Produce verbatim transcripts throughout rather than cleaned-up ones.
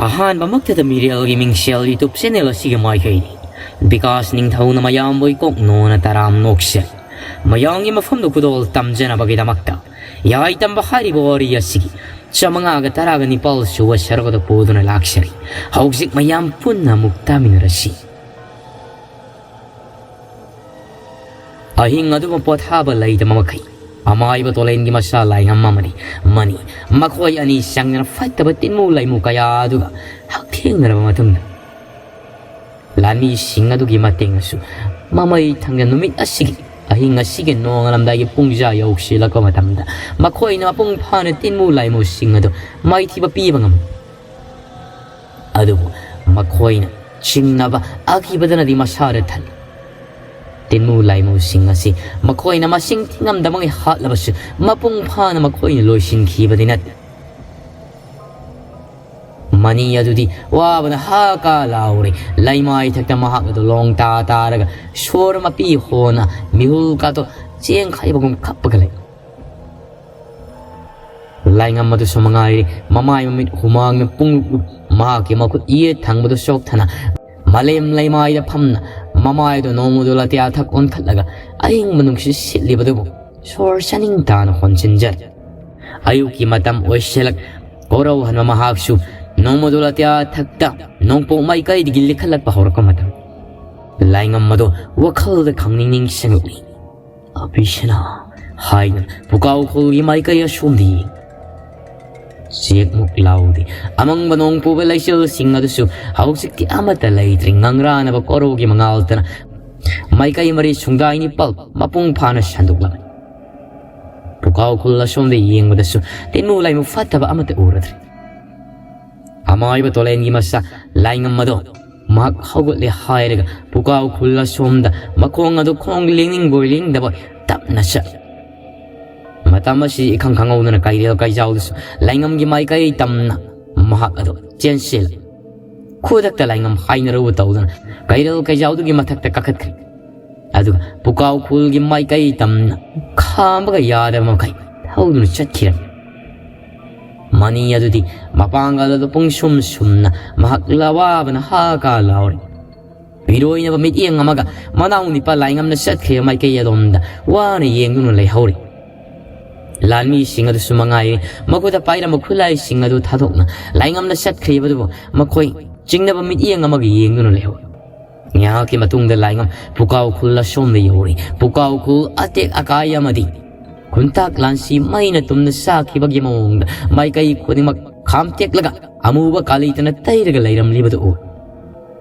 ꯑꯍꯥꯟꯕꯃꯛꯇꯗ ꯃꯤꯔꯦꯜꯒꯤ ꯃꯤꯡꯁꯦꯜ YouTube channel ꯑꯁꯤꯒꯤ ꯃꯥꯏꯀꯩꯅꯤ꯫ ꯕꯤꯀꯥꯁ ꯅꯤꯡꯊꯧꯅ ꯃꯌꯥꯝꯕꯨ ꯏꯀꯣꯛ ꯅꯣꯅ ꯇꯔꯥꯝ ꯅꯣꯛꯆꯔꯤ꯫ ꯃꯌꯥꯝꯒꯤ ꯃꯐꯝꯗ ꯈꯨꯗꯣꯜ ꯇꯝꯖꯅꯕꯒꯤꯗꯃꯛꯇ ꯌꯥꯏ ꯇꯝꯕ ꯍꯥꯏꯔꯤꯕ ꯋꯥꯔꯤ ꯑꯁꯤꯒꯤ ꯆꯥꯃꯉꯥꯒ ꯇꯔꯥꯒ ꯅꯤꯄꯥꯜ ꯁꯨꯕ ꯁꯔꯨꯛ ꯑꯗꯨ ꯄꯨꯗꯨꯅ ꯂꯥꯛꯆꯔꯤ꯫ ꯍꯧꯖꯤꯛ ꯃꯌꯥꯝ ꯄꯨꯟꯅ ꯑꯃꯨꯛ ꯇꯥꯃꯤꯟꯅꯔꯁꯤ꯫ ꯑꯍꯤꯡ ꯑꯗꯨꯃ ꯄꯣꯊꯥꯕ ꯂꯩꯇꯕ ꯃꯈꯩ ꯑꯃꯥꯏꯕ ꯇꯣꯂꯦꯟꯒꯤ ꯃꯆꯥ ꯂꯥꯏꯉꯝ ꯑꯃꯗꯤ ꯃꯅꯤ, ꯃꯈꯣꯏ ꯑꯅꯤ ꯆꯪꯗꯅ ꯐꯠꯇꯕ ꯇꯤꯟꯃꯨ ꯂꯥꯏꯃꯨ ꯀꯌꯥ ꯑꯗꯨꯒ ꯍꯛꯊꯦꯡꯅꯔꯕ ꯃꯇꯨꯡꯗ, ꯂꯥꯟꯃꯤꯁꯤꯡ ꯑꯗꯨꯒꯤ ꯃꯇꯦꯡꯅꯁꯨ ꯃꯃꯩ ꯊꯪꯗ ꯅꯨꯃꯤꯠ ꯑꯁꯤꯒꯤ ꯑꯍꯤꯡ ꯑꯁꯤꯒꯤ ꯅꯣꯡꯉꯥꯜꯂꯝꯗꯥꯏꯒꯤ ꯄꯨꯡꯖꯥ ꯌꯧꯁꯤꯜꯂꯛꯄ ꯃꯇꯝꯗ ꯃꯈꯣꯏꯅ ꯃꯄꯨꯡ ꯐꯥꯅ ꯇꯤꯟꯃꯨ ꯂꯥꯏꯃꯨꯁꯤꯡ ꯑꯗꯨ ꯃꯥꯏꯊꯤꯕ ꯄꯤꯕ ꯉꯝꯃꯤ꯫ ꯑꯗꯨꯕꯨ ꯃꯈꯣꯏꯅ ꯆꯤꯡꯅꯕ ꯑꯀꯤꯕꯗꯅꯗꯤ ꯃꯁꯥꯗ ꯊꯜꯂꯤ꯫ ꯇꯤꯟꯃꯨ ꯂꯥꯏꯃꯨꯁꯤꯡ ꯑꯁꯤ ꯃꯈꯣꯏꯅ ꯃꯁꯤꯡ ꯊꯤꯉꯝꯗꯕꯉꯩ ꯍꯥꯠꯂꯕꯁꯨ, ꯃꯄꯨꯡ ꯐꯥꯅ ꯃꯈꯣꯏꯅ ꯂꯣꯏꯁꯤꯟꯈꯤꯕꯗꯤ ꯅꯠꯇꯦ꯫ ꯃꯅꯤ ꯑꯗꯨꯗꯤ ꯋꯥꯕꯅ ꯍꯥ ꯀꯥ ꯂꯥꯎꯔꯦ꯫ ꯂꯩꯃꯥꯏ ꯊꯛꯇ ꯃꯍꯥꯛ ꯑꯗꯨ ꯂꯣꯡ ꯇꯥ ꯇꯥꯔꯒ ꯁꯣꯔ ꯃꯄꯤ ꯍꯣꯅ ꯃꯤꯍꯨꯜ ꯀꯥꯗꯣ ꯆꯦꯡꯈꯥꯏꯕꯒꯨꯝ ꯀꯞꯄꯒ ꯂꯩ꯫ ꯂꯥꯏꯉꯝ ꯑꯗꯨꯁꯨ ꯃꯉꯥꯏꯔꯦ, ꯃꯃꯥꯏ ꯃꯃꯤꯠ ꯍꯨꯃꯥꯡꯅ ꯄꯨꯡꯂꯨꯞ ꯂꯨꯞ, ꯃꯍꯥꯛꯀꯤ ꯃꯈꯨꯠ ꯌꯦꯠ ꯊꯪꯕꯗꯨ ꯆꯣꯛꯊꯅ ꯃꯥꯂꯦꯝ ꯂꯩꯃꯥꯏꯗ ꯐꯝꯅ ꯃꯃꯥꯏꯗꯨ ꯅꯣꯡꯃꯗꯨ ꯂꯥꯇꯤꯌꯥ ꯊꯛ ꯑꯣꯟꯈꯠꯂꯒ ꯑꯍꯤꯡꯕ ꯅꯨꯡꯁꯤꯠ ꯁꯤꯠꯂꯤꯕꯗꯨꯕꯨ ꯁꯣꯔ ꯆꯥꯅꯤꯡ ꯇꯥꯅ ꯍꯣꯟꯖꯤꯟꯖꯔꯤ꯫ ꯑꯌꯨꯛꯀꯤ ꯃꯇꯝ ꯑꯣꯏꯁꯤꯜꯂꯛ, ꯀꯣꯔꯧꯍꯟꯕ ꯃꯍꯥꯛꯁꯨ ꯅꯣꯡꯃꯗꯨ ꯂꯥꯇꯤꯌꯥ ꯊꯛꯇ ꯅꯣꯡꯄꯣꯛ ꯃꯥꯏꯀꯩꯗꯒꯤ ꯂꯤꯈꯠꯂꯛꯄ ꯍꯧꯔꯛꯄ ꯃꯇꯝ꯫ ꯂꯥꯏꯉꯝ ꯑꯗꯨ ꯋꯥꯈꯜꯗ ꯈꯪꯅꯤꯡ ꯅꯤꯡꯁꯤꯡꯂꯛꯂꯤ꯫ "ꯑꯕꯤꯁꯅꯥ" ꯍꯥꯏꯅ ꯄꯨꯀꯥꯎ ꯈꯨꯜꯒꯤ ꯃꯥꯏꯀꯩ ꯑꯁꯣꯝꯗ ꯌꯦꯡ꯫ ꯆꯦꯛꯃꯨꯛ ꯂꯥꯎꯗꯦ꯫ ꯑꯃꯪꯕ ꯅꯣꯡ ꯄꯨꯕ ꯂꯩꯆꯤꯜꯁꯤꯡ ꯑꯗꯨꯁꯨ ꯍꯧꯖꯤꯛꯇꯤ ꯑꯃꯠꯇ ꯂꯩꯇ꯭ꯔꯦ꯫ ꯉꯪꯔꯥꯅꯕ ꯀꯣꯔꯧꯒꯤ ꯃꯉꯥꯜꯇꯅ ꯃꯥꯏꯀꯩ ꯃꯔꯤ ꯁꯨꯡꯗꯥꯏ ꯅꯤꯄꯥꯜ ꯃꯄꯨꯡ ꯐꯥꯅ ꯁꯟꯗꯣꯛꯂꯝꯃꯤ꯫ ꯄꯨꯀꯥꯎ ꯈꯨꯜ ꯑꯁꯣꯝꯗ ꯌꯦꯡꯕꯗꯁꯨ ꯇꯤꯟꯃꯨ ꯂꯥꯏꯃꯨ ꯐꯠꯇꯕ ꯑꯃꯠꯇ ꯎꯔꯗ꯭ꯔꯦ꯫ ꯑꯃꯥꯏꯕ ꯇꯣꯂꯦꯟꯒꯤ ꯃꯆꯥ ꯂꯥꯏꯉꯝ ꯑꯗꯣ ꯃꯍꯥꯛ ꯍꯧꯒꯠꯂꯦ ꯍꯥꯏꯔꯒ ꯄꯨꯀꯥꯎ ꯈꯨꯜ ꯑꯁꯣꯝꯗ ꯃꯈꯣꯡ ꯑꯗꯨ ꯈꯣꯡ ꯂꯦꯡꯅꯤꯡꯕꯣꯏ ꯂꯦꯡꯗꯕꯣꯏ ꯇꯞꯅ ꯆꯠꯂꯤ꯫ ꯃꯇꯝ ꯑꯁꯤ ꯏꯈꯪ ꯈꯪꯍꯧꯗꯅ ꯀꯩꯔꯦꯜ ꯀꯩꯖꯥꯎꯗꯁꯨ ꯂꯥꯏꯉꯝꯒꯤ ꯃꯥꯏꯀꯩ ꯇꯝꯅ ꯃꯍꯥꯛ ꯑꯗꯨ ꯆꯦꯟꯁꯤꯜꯂꯤ꯫ ꯈꯨꯗꯛꯇ ꯂꯥꯏꯉꯝ ꯍꯥꯏꯅꯔꯨꯕ ꯇꯧꯗꯅ ꯀꯩꯔꯦꯜ ꯀꯩꯖꯥꯎꯗꯨꯒꯤ ꯃꯊꯛꯇ ꯀꯥꯈꯠꯈ꯭ꯔꯦ꯫ ꯑꯗꯨꯒ ꯄꯨꯀꯥꯎ ꯈꯨꯜꯒꯤ ꯃꯥꯏꯀꯩ ꯇꯝꯅ ꯈꯥꯝꯕꯒ ꯌꯥꯗꯕ ꯃꯈꯩ ꯊꯧꯗꯨꯅ ꯆꯠꯈꯤꯔꯝꯃꯤ꯫ ꯃꯅꯤ ꯑꯗꯨꯗꯤ ꯃꯄꯥꯡꯒꯜ ꯑꯗꯨ ꯄꯨꯡꯁꯨꯝ ꯁꯨꯝꯅ ꯃꯍꯥꯛ ꯂꯋꯥꯕꯅ ꯍꯥ ꯀꯥ ꯂꯥꯎꯔꯤ꯫ ꯏꯔꯣꯏꯅꯕ ꯃꯤꯠꯌꯦꯡ ꯑꯃꯒ ꯃꯅꯥꯎ ꯅꯤꯄꯥ ꯂꯥꯏꯉꯝꯅ ꯆꯠꯈ꯭ꯔꯤꯕ ꯃꯥꯏꯀꯩ ꯑꯗꯣꯝꯗ ꯋꯥꯅ ꯌꯦꯡꯗꯨꯅ ꯂꯩꯍꯧꯔꯤ꯫ ꯂꯥꯟꯃꯤꯁꯤꯡ ꯑꯗꯨꯁꯨ ꯃꯉꯥꯏꯔꯦ, ꯃꯈꯨꯠꯇ ꯄꯥꯏꯔꯝꯕ ꯈꯨꯠꯂꯥꯏꯁꯤꯡ ꯑꯗꯨ ꯊꯥꯗꯣꯛꯅ ꯂꯥꯏꯉꯝꯅ ꯆꯠꯈ꯭ꯔꯤꯕꯗꯨꯕꯨ ꯃꯈꯣꯏ ꯆꯤꯡꯅꯕ ꯃꯤꯠꯌꯦꯡ ꯑꯃꯒ ꯌꯦꯡꯗꯨꯅ ꯂꯩꯍꯧꯔꯤ꯫ ꯉꯥꯏꯍꯥꯛꯀꯤ ꯃꯇꯨꯡꯗ ꯂꯥꯏꯉꯝ ꯄꯨꯀꯥꯎ ꯈꯨꯜ ꯑꯁꯣꯝꯗ ꯌꯧꯔꯤ꯫ ꯄꯨꯀꯥꯎ ꯈꯨꯜ ꯑꯇꯦꯛ ꯑꯀꯥꯏ ꯑꯃꯗꯤ ꯈꯨꯟꯇꯥꯛ ꯂꯥꯟꯁꯤ ꯃꯩꯅ ꯇꯨꯝꯅ ꯆꯥꯛꯈꯤꯕꯒꯤ ꯃꯑꯣꯡꯗ ꯃꯥꯏꯀꯩ ꯈꯨꯗꯤꯡꯃꯛ ꯈꯥꯝꯇꯦꯛꯂꯒ ꯑꯃꯨꯕ ꯀꯥꯂꯤꯇꯅ ꯇꯩꯔꯒ ꯂꯩꯔꯝꯂꯤꯕꯗꯨ ꯎꯏ꯫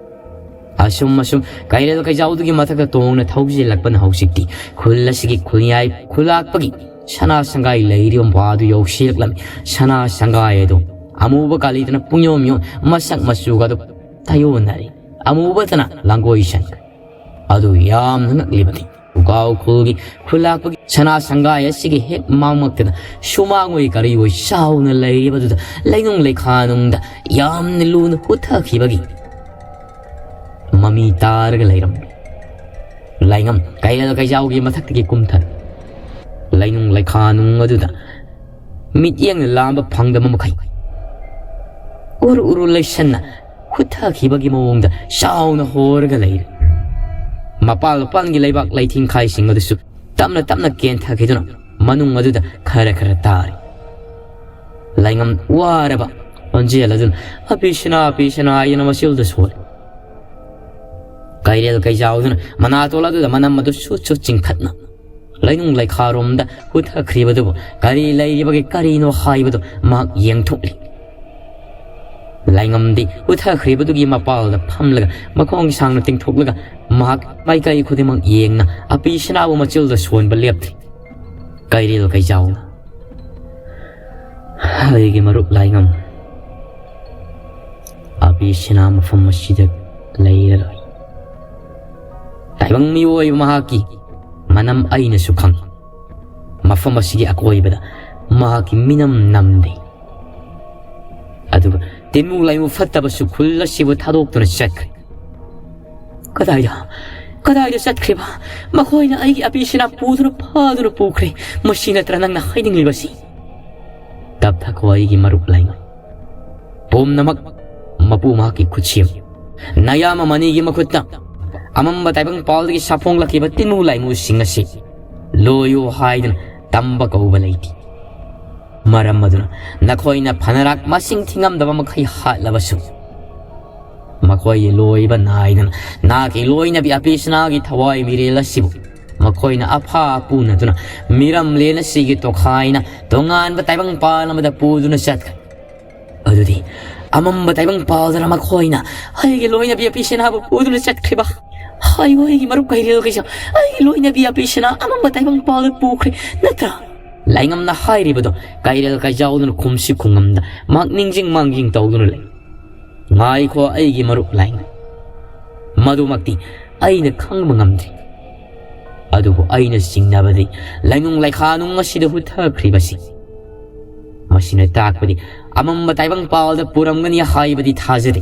ꯑꯁꯨꯝ ꯑꯁꯨꯝ ꯀꯩꯔꯦꯜ ꯀꯩꯖꯥꯎꯗꯨꯒꯤ ꯃꯊꯛꯇ ꯇꯣꯡꯅ ꯊꯧꯖꯤꯜꯂꯛꯄꯅ ꯍꯧꯖꯤꯛꯇꯤ ꯈꯨꯜ ꯑꯁꯤꯒꯤ ꯈꯨꯟꯌꯥꯏ ꯈꯨꯂꯥꯛꯄꯒꯤ ꯁꯅꯥ ꯁꯪꯒꯥꯏ ꯂꯩꯔꯤꯕ ꯃꯄꯥ ꯑꯗꯨ ꯌꯧꯁꯤꯜꯂꯛꯂꯝꯃꯤ꯫ ꯁꯅꯥ ꯁꯪꯒꯥꯏ ꯑꯗꯨ ꯑꯃꯨꯕ ꯀꯥꯂꯤꯇꯅ ꯄꯨꯡꯌꯣꯝ ꯌꯣꯝ ꯃꯁꯛ ꯃꯆꯨꯒ ꯑꯗꯨ ꯇꯥꯏꯌꯣꯟꯅꯔꯤ꯫ ꯑꯃꯨꯕꯇꯅ ꯂꯥꯡꯒꯣꯏ ꯁꯟꯈ꯭ꯔꯦ꯫ ꯑꯗꯨ ꯌꯥꯝꯅ ꯉꯛꯂꯤꯕꯗꯤ ꯄꯨꯀꯥꯎ ꯈꯨꯜꯒꯤ ꯈꯨꯂꯥꯛꯄꯒꯤ ꯁꯅꯥ ꯁꯪꯒꯥꯏ ꯑꯁꯤꯒꯤ ꯍꯦꯛ ꯃꯥꯡꯃꯛꯇꯗ ꯁꯨꯃꯥꯡ ꯑꯣꯏ ꯀꯔꯤ ꯑꯣꯏ ꯆꯥꯎꯅ ꯂꯩꯔꯤꯕꯗꯨꯗ ꯂꯩꯅꯨꯡ ꯂꯩꯈꯥꯅꯨꯡꯗ ꯌꯥꯝꯅ ꯂꯨꯅ ꯍꯨꯠꯊꯈꯤꯕꯒꯤ ꯃꯃꯤ ꯇꯥꯔꯒ ꯂꯩꯔꯝꯃꯤ꯫ ꯂꯥꯏꯉꯝ ꯀꯩꯔꯦꯜ ꯀꯩꯖꯥꯎꯒꯤ ꯃꯊꯛꯇꯒꯤ ꯀꯨꯝꯊꯔꯦ꯫ ꯂꯩꯅꯨꯡ ꯂꯩꯈꯥꯅꯨꯡ ꯑꯗꯨꯗ ꯃꯤꯠꯌꯦꯡꯅ ꯂꯥꯝꯕ ꯐꯪꯗꯕ ꯃꯈꯩ ꯎꯔꯨ ꯎꯔꯨ ꯂꯩꯁꯟꯅ ꯍꯨꯠꯊꯈꯤꯕꯒꯤ ꯃꯑꯣꯡꯗ ꯆꯥꯎꯅ ꯍꯣꯔꯒ ꯂꯩꯔꯦ꯫ ꯃꯄꯥꯜ ꯃꯄꯥꯟꯒꯤ ꯂꯩꯕꯥꯛ ꯂꯩꯊꯤꯡꯈꯥꯏꯁꯤꯡ ꯑꯗꯨꯁꯨ ꯇꯞꯅ ꯇꯞꯅ ꯀꯦꯟꯊꯈꯤꯗꯨꯅ ꯃꯅꯨꯡ ꯑꯗꯨꯗ ꯈꯔ ꯈꯔ ꯇꯥꯔꯤ꯫ ꯂꯥꯏꯉꯝ ꯋꯥꯔꯕ ꯈꯣꯟꯖꯦꯜ ꯑꯗꯨꯅ "ꯑꯄꯤꯁꯤꯅꯥ, ꯑꯄꯤꯁꯤꯅꯥ" ꯍꯥꯏꯗꯨꯅ ꯃꯆꯤꯜꯗ ꯁꯣꯜꯂꯤ꯫ ꯀꯩꯔꯦꯜ ꯀꯩꯖꯥꯎꯗꯨꯅ ꯃꯅꯥꯇꯣꯜ ꯑꯗꯨꯗ ꯃꯅꯝ ꯑꯗꯨ ꯁꯨꯠ ꯁꯨꯠ ꯆꯤꯡꯈꯠꯅ ꯂꯩꯅꯨꯡ ꯂꯩꯈꯥꯔꯣꯝꯗ ꯍꯨꯊꯈ꯭ꯔꯤꯕꯗꯨꯕꯨ ꯀꯔꯤ ꯂꯩꯔꯤꯕꯒꯦ, ꯀꯔꯤꯅꯣ ꯍꯥꯏꯕꯗꯨ ꯃꯍꯥꯛ ꯌꯦꯡꯊꯣꯛꯂꯤ꯫ ꯂꯥꯏꯉꯝꯗꯤ ꯍꯨꯊꯈ꯭ꯔꯤꯕꯗꯨꯒꯤ ꯃꯄꯥꯜꯗ ꯐꯝꯂꯒ ꯃꯈꯣꯡ ꯁꯥꯡꯅ ꯇꯤꯡꯊꯣꯛꯂꯒ ꯃꯍꯥꯛ ꯃꯥꯏꯀꯩ ꯈꯨꯗꯤꯡꯃꯛ ꯌꯦꯡꯅ ꯑꯄꯤꯁꯤꯅꯥꯕꯨ ꯃꯆꯤꯜꯗ ꯁꯣꯟꯕ ꯂꯦꯞꯇ꯭ꯔꯤ꯫ ꯀꯩꯔꯦꯜ ꯀꯩꯖꯥꯎꯅ "ꯑꯩꯒꯤ ꯃꯔꯨꯞ ꯂꯥꯏꯉꯝ, ꯑꯕꯤꯁꯤꯅꯥ ꯃꯐꯝ ꯑꯁꯤꯗ ꯂꯩꯔꯔꯣꯏ꯫ ꯇꯥꯏꯕꯪ ꯃꯤꯑꯣꯏꯕ ꯃꯍꯥꯛꯀꯤ ꯃꯅꯝ ꯑꯩꯅꯁꯨ ꯈꯪ꯫ ꯃꯐꯝ ꯑꯁꯤꯒꯤ ꯑꯀꯣꯏꯕꯗ ꯃꯍꯥꯛꯀꯤ ꯃꯤꯅꯝ ꯅꯝꯗꯦ꯫ ꯑꯗꯨꯒ ꯇꯤꯟꯃꯨ ꯂꯥꯏꯃꯨ ꯐꯠꯇꯕꯁꯨ ꯈꯨꯜ ꯑꯁꯤꯕꯨ ꯊꯥꯗꯣꯛꯇꯨꯅ ꯆꯠꯈ꯭ꯔꯦ꯫ ꯀꯗꯥꯏꯗ? ꯀꯗꯥꯏꯗ ꯆꯠꯈ꯭ꯔꯤꯕ? ꯃꯈꯣꯏꯅ ꯑꯩꯒꯤ ꯑꯕꯤꯁꯤꯅꯥ ꯄꯨꯗꯨꯅ ꯐꯥꯗꯨꯅ ꯄꯨꯈ꯭ꯔꯦ꯫ ꯃꯁꯤ ꯅꯠꯇ꯭ꯔ ꯅꯪꯅ ꯍꯥꯏꯅꯤꯡꯂꯤꯕꯁꯤ?" ꯇꯞꯊꯈꯣ ꯑꯩꯒꯤ ꯃꯔꯨꯞ ꯂꯥꯏꯉꯝ꯫ ꯄꯨꯝꯅꯃꯛ ꯃꯄꯨ ꯃꯍꯥꯛꯀꯤ ꯈꯨꯠꯁꯦꯝ ꯅꯌꯥꯝꯕ ꯃꯅꯤꯒꯤ ꯃꯈꯨꯠꯇ ꯑꯃꯝꯕ ꯇꯥꯏꯕꯪ ꯄꯥꯜꯗꯒꯤ ꯁꯥꯐꯣꯡꯂꯛꯈꯤꯕ ꯇꯤꯟꯃꯨ ꯂꯥꯏꯃꯨꯁꯤꯡ ꯑꯁꯤ ꯂꯣꯏꯌꯨ ꯍꯥꯏꯗꯨꯅ ꯇꯝꯕ ꯀꯧꯕ ꯂꯩꯇꯦ꯫ ꯃꯔꯝ ꯑꯗꯨꯅ ꯅꯈꯣꯏꯅ ꯐꯅꯔꯥꯛ ꯃꯁꯤꯡ ꯊꯤꯉꯝꯗꯕ ꯃꯈꯩ ꯍꯥꯠꯂꯕꯁꯨ, ꯃꯈꯣꯏꯒꯤ ꯂꯣꯏꯕ ꯅꯥꯏꯗꯅ ꯅꯍꯥꯛꯀꯤ ꯂꯣꯏꯅꯕꯤ ꯑꯄꯤꯁꯅꯥꯒꯤ ꯊꯋꯥꯏ ꯃꯤꯔꯦꯜ ꯑꯁꯤꯕꯨ ꯃꯈꯣꯏꯅ ꯑꯐꯥ ꯄꯨꯅꯗꯨꯅ ꯃꯤꯔꯝꯂꯦꯟ ꯑꯁꯤꯒꯤ ꯇꯣꯈꯥꯏꯅ ꯇꯣꯉꯥꯟꯕ ꯇꯥꯏꯕꯪ ꯄꯥꯜ ꯑꯃꯗ ꯄꯨꯗꯨꯅ ꯆꯠꯈ꯭ꯔꯦ꯫ ꯑꯗꯨꯗꯤ ꯑꯃꯝꯕ ꯇꯥꯏꯕꯪ ꯄꯥꯜꯗꯅ ꯃꯈꯣꯏꯅ ꯑꯩꯒꯤ ꯂꯣꯏꯅꯕꯤ ꯑꯄꯤꯁꯅꯥꯕꯨ ꯄꯨꯗꯨꯅ ꯆꯠꯈ꯭ꯔꯤꯕ? ꯍꯥꯏꯌꯨ, ꯑꯩꯒꯤ ꯃꯔꯨꯞ ꯀꯩꯔꯦꯜ ꯀꯩꯖꯥꯎ, ꯑꯩꯒꯤ ꯂꯣꯏꯅꯕꯤ ꯑꯄꯤꯁꯅꯥ ꯑꯃꯝꯕ ꯇꯥꯏꯕꯪ ꯄꯥꯜꯗ ꯄꯨꯈ꯭ꯔꯦ ꯅꯠꯇ꯭ꯔꯥ? ꯂꯥꯏꯉꯝꯅ ꯍꯥꯏꯔꯤꯕꯗꯣ ꯀꯩꯔꯦꯜ ꯀꯩꯖꯥꯎꯗꯨꯅ ꯈꯨꯝꯁꯤ ꯈꯨꯡꯉꯝꯗ ꯃꯍꯥꯛ ꯅꯤꯡꯁꯤꯡ ꯃꯥꯡꯖꯤꯡ ꯇꯧꯗꯨꯅ ꯂꯩ꯫ ꯉꯥꯏꯈꯣ ꯑꯩꯒꯤ ꯃꯔꯨꯞ ꯂꯥꯏꯉꯝ, ꯃꯗꯨꯃꯛꯇꯤ ꯑꯩꯅ ꯈꯪꯕ ꯉꯝꯗ꯭ꯔꯤ꯫ ꯑꯗꯨꯕꯨ ꯑꯩꯅ ꯆꯤꯡꯅꯕꯗꯤ ꯂꯩꯅꯨꯡ ꯂꯩꯈꯥꯅꯨꯡ ꯑꯁꯤꯗ ꯍꯨꯠꯊꯈ꯭ꯔꯤꯕꯁꯤ ꯃꯁꯤꯅ ꯇꯥꯛꯄꯗꯤ ꯑꯃꯝꯕ ꯇꯥꯏꯕꯪ ꯄꯥꯜꯗ ꯄꯨꯔꯝꯒꯅꯤ ꯍꯥꯏꯕꯗꯤ ꯊꯥꯖꯗꯦ꯫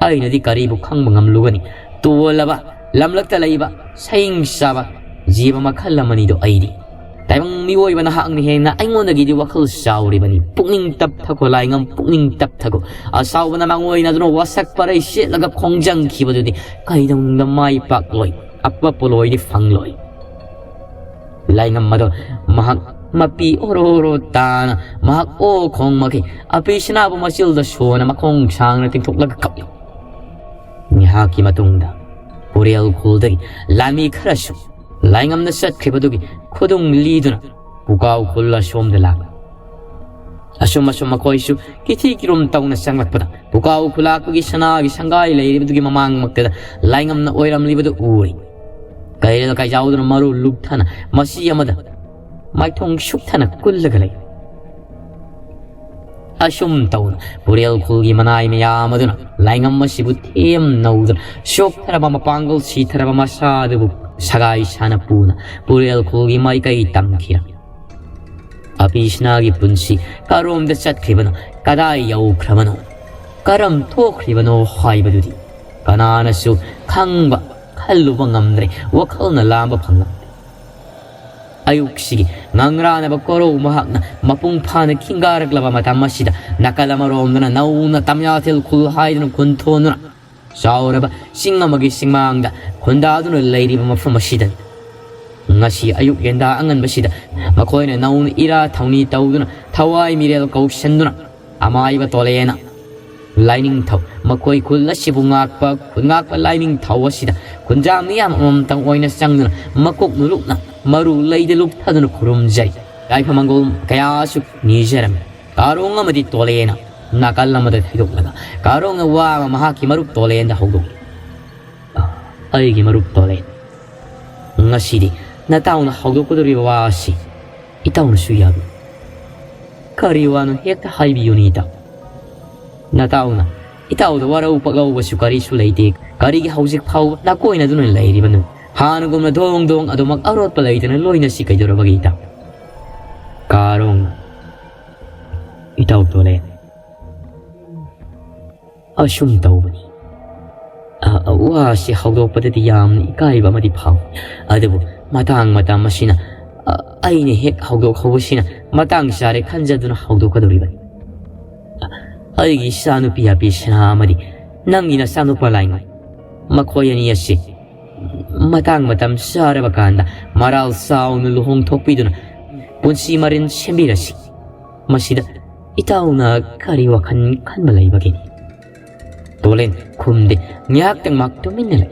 ꯑꯩꯅꯗꯤ ꯀꯔꯤꯕꯨ ꯈꯪꯕ ꯉꯝꯂꯨꯒꯅꯤ? ꯇꯣꯜꯂꯕ, ꯂꯝꯂꯛꯇ ꯂꯩꯕ, ꯁꯌꯤꯡ ꯆꯥꯕ ꯖꯤꯕ ꯃꯈꯜ ꯑꯃꯅꯤꯗꯣ ꯑꯩꯗꯤ꯫ ꯇꯥꯏꯕꯪ ꯃꯤꯑꯣꯏꯕ ꯅꯍꯥꯛꯅ ꯍꯦꯟꯅ ꯑꯩꯉꯣꯟꯗꯒꯤꯗꯤ ꯋꯥꯈꯜ ꯆꯥꯎꯔꯤꯕꯅꯤ꯫ ꯄꯨꯛꯅꯤꯡ ꯇꯞꯊꯈꯣ ꯂꯥꯏꯉꯝ, ꯄꯨꯛꯅꯤꯡ ꯇꯞꯊꯈꯣ꯫ ꯑꯁꯥꯎꯕꯅ ꯃꯥꯡꯑꯣꯏꯅꯗꯨꯅ ꯋꯥꯁꯛ ꯄꯔꯩ ꯁꯦꯠꯂꯒ ꯈꯣꯡꯖꯪꯈꯤꯕꯗꯨꯗꯤ ꯀꯩꯗꯧꯅꯨꯡꯗ ꯃꯥꯏ ꯄꯥꯛꯂꯣꯏ, ꯑꯄ ꯄꯣꯂꯣꯏꯗꯤ ꯐꯪꯂꯣꯏ꯫ ꯂꯥꯏꯉꯝ ꯑꯗꯣ ꯃꯍꯥꯛ ꯃꯄꯤ ꯑꯣꯔꯣ ꯑꯣꯔꯣ ꯇꯥꯅ ꯃꯍꯥꯛ ꯑꯣ ꯈꯣꯡꯃꯛꯈꯤ꯫ ꯑꯄꯤꯁꯅꯥꯕꯨ ꯃꯆꯤꯜꯗ ꯁꯣꯟꯅ ꯃꯈꯣꯡ ꯁꯥꯡꯅ ꯇꯤꯡꯊꯣꯛꯂꯒ ꯀꯞꯂꯤ꯫ ꯉꯥꯏꯍꯥꯛꯀꯤ ꯃꯇꯨꯡꯗ ꯄꯨꯔꯦꯜ ꯈꯨꯜꯗꯒꯤ ꯂꯥꯟꯃꯤ ꯈꯔꯁꯨ ꯂꯥꯏꯉꯝꯅ ꯆꯠꯈ꯭ꯔꯤꯕꯗꯨꯒꯤ ꯈꯨꯗꯨꯡ ꯂꯤꯗꯨꯅ ꯄꯨꯀꯥꯎ ꯈꯨꯜ ꯑꯁꯣꯝꯗ ꯂꯥꯛꯂꯤ꯫ ꯑꯁꯨꯝ ꯑꯁꯨꯝ ꯃꯈꯣꯏꯁꯨ ꯀꯤꯊꯤ ꯀꯤꯔꯨꯝ ꯇꯧꯅ ꯆꯪꯂꯛꯄꯗ ꯄꯨꯀꯥꯎ ꯈꯨꯂꯥꯛꯄꯒꯤ ꯁꯅꯥꯒꯤ ꯁꯪꯒꯥꯏ ꯂꯩꯔꯤꯕꯗꯨꯒꯤ ꯃꯃꯥꯡꯃꯛꯇꯗ ꯂꯥꯏꯉꯝꯅ ꯑꯣꯏꯔꯝꯂꯤꯕꯗꯨ ꯎꯔꯤ꯫ ꯀꯩꯔꯦꯜ ꯀꯩꯖꯥꯎꯗꯨꯅ ꯃꯔꯨ ꯂꯨꯛꯊꯅ ꯃꯁꯤ ꯑꯃꯗ ꯃꯥꯏꯊꯣꯡ ꯁꯨꯛꯊꯅ ꯀꯨꯜꯂꯒ ꯂꯩ꯫ ꯑꯁꯨꯝ ꯇꯧꯅ ꯄꯨꯔꯦꯜ ꯈꯨꯜꯒꯤ ꯃꯅꯥꯏ ꯃꯌꯥꯝ ꯑꯗꯨꯅ ꯂꯥꯏꯉꯝ ꯑꯁꯤꯕꯨ ꯊꯦꯝ ꯅꯧꯗꯨꯅ ꯁꯣꯛꯊꯔꯕ ꯃꯄꯥꯡꯒꯜ ꯁꯤꯊꯔꯕ ꯃꯁꯥ ꯑꯗꯨꯕꯨ ꯁꯒꯥꯏ ꯁꯥꯅ ꯄꯨꯅ ꯄꯨꯔꯦꯜ ꯈꯨꯜꯒꯤ ꯃꯥꯏꯀꯩ ꯇꯝꯈꯤꯔꯝꯃꯤ꯫ ꯑꯄꯤꯁꯅꯥꯒꯤ ꯄꯨꯟꯁꯤ ꯀꯔꯣꯝꯗ ꯆꯠꯈ꯭ꯔꯤꯕꯅꯣ, ꯀꯗꯥꯏ ꯌꯧꯈ꯭ꯔꯕꯅꯣ, ꯀꯔꯝ ꯊꯣꯛꯈ꯭ꯔꯤꯕꯅꯣ ꯍꯥꯏꯕꯗꯨꯗꯤ ꯀꯅꯥꯅꯁꯨ ꯈꯪꯕ, ꯈꯜꯂꯨꯕ ꯉꯝꯗ꯭ꯔꯦ, ꯋꯥꯈꯜꯅ ꯂꯥꯝꯕ ꯐꯪꯂꯝꯗꯦ꯫ ꯑꯌꯨꯛꯁꯤꯒꯤ ꯉꯪꯔꯥꯅꯕ ꯀꯣꯔꯧ ꯃꯍꯥꯛꯅ ꯃꯄꯨꯡ ꯐꯥꯅ ꯈꯤꯡꯒꯥꯔꯛꯂꯕ ꯃꯇꯝ ꯑꯁꯤꯗ, ꯅꯥꯀꯜ ꯑꯃꯔꯣꯝꯗꯅ ꯅꯧꯅ ꯇꯝꯌꯥꯊꯦꯜ ꯈꯨꯜ ꯍꯥꯏꯗꯨꯅ ꯈꯨꯟ ꯊꯣꯟꯗꯨꯅ ꯆꯥꯎꯔꯕ ꯆꯤꯡ ꯑꯃꯒꯤ ꯆꯤꯡꯃꯥꯡꯗ ꯈꯨꯟꯗꯥꯗꯨꯅ ꯂꯩꯔꯤꯕ ꯃꯐꯝ ꯑꯁꯤꯗꯅꯤ꯫ ꯉꯁꯤ ꯑꯌꯨꯛ ꯌꯦꯟꯗꯥ ꯑꯉꯟꯕꯁꯤꯗ ꯃꯈꯣꯏꯅ ꯅꯧꯅ ꯏꯔꯥ ꯊꯧꯅꯤ ꯇꯧꯗꯨꯅ, ꯊꯋꯥꯏ ꯃꯤꯔꯦꯜ ꯀꯧꯁꯟꯗꯨꯅ, ꯑꯃꯥꯏꯕ ꯇꯣꯂꯦꯅ ꯂꯥꯏꯅꯤꯡꯊꯧ, ꯃꯈꯣꯏ ꯈꯨꯜ ꯑꯁꯤꯕꯨ ꯉꯥꯛꯄ ꯈꯨꯟꯉꯥꯛꯄ ꯂꯥꯏꯅꯤꯡꯊꯧ ꯑꯁꯤꯗ ꯈꯨꯟꯖꯥ ꯃꯤꯌꯥꯝ ꯑꯃꯃꯝꯇꯪ ꯑꯣꯏꯅ ꯆꯪꯗꯨꯅ, ꯃꯀꯣꯛ ꯅꯨꯂꯨꯛꯅ ꯃꯔꯨ ꯂꯩꯗ ꯂꯨꯞꯊꯗꯨꯅ ꯈꯨꯔꯨꯝꯖꯔꯤ꯫ ꯌꯥꯏꯐ ꯃꯪꯒꯣꯜ ꯀꯌꯥꯁꯨ ꯅꯤꯖꯔꯝꯃꯤ꯫ ꯀꯥꯔꯣꯡ ꯑꯃꯗꯤ ꯇꯣꯂꯦꯅ ꯅꯥꯀꯜ ꯑꯃꯗ ꯊꯩꯗꯣꯛꯂꯒ, ꯀꯥꯔꯣꯡꯅ ꯋꯥ ꯑꯃ ꯃꯍꯥꯛꯀꯤ ꯃꯔꯨꯞ ꯇꯣꯂꯦꯟꯗ ꯍꯧꯗꯣꯛꯏ꯫ "ꯑꯩꯒꯤ ꯃꯔꯨꯞ ꯇꯣꯂꯦꯟ, ꯉꯁꯤꯗꯤ ꯅꯇꯥꯎꯅ ꯍꯧꯗꯣꯛꯀꯗꯧꯔꯤꯕ ꯋꯥ ꯑꯁꯤ ꯏꯇꯥꯎꯅꯁꯨ ꯌꯥꯕꯤ꯫ ꯀꯔꯤ ꯋꯥꯅꯣ, ꯍꯦꯛꯇ ꯍꯥꯏꯕꯤꯌꯨꯅꯦ ꯏꯇꯥꯎ꯫ ꯅꯇꯥꯎꯅ ꯏꯇꯥꯎꯗ ꯋꯥꯔꯧ ꯄꯛꯂꯧꯕꯁꯨ ꯀꯔꯤꯁꯨ ꯂꯩꯇꯦ꯫ ꯀꯔꯤꯒꯤ ꯍꯧꯖꯤꯛ ꯐꯥꯎꯕ ꯅꯥꯀꯣꯏꯅꯗꯨꯅ ꯂꯩꯔꯤꯕꯅꯣ? ꯍꯥꯟꯅꯒꯨꯝꯅ ꯗꯣꯡ ꯗꯣꯡ ꯑꯗꯨꯃꯛ ꯑꯔꯣꯠꯄ ꯂꯩꯇꯅ ꯂꯣꯏꯅꯁꯤ ꯀꯩꯗꯧꯔꯕꯒꯦ ꯏꯇꯥꯎ?" ꯀꯥꯔꯣꯡ, "ꯏꯇꯥꯎ ꯇꯣꯂꯦꯟ, ꯑꯁꯨꯝ ꯇꯧꯕꯅꯤ꯫ ꯑ, ꯑ, ꯋꯥꯁꯤ ꯍꯧꯗꯣꯛꯄꯗꯗꯤ ꯌꯥꯝꯅ ꯏꯀꯥꯏꯕ ꯑꯃꯗꯤ ꯐꯥꯎꯏ꯫ ꯑꯗꯨꯕꯨ ꯃꯇꯥꯡ ꯃꯇꯝ ꯑꯁꯤꯅ, ꯑ, ꯑꯩꯅ ꯍꯦꯛ ꯍꯧꯗꯣꯛꯍꯧꯕꯁꯤꯅ ꯃꯇꯥꯡ ꯆꯥꯔꯦ ꯈꯟꯖꯗꯨꯅ ꯍꯧꯗꯣꯛꯀꯗꯧꯔꯤꯕꯅꯤ꯫ ꯑ, ꯑꯩꯒꯤ ꯏꯆꯥꯅꯨꯄꯤ ꯑꯄꯤ ꯁꯅꯥ ꯑꯃꯗꯤ ꯅꯪꯒꯤ ꯅꯆꯥꯅꯨꯄꯥ ꯂꯥꯏꯉꯝ, ꯃꯈꯣꯏ ꯑꯅꯤ ꯑꯁꯤ ꯃꯇꯥꯡ ꯃꯇꯝ ꯆꯥꯔꯕ ꯀꯥꯟꯗ ꯃꯔꯥꯜ ꯆꯥꯎꯅ ꯂꯨꯍꯣꯡ ꯊꯣꯛꯄꯤꯗꯨꯅ ꯄꯨꯟꯁꯤ ꯃꯔꯦꯟ ꯁꯦꯝꯕꯤꯔꯁꯤ꯫ ꯃꯁꯤꯗ ꯏꯇꯥꯎꯅ ꯀꯔꯤ ꯋꯥꯈꯜ ꯈꯟꯕ ꯂꯩꯕꯒꯦ?" ꯇꯣꯂꯦꯟ ꯈꯨꯝꯗꯦ꯫ ꯉꯥꯏꯍꯥꯛꯇꯪ ꯃꯥ ꯇꯨꯃꯤꯟꯅ ꯂꯩ꯫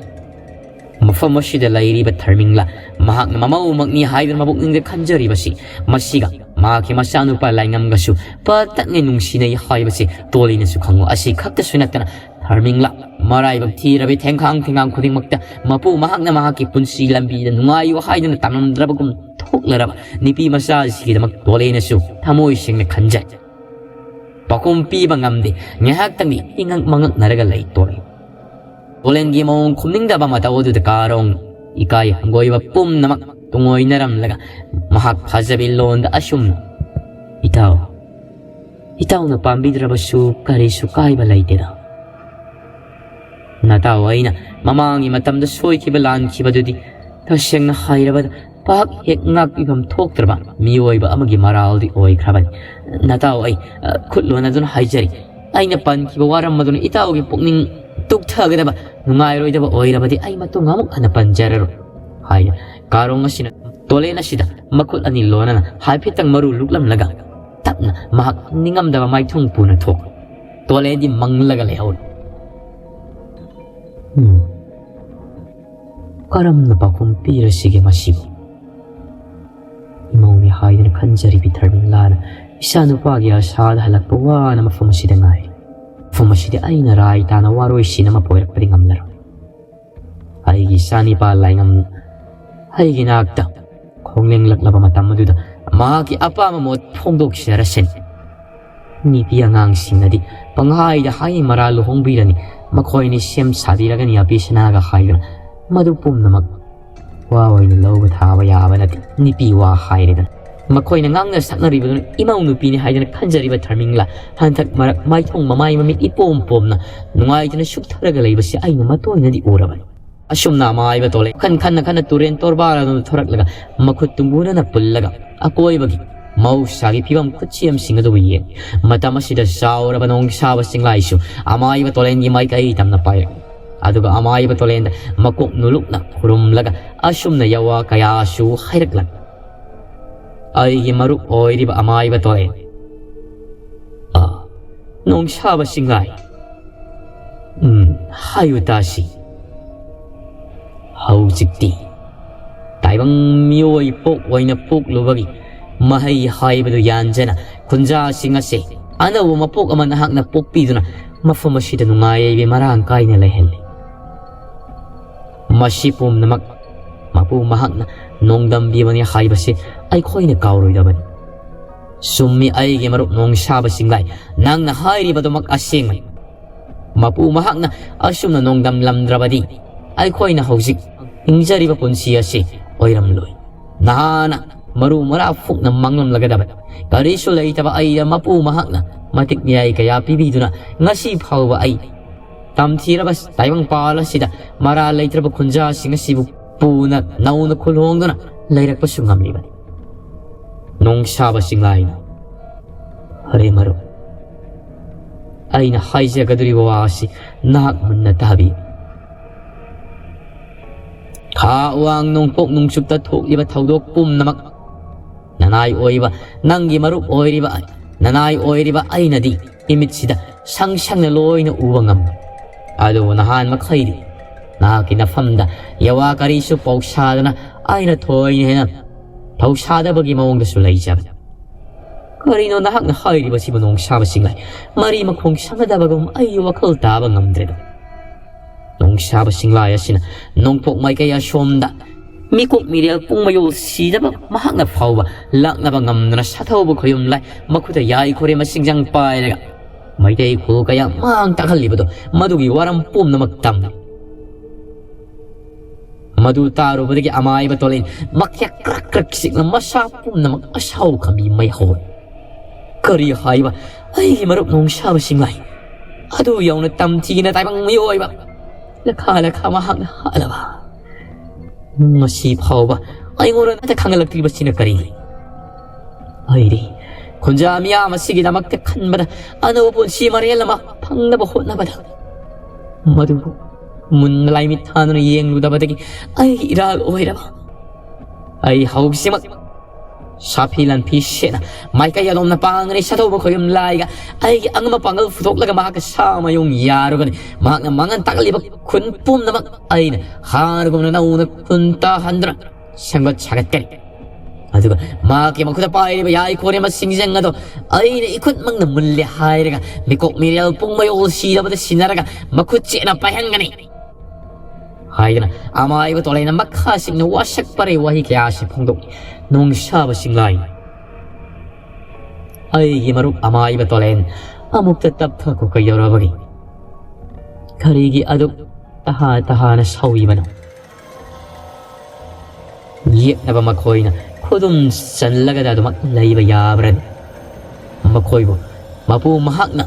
ꯃꯐꯝ ꯑꯁꯤꯗ ꯂꯩꯔꯤꯕ ꯊꯔꯃꯤꯡꯂꯥ, ꯃꯍꯥꯛꯅ ꯃꯃꯧꯃꯛꯅꯤ ꯍꯥꯏꯗꯨꯅ ꯃꯄꯨꯛꯅꯤꯡꯗ ꯈꯟꯖꯔꯤꯕꯁꯤ, ꯃꯁꯤꯒ ꯃꯍꯥꯛꯀꯤ ꯃꯆꯥꯅꯨꯄꯥ ꯂꯥꯏꯉꯝꯒꯁꯨ ꯄꯥꯇꯛꯅ ꯅꯨꯡꯁꯤꯅꯩ ꯍꯥꯏꯕꯁꯤ ꯇꯣꯂꯦꯟꯅꯁꯨ ꯈꯪꯉꯨ꯫ ꯑꯁꯤ ꯈꯛꯇꯁꯨ ꯅꯠꯇꯅ ꯊꯔꯃꯤꯡꯂꯥ ꯃꯔꯥꯏꯕꯛ ꯊꯤꯔꯕꯤ ꯊꯦꯡꯈꯥꯡ ꯊꯦꯡꯈꯥꯡ ꯈꯨꯗꯤꯡꯃꯛꯇ ꯃꯄꯨ ꯃꯍꯥꯛꯅ ꯃꯍꯥꯛꯀꯤ ꯄꯨꯟꯁꯤ ꯂꯝꯕꯤꯗ ꯅꯨꯡꯉꯥꯏꯌꯨ ꯍꯥꯏꯗꯨꯅ ꯇꯝꯂꯝꯗ꯭ꯔꯕꯒꯨꯝ ꯊꯣꯛꯂꯔꯕ ꯅꯨꯄꯤ ꯃꯆꯥꯁꯤꯒꯤꯗꯃꯛ ꯇꯣꯂꯦꯟꯅꯁꯨ ꯊꯃꯣꯏ ꯁꯦꯡꯅ ꯈꯟꯖꯩ꯫ ꯄꯥꯎꯈꯨꯝ ꯄꯤꯕ ꯉꯝꯗꯦ꯫ ꯉꯥꯏꯍꯥꯛꯇꯪꯗꯤ ꯏꯉꯛ ꯃꯉꯛꯅꯔꯒ ꯂꯩ ꯇꯣꯂꯦꯟ꯫ ꯇꯣꯂꯦꯟꯒꯤ ꯃꯑꯣꯡ ꯈꯨꯝꯅꯤꯡꯗꯕ ꯃꯇꯧ ꯑꯗꯨꯗ ꯀꯥꯔꯣꯡ ꯏꯀꯥꯏ ꯍꯪꯒꯣꯏꯕ ꯄꯨꯝꯅꯃꯛ ꯇꯨꯡꯑꯣꯏꯅꯔꯝꯂꯒ ꯃꯍꯥꯛ ꯐꯖꯕꯤ ꯂꯣꯟꯗ ꯑꯁꯨꯝꯅ, "ꯏꯇꯥꯎ, ꯏꯇꯥꯎꯅ ꯄꯥꯝꯕꯤꯗ꯭ꯔꯕꯁꯨ ꯀꯔꯤꯁꯨ ꯀꯥꯏꯕ ꯂꯩꯇꯦꯗ꯫ ꯅꯇꯥꯎ ꯑꯩꯅ ꯃꯃꯥꯡꯒꯤ ꯃꯇꯝꯗ ꯁꯣꯏꯈꯤꯕ ꯂꯥꯟꯈꯤꯕꯗꯨꯗꯤ ꯇꯁꯦꯡꯅ ꯍꯥꯏꯔꯕꯗ ꯄꯥꯛ ꯍꯦꯛ ꯉꯥꯛꯄꯤꯐꯝ ꯊꯣꯛꯇ꯭ꯔꯕ ꯃꯤꯑꯣꯏꯕ ꯑꯃꯒꯤ ꯃꯔꯥꯜꯗꯤ ꯑꯣꯏꯈ꯭ꯔꯕꯅꯤ꯫ ꯅꯇꯥꯎ, ꯑꯩ, ꯑ, ꯈꯨꯠ ꯂꯣꯟꯅꯗꯨꯅ ꯍꯥꯏꯖꯔꯤ꯫ ꯑꯩꯅ ꯄꯟꯈꯤꯕ ꯋꯥꯔꯝ ꯑꯗꯨꯅ ꯏꯇꯥꯎꯒꯤ ꯄꯨꯛꯅꯤꯡ ꯇꯨꯛꯊꯒꯗꯕ, ꯅꯨꯡꯉꯥꯏꯔꯣꯏꯗꯕ ꯑꯣꯏꯔꯕꯗꯤ ꯑꯩ ꯃꯇꯨꯡ ꯑꯃꯨꯛ ꯍꯟꯅ ꯄꯟꯖꯔꯔꯣꯏ," ꯍꯥꯏꯅ ꯀꯥꯔꯣꯡ ꯑꯁꯤꯅ ꯇꯣꯂꯦꯟ ꯑꯁꯤꯗ ꯃꯈꯨꯠ ꯑꯅꯤ ꯂꯣꯟꯅꯅ ꯍꯥꯏꯐꯦꯠꯇꯪ ꯃꯔꯨ ꯂꯨꯛꯂꯝꯂꯒ ꯇꯞꯅ ꯃꯍꯥꯛ ꯅꯤꯡꯉꯝꯗꯕ ꯃꯥꯏꯊꯣꯡ ꯄꯨꯅ ꯊꯣꯛ꯫ ꯇꯣꯂꯦꯟꯗꯤ ꯃꯪꯂꯒ ꯂꯩꯍꯧꯔꯤ꯫ ꯎꯝ꯫ ꯀꯔꯝꯅ ꯄꯥꯎꯈꯨꯝ ꯄꯤꯔꯁꯤꯒꯦ ꯃꯁꯤꯕꯨ? ꯏꯃꯧꯅꯤ ꯍꯥꯏꯗꯨꯅ ꯈꯟꯖꯔꯤꯕꯤ ꯊꯔꯃꯤꯂꯥꯅ ꯏꯆꯥꯅꯨꯄꯥꯒꯤ ꯑꯁꯥꯗ ꯍꯜꯂꯛꯄ ꯋꯥꯅ ꯃꯐꯝ ꯑꯁꯤꯗ ꯉꯥꯏꯔꯤ꯫ ꯃꯐꯝ ꯑꯁꯤꯗ ꯑꯩꯅ ꯔꯥꯏ ꯇꯥꯅ ꯋꯥꯔꯣꯏꯁꯤꯟ ꯑꯃ ꯄꯣꯏꯔꯛꯄꯗꯤ ꯉꯝꯂꯔꯣꯏ꯫ ꯑꯩꯒꯤ ꯏꯆꯥꯅꯤꯄꯥ ꯂꯥꯏꯉꯝ ꯑꯩꯒꯤ ꯅꯥꯛꯇ ꯈꯣꯡꯂꯦꯡꯂꯛꯂꯕ ꯃꯇꯝ ꯑꯗꯨꯗ ꯃꯍꯥꯛꯀꯤ ꯑꯄꯥꯝꯕ ꯃꯣꯠ ꯐꯣꯡꯗꯣꯛꯆꯔꯁꯤꯟ꯫ ꯅꯨꯄꯤ ꯑꯉꯥꯡꯁꯤꯡꯅꯗꯤ ꯄꯪꯍꯥꯏꯗ ꯍꯥꯏ ꯃꯔꯥ ꯂꯨꯍꯣꯡꯕꯤꯔꯅꯤ, ꯃꯈꯣꯏꯅꯤ ꯁꯦꯝ ꯁꯥꯕꯤꯔꯒꯅꯤ ꯑꯄꯤ ꯁꯅꯥꯒ ꯍꯥꯏꯗꯨꯅ ꯃꯗꯨ ꯄꯨꯝꯅꯃꯛ ꯋꯥ ꯑꯣꯏꯅ ꯂꯧꯕ ꯊꯥꯕ ꯌꯥꯕ ꯅꯠꯇꯦ꯫ ꯅꯨꯄꯤ ꯋꯥ ꯍꯥꯏꯔꯦꯗꯅ꯫ ꯃꯈꯣꯏꯅ ꯉꯥꯡꯅ ꯁꯛꯅꯔꯤꯕꯗꯨꯅ ꯏꯃꯧ ꯅꯨꯄꯤꯅꯤ ꯍꯥꯏꯗꯅ ꯈꯟꯖꯔꯤꯕ ꯊꯔꯃꯤꯡꯂꯥ ꯍꯟꯗꯛ ꯃꯔꯛ ꯃꯥꯏꯊꯣꯡ ꯃꯃꯥꯏ ꯃꯃꯤꯠ ꯏꯄꯣꯝ ꯄꯣꯝꯅ ꯅꯨꯡꯉꯥꯏꯇꯅ ꯁꯨꯛꯊꯔꯒ ꯂꯩꯕꯁꯤ ꯑꯩꯅ ꯃꯇꯣꯏꯅꯗꯤ ꯎꯔꯕꯅꯤ꯫ ꯑꯁꯨꯝꯅ ꯑꯃꯥꯏꯕ ꯇꯣꯂꯦ ꯈꯟ ꯈꯟꯅ ꯈꯟꯅ ꯇꯨꯔꯦꯟ ꯇꯣꯔꯕꯥꯟ ꯑꯗꯨ ꯊꯣꯔꯛꯂꯒ ꯃꯈꯨꯠ ꯇꯨꯝꯕꯨꯅꯅ ꯄꯨꯜꯂꯒ ꯑꯀꯣꯏꯕꯒꯤ ꯃꯍꯧꯁꯥꯒꯤ ꯐꯤꯕꯝ ꯈꯨꯠꯁꯦꯝꯁꯤꯡ ꯑꯗꯨꯕꯨ ꯌꯦꯡ꯫ ꯃꯇꯝ ꯑꯁꯤꯗ ꯆꯥꯎꯔꯕ ꯅꯣꯡꯁꯥꯕ ꯆꯤꯡꯂꯥꯏꯁꯨ ꯑꯃꯥꯏꯕ ꯇꯣꯂꯦꯟꯒꯤ ꯃꯥꯏꯀꯩ ꯇꯝꯅ ꯄꯥꯏꯔꯛꯏ꯫ ꯑꯗꯨꯒ ꯑꯃꯥꯏꯕ ꯇꯣꯂꯦꯟꯗ ꯃꯀꯣꯛ ꯅꯨꯂꯨꯛꯅ ꯈꯨꯔꯨꯝꯂꯒ ꯑꯁꯨꯝꯅ ꯌꯥꯋꯥ ꯀꯌꯥꯁꯨ ꯍꯥꯏꯔꯛꯂꯛ꯫ ꯑꯩꯒꯤ ꯃꯔꯨꯞ ꯑꯣꯏꯔꯤꯕ ꯑꯃꯥꯏꯕ ꯇꯣꯂꯦꯟ꯫ ꯑꯥ, ꯅꯣꯡꯁꯥꯕ ꯆꯤꯡꯂꯥꯏ꯫ ꯎꯝ, ꯍꯥꯏꯌꯨ ꯇꯥꯁꯤ꯫ ꯍꯧꯖꯤꯛꯇꯤ ꯇꯥꯏꯕꯪ ꯃꯤꯑꯣꯏ ꯄꯣꯛ ꯑꯣꯏꯅ ꯄꯣꯛꯂꯨꯕꯒꯤ ꯃꯍꯩ ꯍꯥꯏꯕꯗꯨ ꯌꯥꯟꯖꯅ ꯈꯨꯟꯖꯥꯁꯤꯡ ꯑꯁꯦ ꯑꯅꯧꯕ ꯃꯄꯣꯛ ꯑꯃ ꯅꯍꯥꯛꯅ ꯄꯣꯛꯄꯤꯗꯨꯅ ꯃꯐꯝ ꯑꯁꯤꯗ ꯅꯨꯡꯉꯥꯏ ꯌꯥꯏꯕꯤ ꯃꯔꯥꯡ ꯀꯥꯏꯅ ꯂꯩꯍꯜꯂꯤ꯫ ꯃꯁꯤ ꯄꯨꯝꯅꯃꯛ ꯃꯄꯨ ꯃꯍꯥꯛꯅ ꯅꯣꯡꯗꯝꯕꯤꯕꯅꯤ ꯍꯥꯏꯕꯁꯤ ꯑꯩꯈꯣꯏꯅ ꯀꯥꯎꯔꯣꯏꯗꯕꯅꯤ꯫ ꯆꯨꯝꯃꯤ ꯑꯩꯒꯤ ꯃꯔꯨꯞ ꯅꯣꯡꯁꯥꯕ ꯆꯤꯡꯂꯥꯏ, ꯅꯪꯅ ꯍꯥꯏꯔꯤꯕꯗꯨꯃꯛ ꯑꯁꯦꯡꯕꯅꯤ꯫ ꯃꯄꯨ ꯃꯍꯥꯛꯅ ꯑꯁꯨꯝꯅ ꯅꯣꯡꯗꯝꯂꯝꯗ꯭ꯔꯕꯗꯤ ꯑꯩꯈꯣꯏꯅ ꯍꯧꯖꯤꯛ ꯍꯤꯡꯖꯔꯤꯕ ꯄꯨꯟꯁꯤ ꯑꯁꯤ ꯑꯣꯏꯔꯝꯂꯣꯏ꯫ ꯅꯍꯥꯅ ꯃꯔꯨ ꯃꯔꯥ ꯐꯨꯛꯅ ꯃꯥꯡꯂꯝꯂꯒꯗꯕꯅꯤ꯫ ꯀꯔꯤꯁꯨ ꯂꯩꯇꯕ ꯑꯩꯗ ꯃꯄꯨ ꯃꯍꯥꯛꯅ ꯃꯇꯤꯛ ꯃꯌꯥꯏ ꯀꯌꯥ ꯄꯤꯕꯤꯗꯨꯅ ꯉꯁꯤ ꯐꯥꯎꯕ ꯑꯩ ꯇꯝꯊꯤꯔꯕ ꯇꯥꯏꯕꯪꯄꯥꯜ ꯑꯁꯤꯗ ꯃꯔꯥ ꯂꯩꯇ꯭ꯔꯕ ꯈꯨꯟꯖꯥꯁꯤꯡ ꯑꯁꯤꯕꯨ ꯄꯨꯅ ꯅꯧꯅ ꯈꯨꯜꯍꯣꯡꯗꯨꯅ ꯂꯩꯔꯛꯄꯁꯨ ꯉꯝꯂꯤꯕꯅꯤ꯫ ꯅꯣꯡꯁꯥꯕ ꯆꯤꯡꯂꯥꯏꯅ, "ꯐꯔꯦ ꯃꯔꯨꯞ, ꯑꯩꯅ ꯍꯥꯏꯖꯒꯗꯧꯔꯤꯕ ꯋꯥ ꯑꯁꯤ ꯅꯍꯥꯛ ꯃꯨꯟꯅ ꯇꯥꯕꯤꯌꯨ꯫ ꯈꯥ ꯋꯥꯡ ꯅꯣꯡꯄꯣꯛ ꯅꯣꯡꯆꯨꯞꯇ ꯊꯣꯛꯂꯤꯕ ꯊꯧꯗꯣꯛ ꯄꯨꯝꯅꯃꯛ ꯅꯅꯥꯏ ꯑꯣꯏꯕ, ꯅꯪꯒꯤ ꯃꯔꯨꯞ ꯑꯣꯏꯔꯤꯕ, ꯅꯅꯥꯏ ꯑꯣꯏꯔꯤꯕ ꯑꯩꯅꯗꯤ ꯏꯃꯤꯠꯁꯤꯗ ꯁꯪ ꯁꯪꯅ ꯂꯣꯏꯅ ꯎꯕ ꯉꯝꯃꯤ꯫ ꯑꯗꯨꯕꯨ ꯅꯍꯥꯟ ꯃꯈꯩꯗꯤ ꯅꯍꯥꯛꯀꯤ ꯅꯐꯝꯗ ꯌꯥꯋꯥ ꯀꯔꯤꯁꯨ ꯄꯥꯎꯁꯥꯗꯅ ꯑꯩꯅ ꯊꯣꯏꯅ ꯍꯦꯟꯅ ꯊꯧꯁꯥꯗꯕꯒꯤ ꯃꯑꯣꯡꯗꯁꯨ ꯂꯩꯖꯕꯅꯤ꯫ ꯀꯔꯤꯅꯣ ꯅꯍꯥꯛꯅ ꯍꯥꯏꯔꯤꯕꯁꯤꯕꯨ, ꯅꯣꯡꯁꯥꯕ ꯆꯤꯡꯂꯥꯏ? ꯃꯔꯤ ꯃꯈꯣꯡ ꯁꯝꯅꯗꯕꯒꯨꯝ ꯑꯩ ꯋꯥꯈꯜ ꯇꯥꯕ ꯉꯝꯗ꯭ꯔꯦꯗ"꯫ ꯅꯣꯡꯁꯥꯕ ꯆꯤꯡꯂꯥꯏ ꯑꯁꯤꯅ ꯅꯣꯡꯄꯣꯛ ꯃꯥꯏꯀꯩ ꯑꯁꯣꯝꯗ ꯃꯤꯀꯣꯛ ꯃꯤꯔꯦꯜ ꯄꯨꯡ ꯃꯌꯣꯜ ꯁꯤꯗꯕ ꯃꯍꯥꯛꯅ ꯐꯥꯎꯕ ꯂꯥꯛꯅꯕ ꯉꯝꯗꯅ ꯁꯥꯊꯧꯕ ꯈꯣꯌꯨꯝ ꯂꯥꯏ, ꯃꯈꯨꯠꯇ ꯌꯥꯏ ꯈꯣꯔꯦꯝꯕ ꯁꯤꯡꯖꯪ ꯄꯥꯏꯔꯒ ꯃꯩꯇꯩ ꯈꯨꯜ ꯀꯌꯥ ꯃꯥꯡ ꯇꯥꯛꯍꯜꯂꯤꯕꯗꯣ, ꯃꯗꯨꯒꯤ ꯋꯥꯔꯝ ꯄꯨꯝꯅꯃꯛ ꯇꯝꯂꯤ꯫ ꯃꯗꯨ ꯇꯥꯔꯨꯕꯗꯒꯤ ꯑꯃꯥꯏꯕ ꯇꯣꯂꯦꯟ ꯃꯈ꯭ꯌꯥ ꯀ꯭ꯔꯛ ꯀ꯭ꯔꯛ ꯆꯤꯛꯅ ꯃꯁꯥ ꯄꯨꯝꯅꯃꯛ ꯑꯁꯥꯎ ꯈꯝꯕꯤ ꯃꯩ ꯍꯧꯔꯦ꯫ "ꯀꯔꯤ ꯍꯥꯏꯕ? ꯑꯩꯒꯤ ꯃꯔꯨꯞ ꯅꯣꯡꯁꯥꯕ ꯆꯤꯡꯂꯥꯏ ꯑꯗꯨ ꯌꯧꯅ ꯇꯝꯊꯤꯅ ꯇꯥꯏꯕꯪ ꯃꯤꯑꯣꯏꯕ ꯂꯈꯥ ꯂꯈꯥ ꯃꯍꯥꯛꯅ ꯍꯥꯠꯂꯕ? ꯉꯁꯤ ꯐꯥꯎꯕ ꯑꯩꯉꯣꯟꯗ ꯑꯃꯠꯇ ꯈꯪꯍꯜꯂꯛꯇ꯭ꯔꯤꯕꯁꯤꯅ ꯀꯔꯤꯒꯤ? ꯑꯩꯗꯤ ꯈꯨꯟꯖꯥ ꯃꯤꯌꯥꯝ ꯑꯁꯤꯒꯤꯗꯃꯛꯇ ꯈꯟꯕꯗ ꯑꯅꯧꯕ ꯄꯨꯟꯁꯤ ꯃꯔꯦꯜ ꯑꯃ ꯐꯪꯅꯕ ꯍꯣꯠꯅꯕꯗ ꯃꯗꯨꯕꯨ ꯃꯨꯟꯅ ꯂꯥꯏꯃꯤꯠ ꯊꯥꯗꯨꯅ ꯌꯦꯡꯂꯨꯗꯕꯗꯒꯤ ꯑꯩꯒꯤ ꯏꯔꯥꯜ ꯑꯣꯏꯔꯕ ꯑꯩ ꯍꯧꯖꯤꯛꯃꯛ ꯁꯥꯐꯤ ꯂꯥꯟꯐꯤ ꯁꯦꯠꯅ ꯃꯥꯏꯀꯩ ꯑꯗꯣꯝꯅ ꯄꯥꯡꯒꯅꯤ꯫ ꯁꯥꯊꯧꯕ ꯈꯣꯌꯨꯝ ꯂꯥꯏꯒ ꯑꯩꯒꯤ ꯑꯉꯝꯕ ꯄꯥꯡꯒꯜ ꯐꯨꯊꯣꯛꯂꯒ ꯃꯍꯥꯛꯀ ꯁꯥ ꯃꯌꯨꯡ ꯌꯥꯔꯨꯒꯅꯤ꯫ ꯃꯍꯥꯛꯅ ꯃꯥꯡꯍꯟ ꯇꯥꯛꯍꯜꯂꯤꯕ ꯈꯨꯟ ꯄꯨꯝꯅꯃꯛ ꯑꯩꯅ ꯍꯥꯟꯅꯒꯨꯝꯅ ꯅꯧꯅ ꯈꯨꯟ ꯇꯥꯍꯟꯗꯨꯅ ꯁꯦꯝꯒꯠ ꯁꯥꯒꯠꯀꯅꯤ꯫ ꯑꯗꯨꯒ ꯃꯍꯥꯛꯀꯤ ꯃꯈꯨꯠꯇ ꯄꯥꯏꯔꯤꯕ ꯌꯥꯏ ꯈꯣꯔꯦꯝꯕ ꯁꯤꯡꯖꯪ ꯑꯗꯣ ꯑꯩꯅ ꯏꯈꯨꯠꯃꯛꯅ ꯃꯨꯜꯂꯦ ꯍꯥꯏꯔꯒ ꯃꯤꯀꯣꯛ ꯃꯤꯔꯦꯜ ꯄꯨꯡ ꯃꯌꯣꯜ ꯁꯤꯗꯕꯗ ꯁꯤꯟꯅꯔꯒ ꯃꯈꯨꯠ ꯆꯦꯠꯅ ꯄꯥꯏꯍꯟꯒꯅꯤ" ꯍꯥꯏꯗꯅ ꯑꯃꯥꯏꯕ ꯇꯣꯂꯩꯅ ꯃꯈꯥ ꯁꯤꯡꯅ ꯋꯥꯁꯛ ꯄꯔꯩ ꯋꯥꯍꯩ ꯀꯌꯥ ꯑꯁꯤ ꯐꯣꯡꯗꯣꯛꯏ꯫ ꯅꯣꯡꯁꯥꯕ ꯆꯤꯡꯂꯥꯏ, ꯑꯩꯒꯤ ꯃꯔꯨꯞ ꯑꯃꯥꯏꯕ ꯇꯣꯂꯦꯟ ꯑꯃꯨꯛꯇ ꯇꯞꯊꯈꯣ ꯀꯩꯗꯧꯔꯕꯒꯦ? ꯀꯔꯤꯒꯤ ꯑꯗꯨꯛ ꯇꯍꯥ ꯇꯍꯥꯅ ꯁꯥꯎꯏꯕꯅꯣ? ꯌꯦꯛꯅꯕ ꯃꯈꯣꯏꯅ ꯈꯨꯗꯨꯝ ꯆꯜꯂꯒꯗ ꯑꯗꯨꯃꯛ ꯂꯩꯕ ꯌꯥꯕ꯭ꯔꯅꯤ? ꯃꯈꯣꯏꯕꯨ ꯃꯄꯨ ꯃꯍꯥꯛꯅ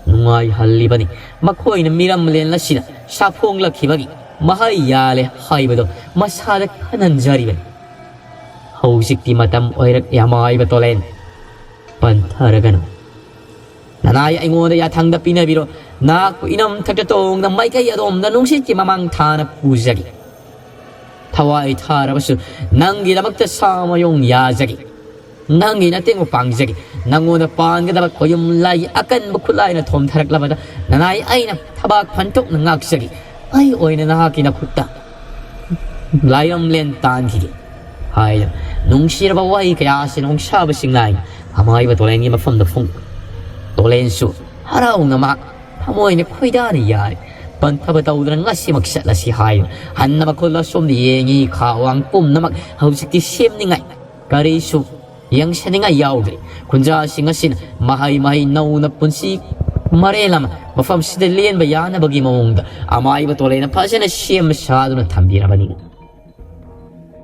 ꯅꯨꯡꯉꯥꯏꯍꯜꯂꯤꯕꯅꯤ꯫ ꯃꯈꯣꯏꯅ ꯃꯤꯔꯝꯂꯦꯟ ꯑꯁꯤꯗ ꯁꯥꯐꯣꯡꯂꯛꯈꯤꯕꯒꯤ ꯃꯍꯩ ꯌꯥꯜꯂꯦ ꯍꯥꯏꯕꯗꯨ ꯃꯁꯥꯗ ꯈꯟꯍꯟꯖꯔꯤꯕꯅꯤ꯫ ꯍꯧꯖꯤꯛꯇꯤ ꯃꯇꯝ ꯑꯣꯏꯔꯛꯂꯦ ꯑꯃꯥꯏꯕ ꯇꯣꯂꯦꯟ꯫ ꯄꯟꯊꯔꯒꯅꯨ꯫ ꯅꯅꯥꯏ ꯑꯩꯉꯣꯟꯗ ꯌꯥꯊꯪꯗ ꯄꯤꯅꯕꯤꯔꯣ꯫ ꯅꯍꯥꯛꯄꯨ ꯏꯅꯝ ꯊꯛꯇ ꯇꯣꯡꯗ ꯃꯥꯏꯀꯩ ꯑꯗꯣꯝꯗ ꯅꯨꯡꯁꯤꯠꯀꯤ ꯃꯃꯥꯡ ꯊꯥꯅ ꯄꯨꯖꯒꯦ꯫ ꯊꯋꯥꯏ ꯊꯥꯔꯕꯁꯨ ꯅꯪꯒꯤꯗꯃꯛꯇ ꯁꯥꯃꯌꯣꯡ ꯌꯥꯖꯒꯦ꯫ ꯅꯪꯒꯤ ꯅꯇꯦꯡꯕꯨ ꯄꯥꯡꯖꯒꯦ꯫ ꯅꯪꯉꯣꯟꯗ ꯄꯥꯟꯒꯗꯕ ꯈꯣꯌꯨꯝ ꯂꯥꯏꯒꯤ ꯑꯀꯟꯕ ꯈꯨꯠꯂꯥꯏꯅ ꯊꯣꯝꯊꯔꯛꯂꯕꯗ ꯅꯅꯥꯏ ꯑꯩꯅ ꯊꯕꯥꯛ ꯐꯟꯇꯣꯛꯅ ꯉꯥꯛꯆꯒꯦ꯫ ꯑꯩ ꯑꯣꯏꯅ ꯅꯍꯥꯛꯀꯤ ꯅꯈꯨꯠꯇ ꯂꯥꯏꯔꯝꯂꯦꯟ ꯇꯥꯟꯈꯤꯒꯦ ꯍꯥꯏꯗꯨꯅ ꯅꯨꯡꯁꯤꯔꯕ ꯋꯥꯍꯩ ꯀꯌꯥ ꯑꯁꯤ ꯅꯣꯡꯁꯥꯕ ꯆꯤꯡꯂꯥꯏ ꯑꯃꯥꯏꯕ ꯇꯣꯂꯦꯟꯒꯤ ꯃꯐꯝꯗ ꯐꯣꯡ꯫ ꯇꯣꯂꯦꯟꯁꯨ ꯍꯔꯥꯎꯅ ꯃꯍꯥꯛ ꯊꯃꯣꯏꯅ ꯈꯣꯏꯗꯥꯅ ꯌꯥꯔꯦ꯫ ꯄꯟꯊꯕ ꯇꯧꯗꯅ ꯉꯁꯤꯃꯛ ꯆꯠꯂꯁꯤ ꯍꯥꯏꯗꯨꯅ ꯍꯟꯅ ꯃꯈꯣꯜ ꯑꯁꯣꯝꯗ ꯌꯦꯡꯉꯤ꯫ ꯈꯥ ꯋꯥꯡ ꯄꯨꯝꯅꯃꯛ ꯍꯧꯖꯤꯛꯇꯤ ꯁꯦꯝꯅꯤꯡꯉꯥꯏ ꯀꯔꯤꯁꯨ ꯌꯦꯡꯁꯅꯤꯡꯉꯥꯏ ꯌꯥꯎꯗ꯭ꯔꯦ꯫ ꯈꯨꯟꯖꯥꯁꯤꯡ ꯑꯁꯤꯅ ꯃꯍꯩ ꯃꯍꯩ ꯅꯧꯅ ꯄꯨꯟꯁꯤ ꯃꯔꯦꯜ ꯑꯃ ꯃꯐꯝꯁꯤꯗ ꯂꯦꯟꯕ ꯌꯥꯅꯕꯒꯤ ꯃꯑꯣꯡꯗ ꯑꯃꯥꯏꯕ ꯇꯣꯂꯦꯟꯅ ꯐꯖꯅ ꯁꯦꯝ ꯁꯥꯗꯨꯅ ꯊꯝꯕꯤꯔꯕꯅꯤ꯫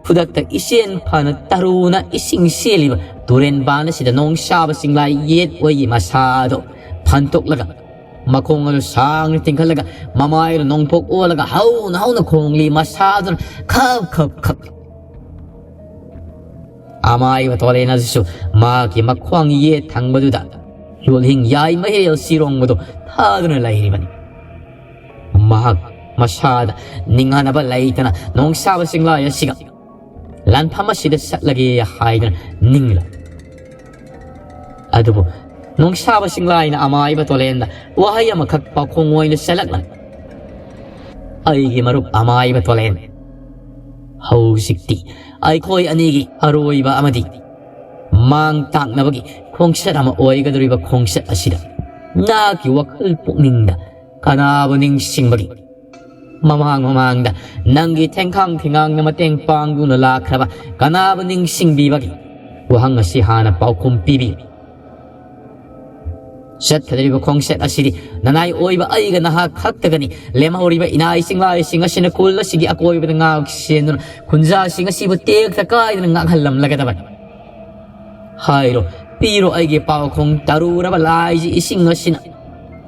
ꯈꯨꯗꯛꯇ ꯏꯆꯦꯟ ꯐꯅ ꯇꯔꯨꯅ ꯏꯁꯤꯡ ꯆꯦꯜꯂꯤꯕ ꯇꯨꯔꯦꯟ ꯄꯥꯟ ꯑꯁꯤꯗ ꯅꯣꯡꯁꯥꯕ ꯆꯤꯡꯂꯥꯏ ꯌꯦꯠ ꯑꯣꯏꯒꯤ ꯃꯁꯥꯗꯣ ꯐꯟꯇꯣꯛꯂꯒ ꯃꯈꯣꯡ ꯑꯗꯨ ꯁꯥꯡꯅ ꯇꯤꯡꯈꯠꯂꯒ ꯃꯃꯥꯏ ꯑꯗꯨ ꯅꯣꯡꯄꯣꯛ ꯑꯣꯜꯂꯒ ꯍꯧꯅ ꯍꯧꯅ ꯈꯣꯡꯂꯤ ꯃꯁꯥꯗꯨꯅ ꯈꯞ ꯈꯞ ꯈꯞ꯫ ꯑꯃꯥꯏꯕ ꯇꯣꯂꯦꯟ ꯑꯗꯨꯁꯨ ꯃꯍꯥꯛꯀꯤ ꯃꯈ꯭ꯋꯥꯡ ꯌꯦꯠ ꯊꯪꯕꯗꯨꯗ ꯌꯣꯜꯍꯤꯡ ꯌꯥꯏ ꯃꯍꯦꯜ ꯁꯤꯔꯣꯡꯕꯗꯨ ꯊꯥꯗꯨꯅ ꯂꯩꯔꯤꯕꯅꯤ꯫ ꯃꯍꯥꯛ ꯃꯁꯥꯗ ꯅꯤꯡꯍꯟꯅꯕ ꯂꯩꯇꯅ ꯅꯣꯡꯁꯥꯕ ꯆꯤꯡꯂꯥꯏ ꯑꯁꯤꯒ ꯂꯥꯟꯐꯝ ꯑꯁꯤꯗ ꯆꯠꯂꯒꯦ ꯍꯥꯏꯗꯨꯅ ꯅꯤꯡꯂ꯫ ꯑꯗꯨꯕꯨ ꯅꯣꯡꯁꯥꯕ ꯆꯤꯡꯂꯥꯏꯅ ꯑꯃꯥꯏꯕ ꯇꯣꯂꯦꯟꯗ ꯋꯥꯍꯩ ꯑꯃꯈꯛ ꯄꯥꯎꯈꯣꯡ ꯑꯣꯏꯅ ꯆꯠꯂꯛꯂꯝꯃꯤ꯫ ꯑꯩꯒꯤ ꯃꯔꯨꯞ ꯑꯃꯥꯏꯕ ꯇꯣꯂꯦꯟ, ꯍꯧꯖꯤꯛꯇꯤ ꯑꯩꯈꯣꯏ ꯑꯅꯤꯒꯤ ꯑꯔꯣꯏꯕ ꯑꯃꯗꯤ ꯃꯥꯡ ꯇꯥꯛꯅꯕꯒꯤ ꯈꯣꯡꯆꯠ ꯑꯃ ꯑꯣꯏꯒꯗꯧꯔꯤꯕ ꯈꯣꯡꯆꯠ ꯑꯁꯤꯗ ꯅꯍꯥꯛꯀꯤ ꯋꯥꯈꯜ ꯄꯨꯛꯅꯤꯡꯗ ꯀꯅꯥꯕꯨ ꯅꯤꯡꯁꯤꯡꯕꯒꯤ ꯃꯃꯥꯡ ꯃꯃꯥꯡꯗ ꯅꯪꯒꯤ ꯊꯦꯡꯈꯥꯡ ꯊꯦꯡꯉꯥꯡꯅ ꯃꯇꯦꯡ ꯄꯥꯡꯗꯨꯅ ꯂꯥꯛꯈ꯭ꯔꯕ ꯀꯅꯥꯕꯨ ꯅꯤꯡꯁꯤꯡꯕꯤꯕꯒꯦ? ꯋꯥꯍꯪ ꯑꯁꯤ ꯍꯥꯟꯅ ꯄꯥꯎꯈꯨꯝ ꯄꯤꯕꯤꯌꯨ꯫ ꯆꯠꯀꯗꯧꯔꯤꯕ ꯈꯣꯡꯆꯠ ꯑꯁꯤꯗꯤ ꯅꯅꯥꯏ ꯑꯣꯏꯕ ꯑꯩꯒ ꯅꯍꯥꯛ ꯈꯛꯇꯒꯅꯤ꯫ ꯂꯦꯝꯍꯧꯔꯤꯕ ꯏꯅꯥꯏ ꯆꯤꯡꯂꯥꯏꯁꯤꯡ ꯑꯁꯤꯅ ꯈꯨꯜ ꯑꯁꯤꯒꯤ ꯑꯀꯣꯏꯕꯗ ꯉꯥꯛ ꯁꯦꯟꯗꯨꯅ ꯈꯨꯟꯖꯥꯁꯤꯡ ꯑꯁꯤꯕꯨ ꯇꯦꯛꯇ ꯀꯥꯏꯗꯅ ꯉꯥꯛꯍꯜꯂꯝꯂꯒꯗꯕꯅꯤ꯫ ꯍꯥꯏꯔꯣ, ꯄꯤꯔꯣ ꯑꯩꯒꯤ ꯄꯥꯎꯈꯣꯡ ꯇꯔꯨꯔꯕ ꯂꯥꯏꯁꯤ ꯏꯁꯤꯡ ꯑꯁꯤꯅ꯫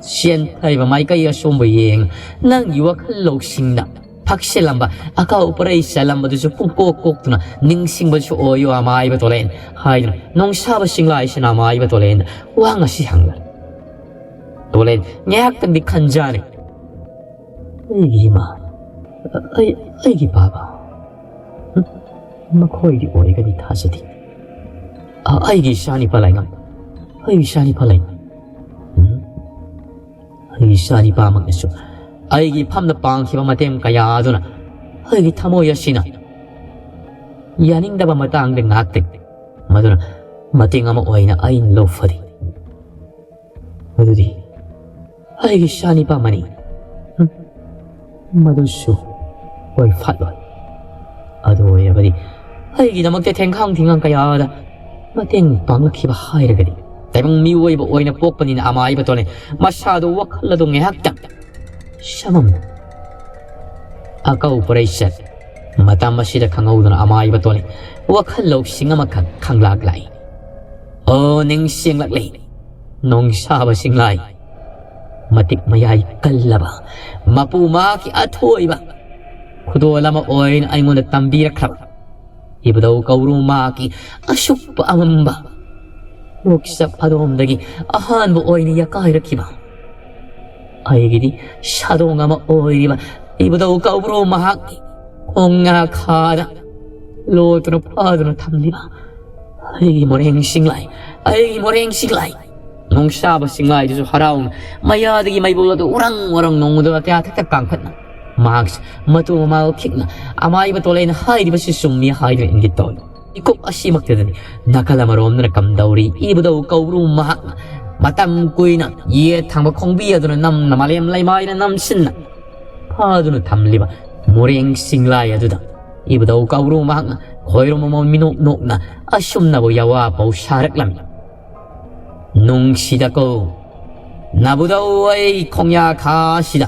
ꯆꯦꯟꯊꯔꯤꯕ ꯃꯥꯏꯀꯩ ꯑꯁꯣꯝꯕꯨ ꯌꯦꯡ ꯅꯪꯒꯤ ꯋꯥꯈꯜ ꯂꯧꯁꯤꯡꯗ ꯍꯛꯁꯦꯜꯂꯝꯕ, ꯑꯀꯥꯎ ꯄꯔꯩ ꯆꯜꯂꯝꯕꯗꯨꯁꯨ ꯄꯨꯡꯀꯣꯛ ꯀꯣꯛꯇꯨꯅ, "ꯅꯤꯡꯁꯤꯡꯕꯁꯨ ꯑꯣꯏꯌꯨ ꯑꯃꯥꯏꯕ ꯇꯣꯂꯦꯟ" ꯍꯥꯏꯗꯨꯅ ꯅꯣꯡꯁꯥꯕ ꯁꯤꯡꯂꯥꯏꯁꯤꯅ ꯑꯃꯥꯏꯕ ꯇꯣꯂꯦꯟꯗ ꯋꯥ ꯉꯁꯤ ꯍꯪꯂꯔꯦ꯫ ꯇꯣꯂꯦꯟ ꯉꯥꯏꯍꯥꯛꯇꯪꯗꯤ ꯈꯟꯖꯥꯅꯩ꯫ "ꯑꯩꯒꯤ ꯏꯃꯥ, ꯑꯩ, ꯑꯩꯒꯤ ꯕꯥꯕꯥ, ꯎꯝ, ꯃꯈꯣꯏꯗꯤ ꯑꯣꯏꯒꯅꯤ ꯊꯥꯖꯗꯦ꯫ ꯑ, ꯑꯩꯒꯤ ꯏꯆꯥꯅꯤꯄꯥ ꯂꯥꯏꯉꯝ, ꯑꯩꯒꯤ ꯏꯆꯥꯅꯤꯄꯥ ꯂꯥꯏꯉꯝ, ꯎꯝ, ꯑꯩꯒꯤ ꯏꯆꯥꯅꯤꯄꯥꯃꯛꯅꯁꯨ ꯑꯩꯒꯤ ꯐꯝꯗ ꯄꯥꯡꯈꯤꯕ ꯃꯇꯦꯡ ꯀꯌꯥ ꯑꯗꯨꯅ ꯑꯩꯒꯤ ꯊꯃꯣꯏ ꯑꯁꯤꯅ ꯌꯥꯅꯤꯡꯗꯕ ꯃꯇꯥꯡꯗ ꯉꯥꯛꯇꯦ꯫ ꯃꯗꯨꯅ ꯃꯇꯦꯡ ꯑꯃ ꯑꯣꯏꯅ ꯑꯩꯅ ꯂꯧꯐꯗꯦ꯫ ꯃꯗꯨꯗꯤ ꯑꯩꯒꯤ ꯏꯆꯥꯅꯤꯄꯥ ꯃꯅꯤ꯫ ꯍꯨꯝ, ꯃꯗꯨꯁꯨ ꯑꯣꯏ ꯐꯠꯂꯣꯏ꯫ ꯑꯗꯨ ꯑꯣꯏꯔꯕꯗꯤ ꯑꯩꯒꯤꯗꯃꯛꯇ ꯊꯦꯡꯈꯥꯡ ꯊꯤꯡꯉꯥꯡ ꯀꯌꯥꯗ ꯃꯇꯦꯡ ꯄꯥꯡꯂꯛꯈꯤꯕ ꯍꯥꯏꯔꯒꯗꯤ, ꯇꯥꯏꯕꯪ ꯃꯤꯑꯣꯏꯕ ꯑꯣꯏꯅ ꯄꯣꯛꯄꯅꯤꯅ ꯑꯃꯥꯏꯕ ꯇꯣꯂꯦ ꯃꯁꯥꯗꯨ ꯋꯥꯈꯜ ꯑꯗꯨ ꯉꯥꯏꯍꯥꯛꯇꯪ ꯁꯃꯝꯅ ꯑꯀꯧ ꯄꯔꯩꯆꯠ ꯃꯇꯝ ꯑꯁꯤꯗ ꯈꯪꯍꯧꯗꯅ ꯑꯃꯥꯏꯕ ꯇꯣꯂꯦ ꯋꯥꯈꯜ ꯂꯧꯁꯤꯡ ꯑꯃꯈꯛ ꯈꯪꯂꯥꯛ ꯂꯥꯛꯏ꯫ ꯑꯣ, ꯅꯤꯡꯁꯤꯡꯂꯛꯂꯤ꯫ ꯅꯣꯡꯁꯥꯕ ꯁꯤꯡꯂꯥꯏ, ꯃꯇꯤꯛ ꯃꯌꯥꯏ ꯀꯜꯂꯕ, ꯃꯄꯨ ꯃꯍꯥꯛꯀꯤ ꯑꯊꯣꯏꯕ ꯈꯨꯗꯣꯜ ꯑꯃ ꯑꯣꯏꯅ ꯑꯩꯉꯣꯟꯗ ꯇꯝꯕꯤꯔꯛꯈ꯭ꯔꯕ ꯏꯕꯨꯙꯧ ꯀꯧꯕ꯭ꯔꯨ ꯃꯍꯥꯛꯀꯤ ꯑꯁꯨꯛꯄ ꯑꯃꯝꯕ ꯅꯣꯛꯆꯞ ꯑꯗꯣꯝꯗꯒꯤ ꯑꯍꯥꯟꯕ ꯑꯣꯏꯅ ꯌꯥꯀꯥꯏꯔꯛꯈꯤꯕ ꯑꯩꯒꯤꯗꯤ ꯁꯥꯗꯣꯡ ꯑꯃ ꯑꯣꯏꯔꯤꯕ ꯏꯕꯨꯙꯧ ꯀꯧꯕ꯭ꯔꯨ ꯃꯍꯥꯛꯀꯤ ꯈꯣꯡ ꯉꯥꯈꯥꯗ ꯂꯣꯠꯇꯨꯅ ꯐꯥꯗꯨꯅ ꯊꯝꯂꯤꯕ ꯑꯩꯒꯤ ꯃꯣꯔꯦꯡ ꯁꯤꯡꯂꯥꯏ, ꯑꯩꯒꯤ ꯃꯣꯔꯦꯡ ꯁꯤꯡꯂꯥꯏ꯫ ꯅꯣꯡꯁꯥꯕ ꯁꯤꯡꯂꯥꯏꯗꯨꯁꯨ ꯍꯔꯥꯎꯅ ꯃꯌꯥꯗꯒꯤ ꯃꯩꯕꯨꯜ ꯑꯗꯨ ꯎꯔꯪ ꯎꯔꯪ ꯅꯣꯡꯃꯗꯨ ꯑꯇꯤꯌꯥ ꯊꯛꯇ ꯀꯥꯡꯈꯠꯅ ꯃꯍꯥꯛꯁꯨ ꯃꯇꯨ ꯃꯃꯥꯜ ꯈꯤꯛꯅ ꯑꯃꯥꯏꯕ ꯇꯣꯂꯦꯅ ꯍꯥꯏꯔꯤꯕꯁꯤ ꯆꯨꯝꯃꯤ ꯍꯥꯏꯗꯨꯅ ꯏꯪꯒꯤꯠ ꯇꯧꯏ꯫ ꯃꯤꯀꯨꯞ ꯑꯁꯤꯃꯛꯇꯗꯅꯤ ꯅꯥꯀꯜ ꯑꯃꯔꯣꯝꯗꯅ ꯀꯝꯗꯧꯔꯤ ꯏꯕꯨꯙꯧ ꯀꯧꯕ꯭ꯔꯨ ꯃꯍꯥꯛꯅ ꯃꯇꯝ ꯀꯨꯏꯅ ꯌꯦꯠ ꯊꯪꯕ ꯈꯣꯡꯕꯤ ꯑꯗꯨꯅ ꯅꯝꯅ ꯃꯥꯂꯦꯝ ꯂꯩꯃꯥꯏꯅ ꯅꯝꯁꯤꯟꯅ ꯐꯥꯗꯨꯅ ꯊꯝꯂꯤꯕ ꯃꯣꯔꯦꯡ ꯁꯤꯡꯂꯥꯏ ꯑꯗꯨꯗ ꯏꯕꯨꯙꯧ ꯀꯧꯕ꯭ꯔꯨ ꯃꯍꯥꯛꯅ ꯈꯣꯏꯔꯨꯝ ꯑꯃ ꯃꯤꯅꯣꯛ ꯅꯣꯛꯅ ꯑꯁꯨꯝꯅꯕꯨ ꯌꯥꯋꯥ ꯄꯥꯎ ꯁꯥꯔꯛꯂꯝꯃꯤ꯫ ꯅꯨꯡꯁꯤꯗꯀꯣ, ꯅꯕꯨꯙꯧ ꯑꯩ ꯈꯣꯡꯌꯥꯈꯥꯁꯤꯗ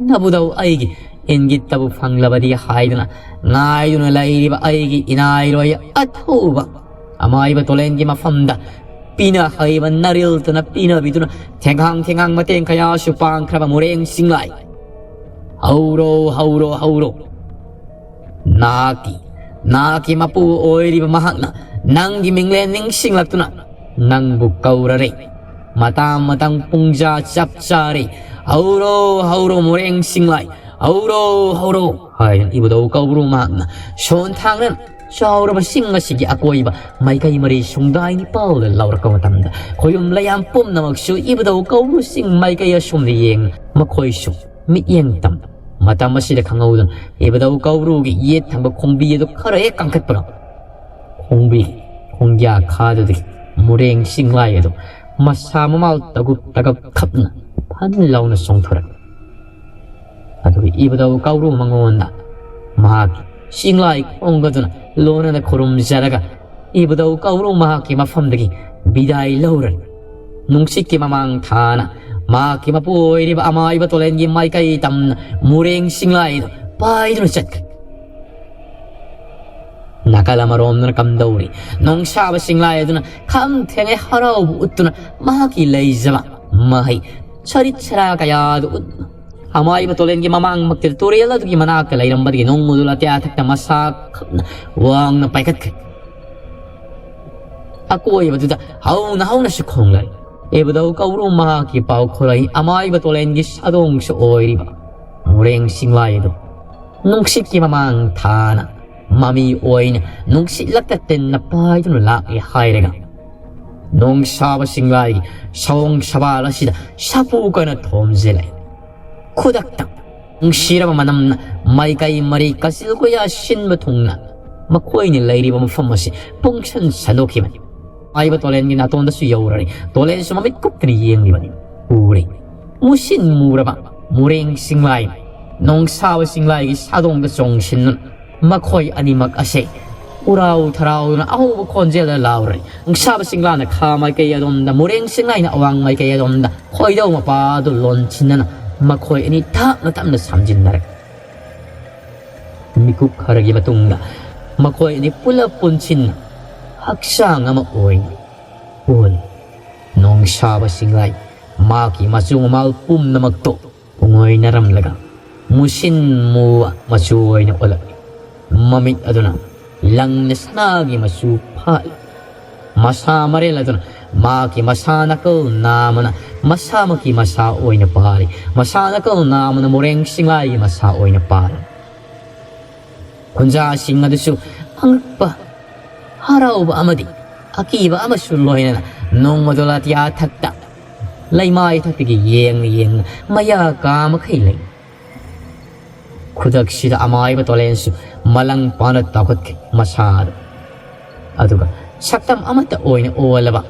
ꯅꯕꯨꯙꯧ ꯑꯩꯒꯤ ꯏꯪꯒꯤꯠꯇꯕꯨ ꯐꯪꯂꯕꯗꯤ ꯍꯥꯏꯗꯨꯅ ꯉꯥꯏꯗꯨꯅ ꯂꯩꯔꯤꯕ ꯑꯩꯒꯤ ꯏꯅꯥꯏꯔꯣꯏ ꯑꯊꯧꯕ ꯑꯃꯥꯏꯕ ꯇꯣꯂꯦꯟꯒꯤ ꯃꯐꯝꯗ ꯄꯤꯅ ꯍꯩꯕ ꯅꯔꯤꯜꯇꯅ ꯄꯤꯅꯕꯤꯗꯨꯅ ꯊꯦꯡꯈꯥꯡ ꯊꯦꯡꯈꯥꯡ ꯃꯇꯦꯡ ꯀꯌꯥꯁꯨ ꯄꯥꯡꯈ꯭ꯔꯕ ꯃꯣꯔꯦꯡ ꯁꯤꯡꯂꯥꯏ "ꯍꯧꯔꯣ, ꯍꯧꯔꯣ, ꯍꯧꯔꯣ꯫ ꯅꯍꯥꯛꯀꯤ, ꯅꯍꯥꯛꯀꯤ ꯃꯄꯨ ꯑꯣꯏꯔꯤꯕ ꯃꯍꯥꯛꯅ ꯅꯪꯒꯤ ꯃꯤꯡꯂꯦꯟ ꯅꯤꯡꯁꯤꯡꯂꯛꯇꯨꯅ ꯅꯪꯕꯨ ꯀꯧꯔꯔꯦ꯫ ꯃꯇꯥꯡ ꯃꯇꯝ ꯄꯨꯡꯖꯥ ꯆꯞ ꯆꯥꯔꯦ꯫ ꯍꯧꯔꯣ, ꯍꯧꯔꯣ, ꯃꯣꯔꯦꯡ ꯁꯤꯡꯂꯥꯏ꯫ ꯍꯧꯔꯣ, ꯍꯧꯔꯣ" ꯍꯥꯏꯗꯨꯅ ꯏꯕꯨꯙꯧ ꯀꯧꯕ꯭ꯔꯨ ꯃꯍꯥꯛꯅ ꯁꯣꯟ ꯊꯥꯡꯅ ꯆꯥꯎꯔꯕ ꯆꯤꯡ ꯑꯁꯤꯒꯤ ꯑꯀꯣꯏꯕ ꯃꯥꯏꯀꯩ ꯃꯔꯤ ꯁꯨꯡꯗꯥꯏ ꯅꯤꯄꯥꯜꯗ ꯂꯥꯎꯔꯛꯄ ꯃꯇꯝꯗ, ꯈꯣꯌꯨꯝ ꯂꯩꯌꯥꯝ ꯄꯨꯝꯅꯃꯛꯁꯨ ꯏꯕꯨꯙꯧ ꯀꯧꯕ꯭ꯔꯨ ꯆꯤꯡ ꯃꯥꯏꯀꯩ ꯑꯁꯣꯝꯗ ꯌꯦꯡ, ꯃꯈꯣꯏꯁꯨ ꯃꯤꯠꯌꯦꯡ ꯇꯝ꯫ ꯃꯇꯝ ꯑꯁꯤꯗ ꯈꯪꯍꯧꯗꯅ ꯏꯕꯨꯙꯧ ꯀꯧꯕ꯭ꯔꯨꯒꯤ ꯌꯦꯠ ꯊꯪꯕ ꯈꯣꯡꯕꯤ ꯑꯗꯨ ꯈꯔ ꯍꯦꯛ ꯀꯥꯡꯈꯠꯄꯒ, ꯈꯣꯡꯕꯤ ꯈꯣꯡꯌꯥ ꯈꯥꯗꯨꯗꯒꯤ ꯃꯨꯔꯦꯡ ꯆꯤꯡꯂꯥꯏ ꯑꯗꯨ ꯃꯁꯥ ꯃꯃꯥꯜ ꯇꯒꯨꯞ ꯇꯒꯞ ꯈꯞꯅ ꯐꯟ ꯂꯥꯎꯅ ꯆꯣꯡꯊꯣꯔꯛꯏ꯫ ꯑꯗꯨꯒ ꯏꯕꯨꯙꯧ ꯀꯧꯕ꯭ꯔꯨ ꯃꯉꯣꯟꯗ ꯃꯍꯥꯛꯀꯤ ꯆꯤꯡꯂꯥꯏ ꯈꯣꯡꯒꯗꯨꯅ ꯂꯣꯟꯅꯅ ꯈꯨꯔꯨꯝꯖꯔꯒ, ꯏꯕꯨꯙꯧ ꯀꯧꯕ꯭ꯔꯨ ꯃꯍꯥꯛꯀꯤ ꯃꯐꯝꯗꯒꯤ ꯕꯤꯗꯥꯏ ꯂꯧꯔꯅꯤ꯫ ꯅꯨꯡꯁꯤꯠꯀꯤ ꯃꯃꯥꯡ ꯊꯥꯅ ꯃꯍꯥꯛꯀꯤ ꯃꯄꯨ ꯑꯣꯏꯔꯤꯕ ꯑꯃꯥꯏꯕ ꯇꯣꯂꯦꯟꯒꯤ ꯃꯥꯏꯀꯩ ꯇꯝꯅ ꯃꯨꯔꯦꯡ ꯆꯤꯡꯂꯥꯏꯗꯨ ꯄꯥꯏꯗꯨꯅ ꯆꯠꯈ꯭ꯔꯦ꯫ ꯅꯥꯀꯜ ꯑꯃꯔꯣꯝꯗꯅ ꯀꯝꯗꯧꯔꯤ? ꯅꯣꯡꯁꯥꯕ ꯆꯤꯡꯂꯥꯏ ꯑꯗꯨꯅ ꯈꯝ ꯊꯦꯡꯉꯦ ꯍꯔꯥꯎꯕ ꯎꯠꯇꯨꯅ ꯃꯍꯥꯛꯀꯤ ꯂꯩꯖꯕ ꯃꯍꯩ ꯁꯔꯤꯠ ꯁꯔꯥ ꯀꯌꯥꯗꯨ ꯎꯠꯇꯨꯅ, ꯑꯃꯥꯏꯕ ꯇꯣꯂꯦꯟꯒꯤ ꯃꯃꯥꯡꯃꯛꯇ ꯇꯨꯔꯦꯜ ꯑꯗꯨꯒꯤ ꯃꯅꯥꯛꯇ ꯂꯩꯔꯝꯕꯗꯒꯤ ꯅꯣꯡꯃꯗꯨ ꯑꯇꯤꯌꯥ ꯊꯛꯇ ꯃꯁꯥ ꯈꯞꯅ ꯋꯥꯡꯅ ꯄꯥꯏꯈꯠꯈ꯭ꯔꯦ꯫ ꯑꯀꯣꯏꯕꯗꯨꯗ ꯍꯧꯅ ꯍꯧꯅꯁꯨ ꯈꯣꯡꯂꯩ꯫ ꯏꯕꯨꯙꯧ ꯀꯧꯕ꯭ꯔꯨ ꯃꯍꯥꯛꯀꯤ ꯄꯥꯎꯈꯨꯔꯩ ꯑꯃꯥꯏꯕ ꯇꯣꯂꯦꯟꯒꯤ ꯁꯥꯗꯣꯡꯁꯨ ꯑꯣꯏꯔꯤꯕ ꯃꯨꯔꯦꯡ ꯆꯤꯡꯂꯥꯏ ꯑꯗꯨ ꯅꯨꯡꯁꯤꯠꯀꯤ ꯃꯃꯥꯡ ꯊꯥꯅ ꯃꯃꯤ ꯑꯣꯏꯅ ꯅꯨꯡꯁꯤꯠꯂꯛꯇ ꯇꯤꯟꯅ ꯄꯥꯏꯗꯨꯅ ꯂꯥꯛꯂꯦ ꯍꯥꯏꯔꯒ, ꯅꯣꯡꯁꯥꯕ ꯆꯤꯡꯂꯥꯏꯒꯤ ꯁꯑꯣꯡ ꯁꯕꯥꯜ ꯑꯁꯤꯗ ꯁꯥꯐꯨ ꯀꯟꯅ ꯊꯣꯝꯖꯤꯜꯂꯛꯏ꯫ ꯈꯨꯗꯛꯇ ꯅꯨꯡꯁꯤꯔꯕ ꯃꯅꯝꯅ ꯃꯥꯏꯀꯩ ꯃꯔꯤ ꯀꯥꯆꯤꯜ ꯀꯣꯏꯌꯥ ꯁꯤꯟꯕ ꯊꯨꯡꯅ ꯃꯈꯣꯏꯅ ꯂꯩꯔꯤꯕ ꯃꯐꯝ ꯑꯁꯤ ꯄꯨꯡꯁꯟ ꯁꯟꯗꯣꯛꯈꯤꯕꯅꯤ꯫ ꯍꯥꯏꯕ ꯇꯣꯂꯦꯟꯒꯤ ꯅꯥꯇꯣꯟꯗꯁꯨ ꯌꯧꯔꯔꯦ꯫ ꯇꯣꯂꯦꯟꯁꯨ ꯃꯃꯤꯠ ꯀꯨꯞꯇꯅ ꯌꯦꯡꯂꯤꯕꯅꯤ꯫ ꯎꯔꯦ꯫ ꯃꯨꯁꯤꯟ ꯃꯨꯔꯕ ꯃꯨꯔꯦꯡ ꯆꯤꯡꯂꯥꯏ ꯅꯣꯡꯁꯥꯕ ꯆꯤꯡꯂꯥꯏꯒꯤ ꯁꯥꯗꯣꯡꯗ ꯆꯣꯡꯁꯤꯟꯗꯨꯅ ꯃꯈꯣꯏ ꯑꯅꯤꯃꯛ ꯑꯁꯦ ꯎꯔꯥꯎ ꯊꯔꯥꯎꯗꯨꯅ ꯑꯍꯧꯕ ꯈꯣꯟꯖꯦꯜꯗ ꯂꯥꯎꯔꯦ꯫ ꯅꯣꯡꯁꯥꯕ ꯆꯤꯡꯂꯥꯅ ꯈꯥ ꯃꯥꯏꯀꯩ ꯑꯗꯣꯝꯗ, ꯃꯨꯔꯦꯡ ꯆꯤꯡꯂꯥꯏꯅ ꯑꯋꯥꯡ ꯃꯥꯏꯀꯩ ꯑꯗꯣꯝꯗ ꯈꯣꯏꯗꯧ ꯃꯄꯥꯗꯨ ꯂꯣꯟꯁꯤꯟꯅꯅ ꯃꯈꯣꯏ ꯑꯅꯤ ꯇꯞꯅ ꯇꯞꯅ ꯁꯝꯖꯤꯟꯅꯔꯦ꯫ ꯃꯤꯀꯨꯞ ꯈꯔꯒꯤ ꯃꯇꯨꯡꯗ ꯃꯈꯣꯏ ꯑꯅꯤ ꯄꯨꯂꯞ ꯄꯨꯟꯁꯤꯟꯅ ꯍꯛꯆꯥꯡ ꯑꯃ ꯑꯣꯏꯅ ꯑꯣꯜꯂꯤ꯫ ꯅꯣꯡꯁꯥꯕ ꯆꯤꯡꯂꯥꯏ ꯃꯍꯥꯛꯀꯤ ꯃꯆꯨ ꯃꯃꯥꯜ ꯄꯨꯝꯅꯃꯛꯇꯨ ꯄꯨꯡꯑꯣꯏꯅꯔꯝꯂꯒ ꯃꯨꯁꯤꯟ ꯃꯨꯕ ꯃꯆꯨ ꯑꯣꯏꯅ ꯑꯣꯜꯂꯛꯂꯤ꯫ ꯃꯃꯤꯠ ꯑꯗꯨꯅ ꯂꯪꯅ ꯁꯅꯥꯒꯤ ꯃꯆꯨ ꯐꯥꯜꯂꯤ꯫ ꯃꯁꯥ ꯃꯔꯦꯜ ꯑꯗꯨꯅ ꯃꯍꯥꯛꯀꯤ ꯃꯁꯥ ꯅꯥꯀꯜ ꯅꯥꯝꯃꯅ ꯃꯁꯥꯃꯛꯀꯤ ꯃꯁꯥ ꯑꯣꯏꯅ ꯄꯥꯜꯂꯤ꯫ ꯃꯁꯥ ꯅꯥꯀꯜ ꯅꯥꯝꯃꯅ ꯃꯣꯔꯦꯡ ꯆꯤꯡꯂꯥꯏꯒꯤ ꯃꯁꯥ ꯑꯣꯏꯅ ꯄꯥꯜꯂꯤ꯫ ꯈꯨꯟꯖꯥꯁꯤꯡ ꯑꯗꯨꯁꯨ ꯑꯉꯛꯄ, ꯍꯔꯥꯎꯕ ꯑꯃꯗꯤ ꯑꯀꯤꯕ ꯑꯃꯁꯨ ꯂꯣꯏꯅꯅ ꯅꯣꯡꯃꯗꯣꯜ ꯑꯇꯤꯌꯥ ꯊꯛꯇ ꯂꯩꯃꯥꯏ ꯊꯛꯇꯒꯤ ꯌꯦꯡꯅ ꯌꯦꯡꯅ ꯃꯌꯥ ꯀꯥ ꯃꯈꯩ ꯂꯩ꯫ ꯈꯨꯗꯛꯁꯤꯗ ꯑꯃꯥꯏꯕ ꯇꯣꯂꯦꯟꯁꯨ ꯃꯂꯪ ꯄꯥꯅ ꯇꯥꯎꯈꯠꯈꯤ ꯃꯁꯥꯗ꯫ ꯑꯗꯨꯒ ꯁꯛꯇꯝ ꯑꯃꯠꯇ ꯑꯣꯏꯅ ꯑꯣꯜꯂꯕ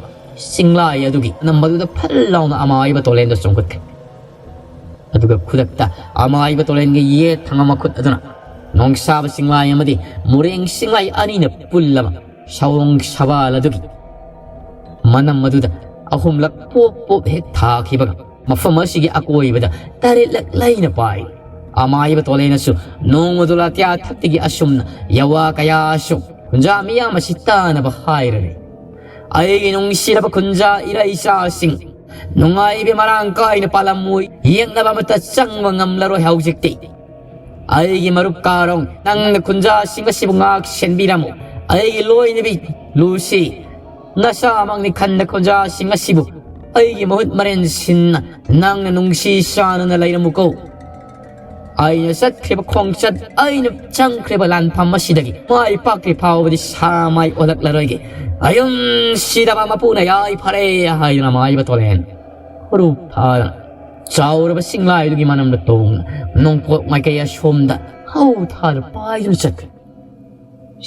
ꯆꯤꯡꯂꯥꯏ ꯑꯗꯨꯒꯤ ꯅꯝꯕꯗꯨꯗ ꯐꯜ ꯂꯥꯎꯅ ꯑꯃꯥꯏꯕ ꯇꯣꯂꯦꯟꯗ ꯆꯣꯡꯈꯠꯈꯤ꯫ ꯑꯗꯨꯒ ꯈꯨꯗꯛꯇ ꯑꯃꯥꯏꯕ ꯇꯣꯂꯦꯟꯒꯤ ꯌꯦꯠ ꯊꯪꯕ ꯃꯈꯨꯠ ꯑꯗꯨꯅ ꯅꯣꯡꯁꯥꯕ ꯆꯤꯡꯂꯥꯏ ꯑꯃꯗꯤ ꯃꯨꯔꯦꯡ ꯆꯤꯡꯂꯥꯏ ꯑꯅꯤꯅ ꯄꯨꯜꯂꯕ ꯁꯑꯣꯡ ꯁꯋꯥꯜ ꯑꯗꯨꯒꯤ ꯃꯅꯝ ꯑꯗꯨꯗ ꯑꯍꯨꯝꯂꯛ ꯄꯣꯞ ꯄꯣꯞ ꯍꯦꯛ ꯊꯥꯈꯤꯕꯒ ꯃꯐꯝ ꯑꯁꯤꯒꯤ ꯑꯀꯣꯏꯕꯗ ꯇꯔꯦꯠꯂꯛ ꯂꯩꯅ ꯄꯥꯏ꯫ ꯑꯃꯥꯏꯕ ꯇꯣꯂꯦꯅꯁꯨ ꯅꯣꯡꯃꯗꯣꯜ ꯑꯇꯤꯌꯥ ꯊꯛꯇꯒꯤ ꯑꯁꯨꯝꯅ ꯌꯋꯥ ꯀꯌꯥꯁꯨ ꯈꯨꯟꯖꯥ ꯃꯤꯌꯥꯝ ꯑꯁꯤ ꯇꯥꯅꯕ ꯍꯥꯏꯔꯅꯤ꯫ ꯑꯩꯒꯤ ꯅꯨꯡꯁꯤꯔꯕ ꯈꯨꯟꯖꯥ ꯏꯔꯩꯆꯥꯁꯤꯡ, ꯅꯨꯡꯉꯥꯏꯕ ꯃꯔꯥꯡ ꯀꯥꯏꯅ ꯄꯥꯜꯂꯝꯃꯣꯏ, ꯌꯦꯡꯅꯕ ꯑꯃꯠꯇ ꯆꯪꯕ ꯉꯝꯂꯔꯣꯏ ꯍꯧꯖꯤꯛꯇꯤ꯫ ꯑꯩꯒꯤ ꯃꯔꯨꯞ ꯀꯥꯔꯣꯡ, ꯅꯪꯅ ꯈꯨꯟꯖꯥꯁꯤꯡ ꯑꯁꯤꯕꯨ ꯉꯥꯛ ꯁꯦꯟꯕꯤꯔꯝꯃꯨ꯫ ꯑꯩꯒꯤ ꯂꯣꯏꯅꯕꯤ ꯂꯨꯁꯤ, ꯅꯁꯥꯃꯛꯅꯤ ꯈꯟꯗ ꯈꯨꯟꯖꯥꯁꯤꯡ ꯑꯁꯤꯕꯨ ꯑꯩꯒꯤ ꯃꯍꯨꯠ ꯃꯔꯦꯟ ꯁꯤꯟꯅ ꯅꯪꯅ ꯅꯨꯡꯁꯤ ꯆꯥꯟꯅꯅ ꯂꯩꯔꯝꯃꯨꯀꯣ꯫ ꯑꯩꯅ ꯆꯠꯈ꯭ꯔꯤꯕ ꯈꯣꯡꯆꯠ, ꯑꯩꯅ ꯆꯪꯈ꯭ꯔꯤꯕ ꯂꯥꯟꯐꯝ ꯑꯁꯤꯗꯒꯤ ꯃꯥꯏ ꯄꯥꯛꯇ꯭ꯔꯤ ꯐꯥꯎꯕꯗꯤ ꯁꯥ ꯃꯥꯏ ꯑꯣꯜꯂꯛꯂꯔꯣꯏꯒꯦ꯫ ꯑꯌꯨꯝ ꯁꯤꯗꯕ ꯃꯄꯨꯅ ꯌꯥꯏ ꯐꯔꯦ ꯍꯥꯏꯗꯨꯅ ꯃꯥꯏꯕ ꯇꯣꯂꯦꯟ ꯈꯨꯔꯨ ꯐꯥꯗꯅ ꯆꯥꯎꯔꯕ ꯆꯤꯡꯂꯥꯏꯗꯨꯒꯤ ꯃꯅꯝꯗ ꯇꯣꯡꯅ ꯅꯣꯡꯄꯣꯛ ꯃꯥꯏꯀꯩ ꯑꯁꯣꯝꯗ ꯍꯧ ꯊꯥꯗꯨꯅ ꯄꯥꯏꯗꯨꯅ ꯆꯠꯈ꯭ꯔꯦ꯫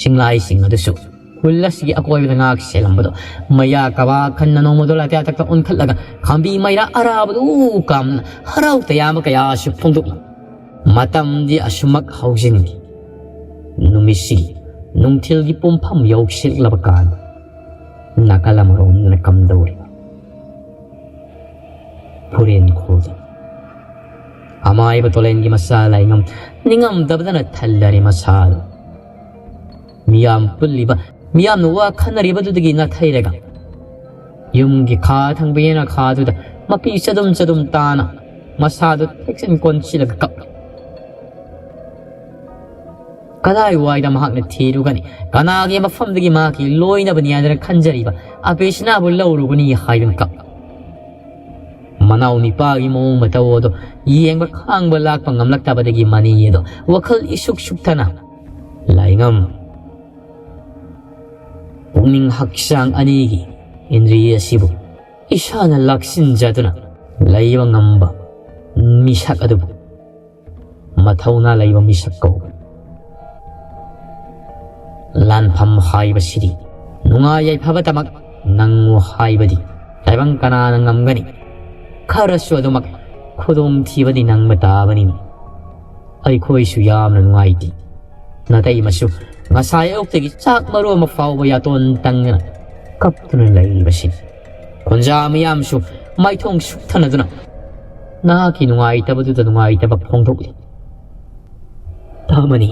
ꯆꯤꯡꯂꯥꯏꯁꯤꯡ ꯑꯗꯨꯁꯨ ꯈꯨꯜ ꯑꯁꯤꯒꯤ ꯑꯀꯣꯏꯕꯗ ꯉꯥꯛ ꯁꯦꯜꯂꯝꯕꯗꯣ ꯃꯌꯥ ꯀꯕꯥ ꯈꯟꯅ ꯅꯣꯡꯃꯗꯣꯜ ꯑꯇꯤꯌꯥ ꯊꯛꯇ ꯑꯣꯟꯈꯠꯂꯒ ꯈꯥꯝꯕꯤ ꯃꯩꯔꯥ ꯑꯔꯥꯕꯗꯨ ꯎ ꯀꯥꯝꯅ ꯍꯔꯥꯎ ꯇꯌꯥꯝꯕ ꯀꯌꯥꯁꯨ ꯐꯣꯡꯗꯣꯛꯅ ꯃꯇꯝꯗꯤ ꯑꯁꯨꯃꯛ ꯍꯧꯖꯤꯟꯈꯤ꯫ ꯅꯨꯃꯤꯠꯁꯤꯒꯤ ꯅꯨꯡꯊꯤꯜꯒꯤ ꯄꯨꯡꯐꯝ ꯌꯧꯁꯤꯜꯂꯛꯂꯕ ꯀꯥꯟꯗ ꯅꯥꯀꯜ ꯑꯃꯔꯣꯝꯗꯅ ꯀꯝꯗꯧꯔꯤꯕ ꯐꯨꯔꯦꯟ ꯈꯣꯜꯗ ꯑꯃꯥꯏꯕ ꯇꯣꯂꯦꯟꯒꯤ ꯃꯆꯥ ꯂꯥꯏꯉꯝ ꯅꯤꯡꯉꯝꯗꯕꯗꯅ ꯊꯜꯂꯔꯦ ꯃꯁꯥꯗꯣ꯫ ꯃꯤꯌꯥꯝ ꯄꯨꯜꯂꯤꯕ, ꯃꯤꯌꯥꯝꯅ ꯋꯥ ꯈꯟꯅꯔꯤꯕꯗꯨꯗꯒꯤ ꯅꯥꯊꯩꯔꯒ ꯌꯨꯝꯒꯤ ꯈꯥ ꯊꯪꯕ ꯌꯦꯅꯈꯥꯗꯨꯗ ꯃꯄꯤ ꯆꯗꯨꯝ ꯆꯗꯨꯝ ꯇꯥꯅ ꯃꯁꯥꯗꯨ ꯊꯦꯛꯆꯤꯟ ꯀꯣꯟꯁꯤꯜꯂꯒ ꯀꯞꯂꯤ꯫ ꯀꯗꯥꯏꯋꯥꯏꯗ ꯃꯍꯥꯛꯅ ꯊꯤꯔꯨꯒꯅꯤ? ꯀꯅꯥꯒꯤ ꯃꯐꯝꯗꯒꯤ ꯃꯍꯥꯛꯀꯤ ꯂꯣꯏꯅꯕꯅꯤ ꯍꯥꯏꯗꯅ ꯈꯟꯖꯔꯤꯕ ꯑꯕꯦꯁꯅꯥꯕꯨ ꯂꯧꯔꯨꯒꯅꯤ ꯍꯥꯏꯕ ꯃꯤꯀꯞ? ꯃꯅꯥꯎ ꯅꯤꯄꯥꯒꯤ ꯃꯑꯣꯡ ꯃꯇꯧ ꯑꯗꯣ ꯌꯦꯡꯕ ꯈꯥꯡꯕ ꯂꯥꯛꯄ ꯉꯝꯂꯛꯇꯕꯗꯒꯤ ꯃꯅꯤ ꯑꯗꯣ ꯋꯥꯈꯜ ꯏꯁꯨꯛ ꯁꯨꯛꯊꯅ ꯂꯥꯏꯉꯝ ꯄꯨꯛꯅꯤꯡ ꯍꯛꯆꯥꯡ ꯑꯅꯤꯒꯤ ꯏꯟꯗ꯭ꯔꯤ ꯑꯁꯤꯕꯨ ꯏꯁꯥꯅ ꯂꯥꯛꯁꯤꯟꯖꯗꯨꯅ ꯂꯩꯕ ꯉꯝꯕ ꯃꯤꯁꯛ ꯑꯗꯨꯕꯨ ꯃꯊꯧꯅꯥ ꯂꯩꯕ ꯃꯤꯁꯛ ꯀꯧꯕ꯫ ꯂꯥꯟꯐꯝ ꯍꯥꯏꯕꯁꯤꯗꯤ ꯅꯨꯡꯉꯥꯏ ꯌꯥꯏꯐꯕꯗꯃꯛ ꯅꯪꯉꯨ ꯍꯥꯏꯕꯗꯤ ꯇꯥꯏꯕꯪ ꯀꯅꯥꯅ ꯉꯝꯒꯅꯤ? ꯈꯔꯁꯨ ꯑꯗꯨꯃꯛ ꯈꯨꯗꯣꯡꯊꯤꯕꯗꯤ ꯅꯪꯕ ꯇꯥꯕꯅꯤ꯫ ꯑꯩꯈꯣꯏꯁꯨ ꯌꯥꯝꯅ ꯅꯨꯡꯉꯥꯏꯇꯦ꯫ ꯅꯥꯇꯩꯃꯁꯨ ꯉꯁꯥꯏ ꯑꯌꯨꯛꯇꯒꯤ ꯆꯥꯛ ꯃꯔꯨ ꯑꯃ ꯐꯥꯎꯕ ꯌꯥꯇꯣꯟ ꯇꯪꯗꯅ ꯀꯞꯇꯨꯅ ꯂꯩꯔꯤꯕꯁꯤꯅꯤ꯫ ꯈꯨꯟꯖꯥ ꯃꯤꯌꯥꯝꯁꯨ ꯃꯥꯏꯊꯣꯡ ꯁꯨꯛꯊꯅꯗꯨꯅ ꯅꯍꯥꯛꯀꯤ ꯅꯨꯡꯉꯥꯏꯇꯕꯗꯨꯗ ꯅꯨꯡꯉꯥꯏꯇꯕ ꯐꯣꯡꯗꯣꯛꯂꯤ꯫ ꯇꯥꯃꯅꯤ,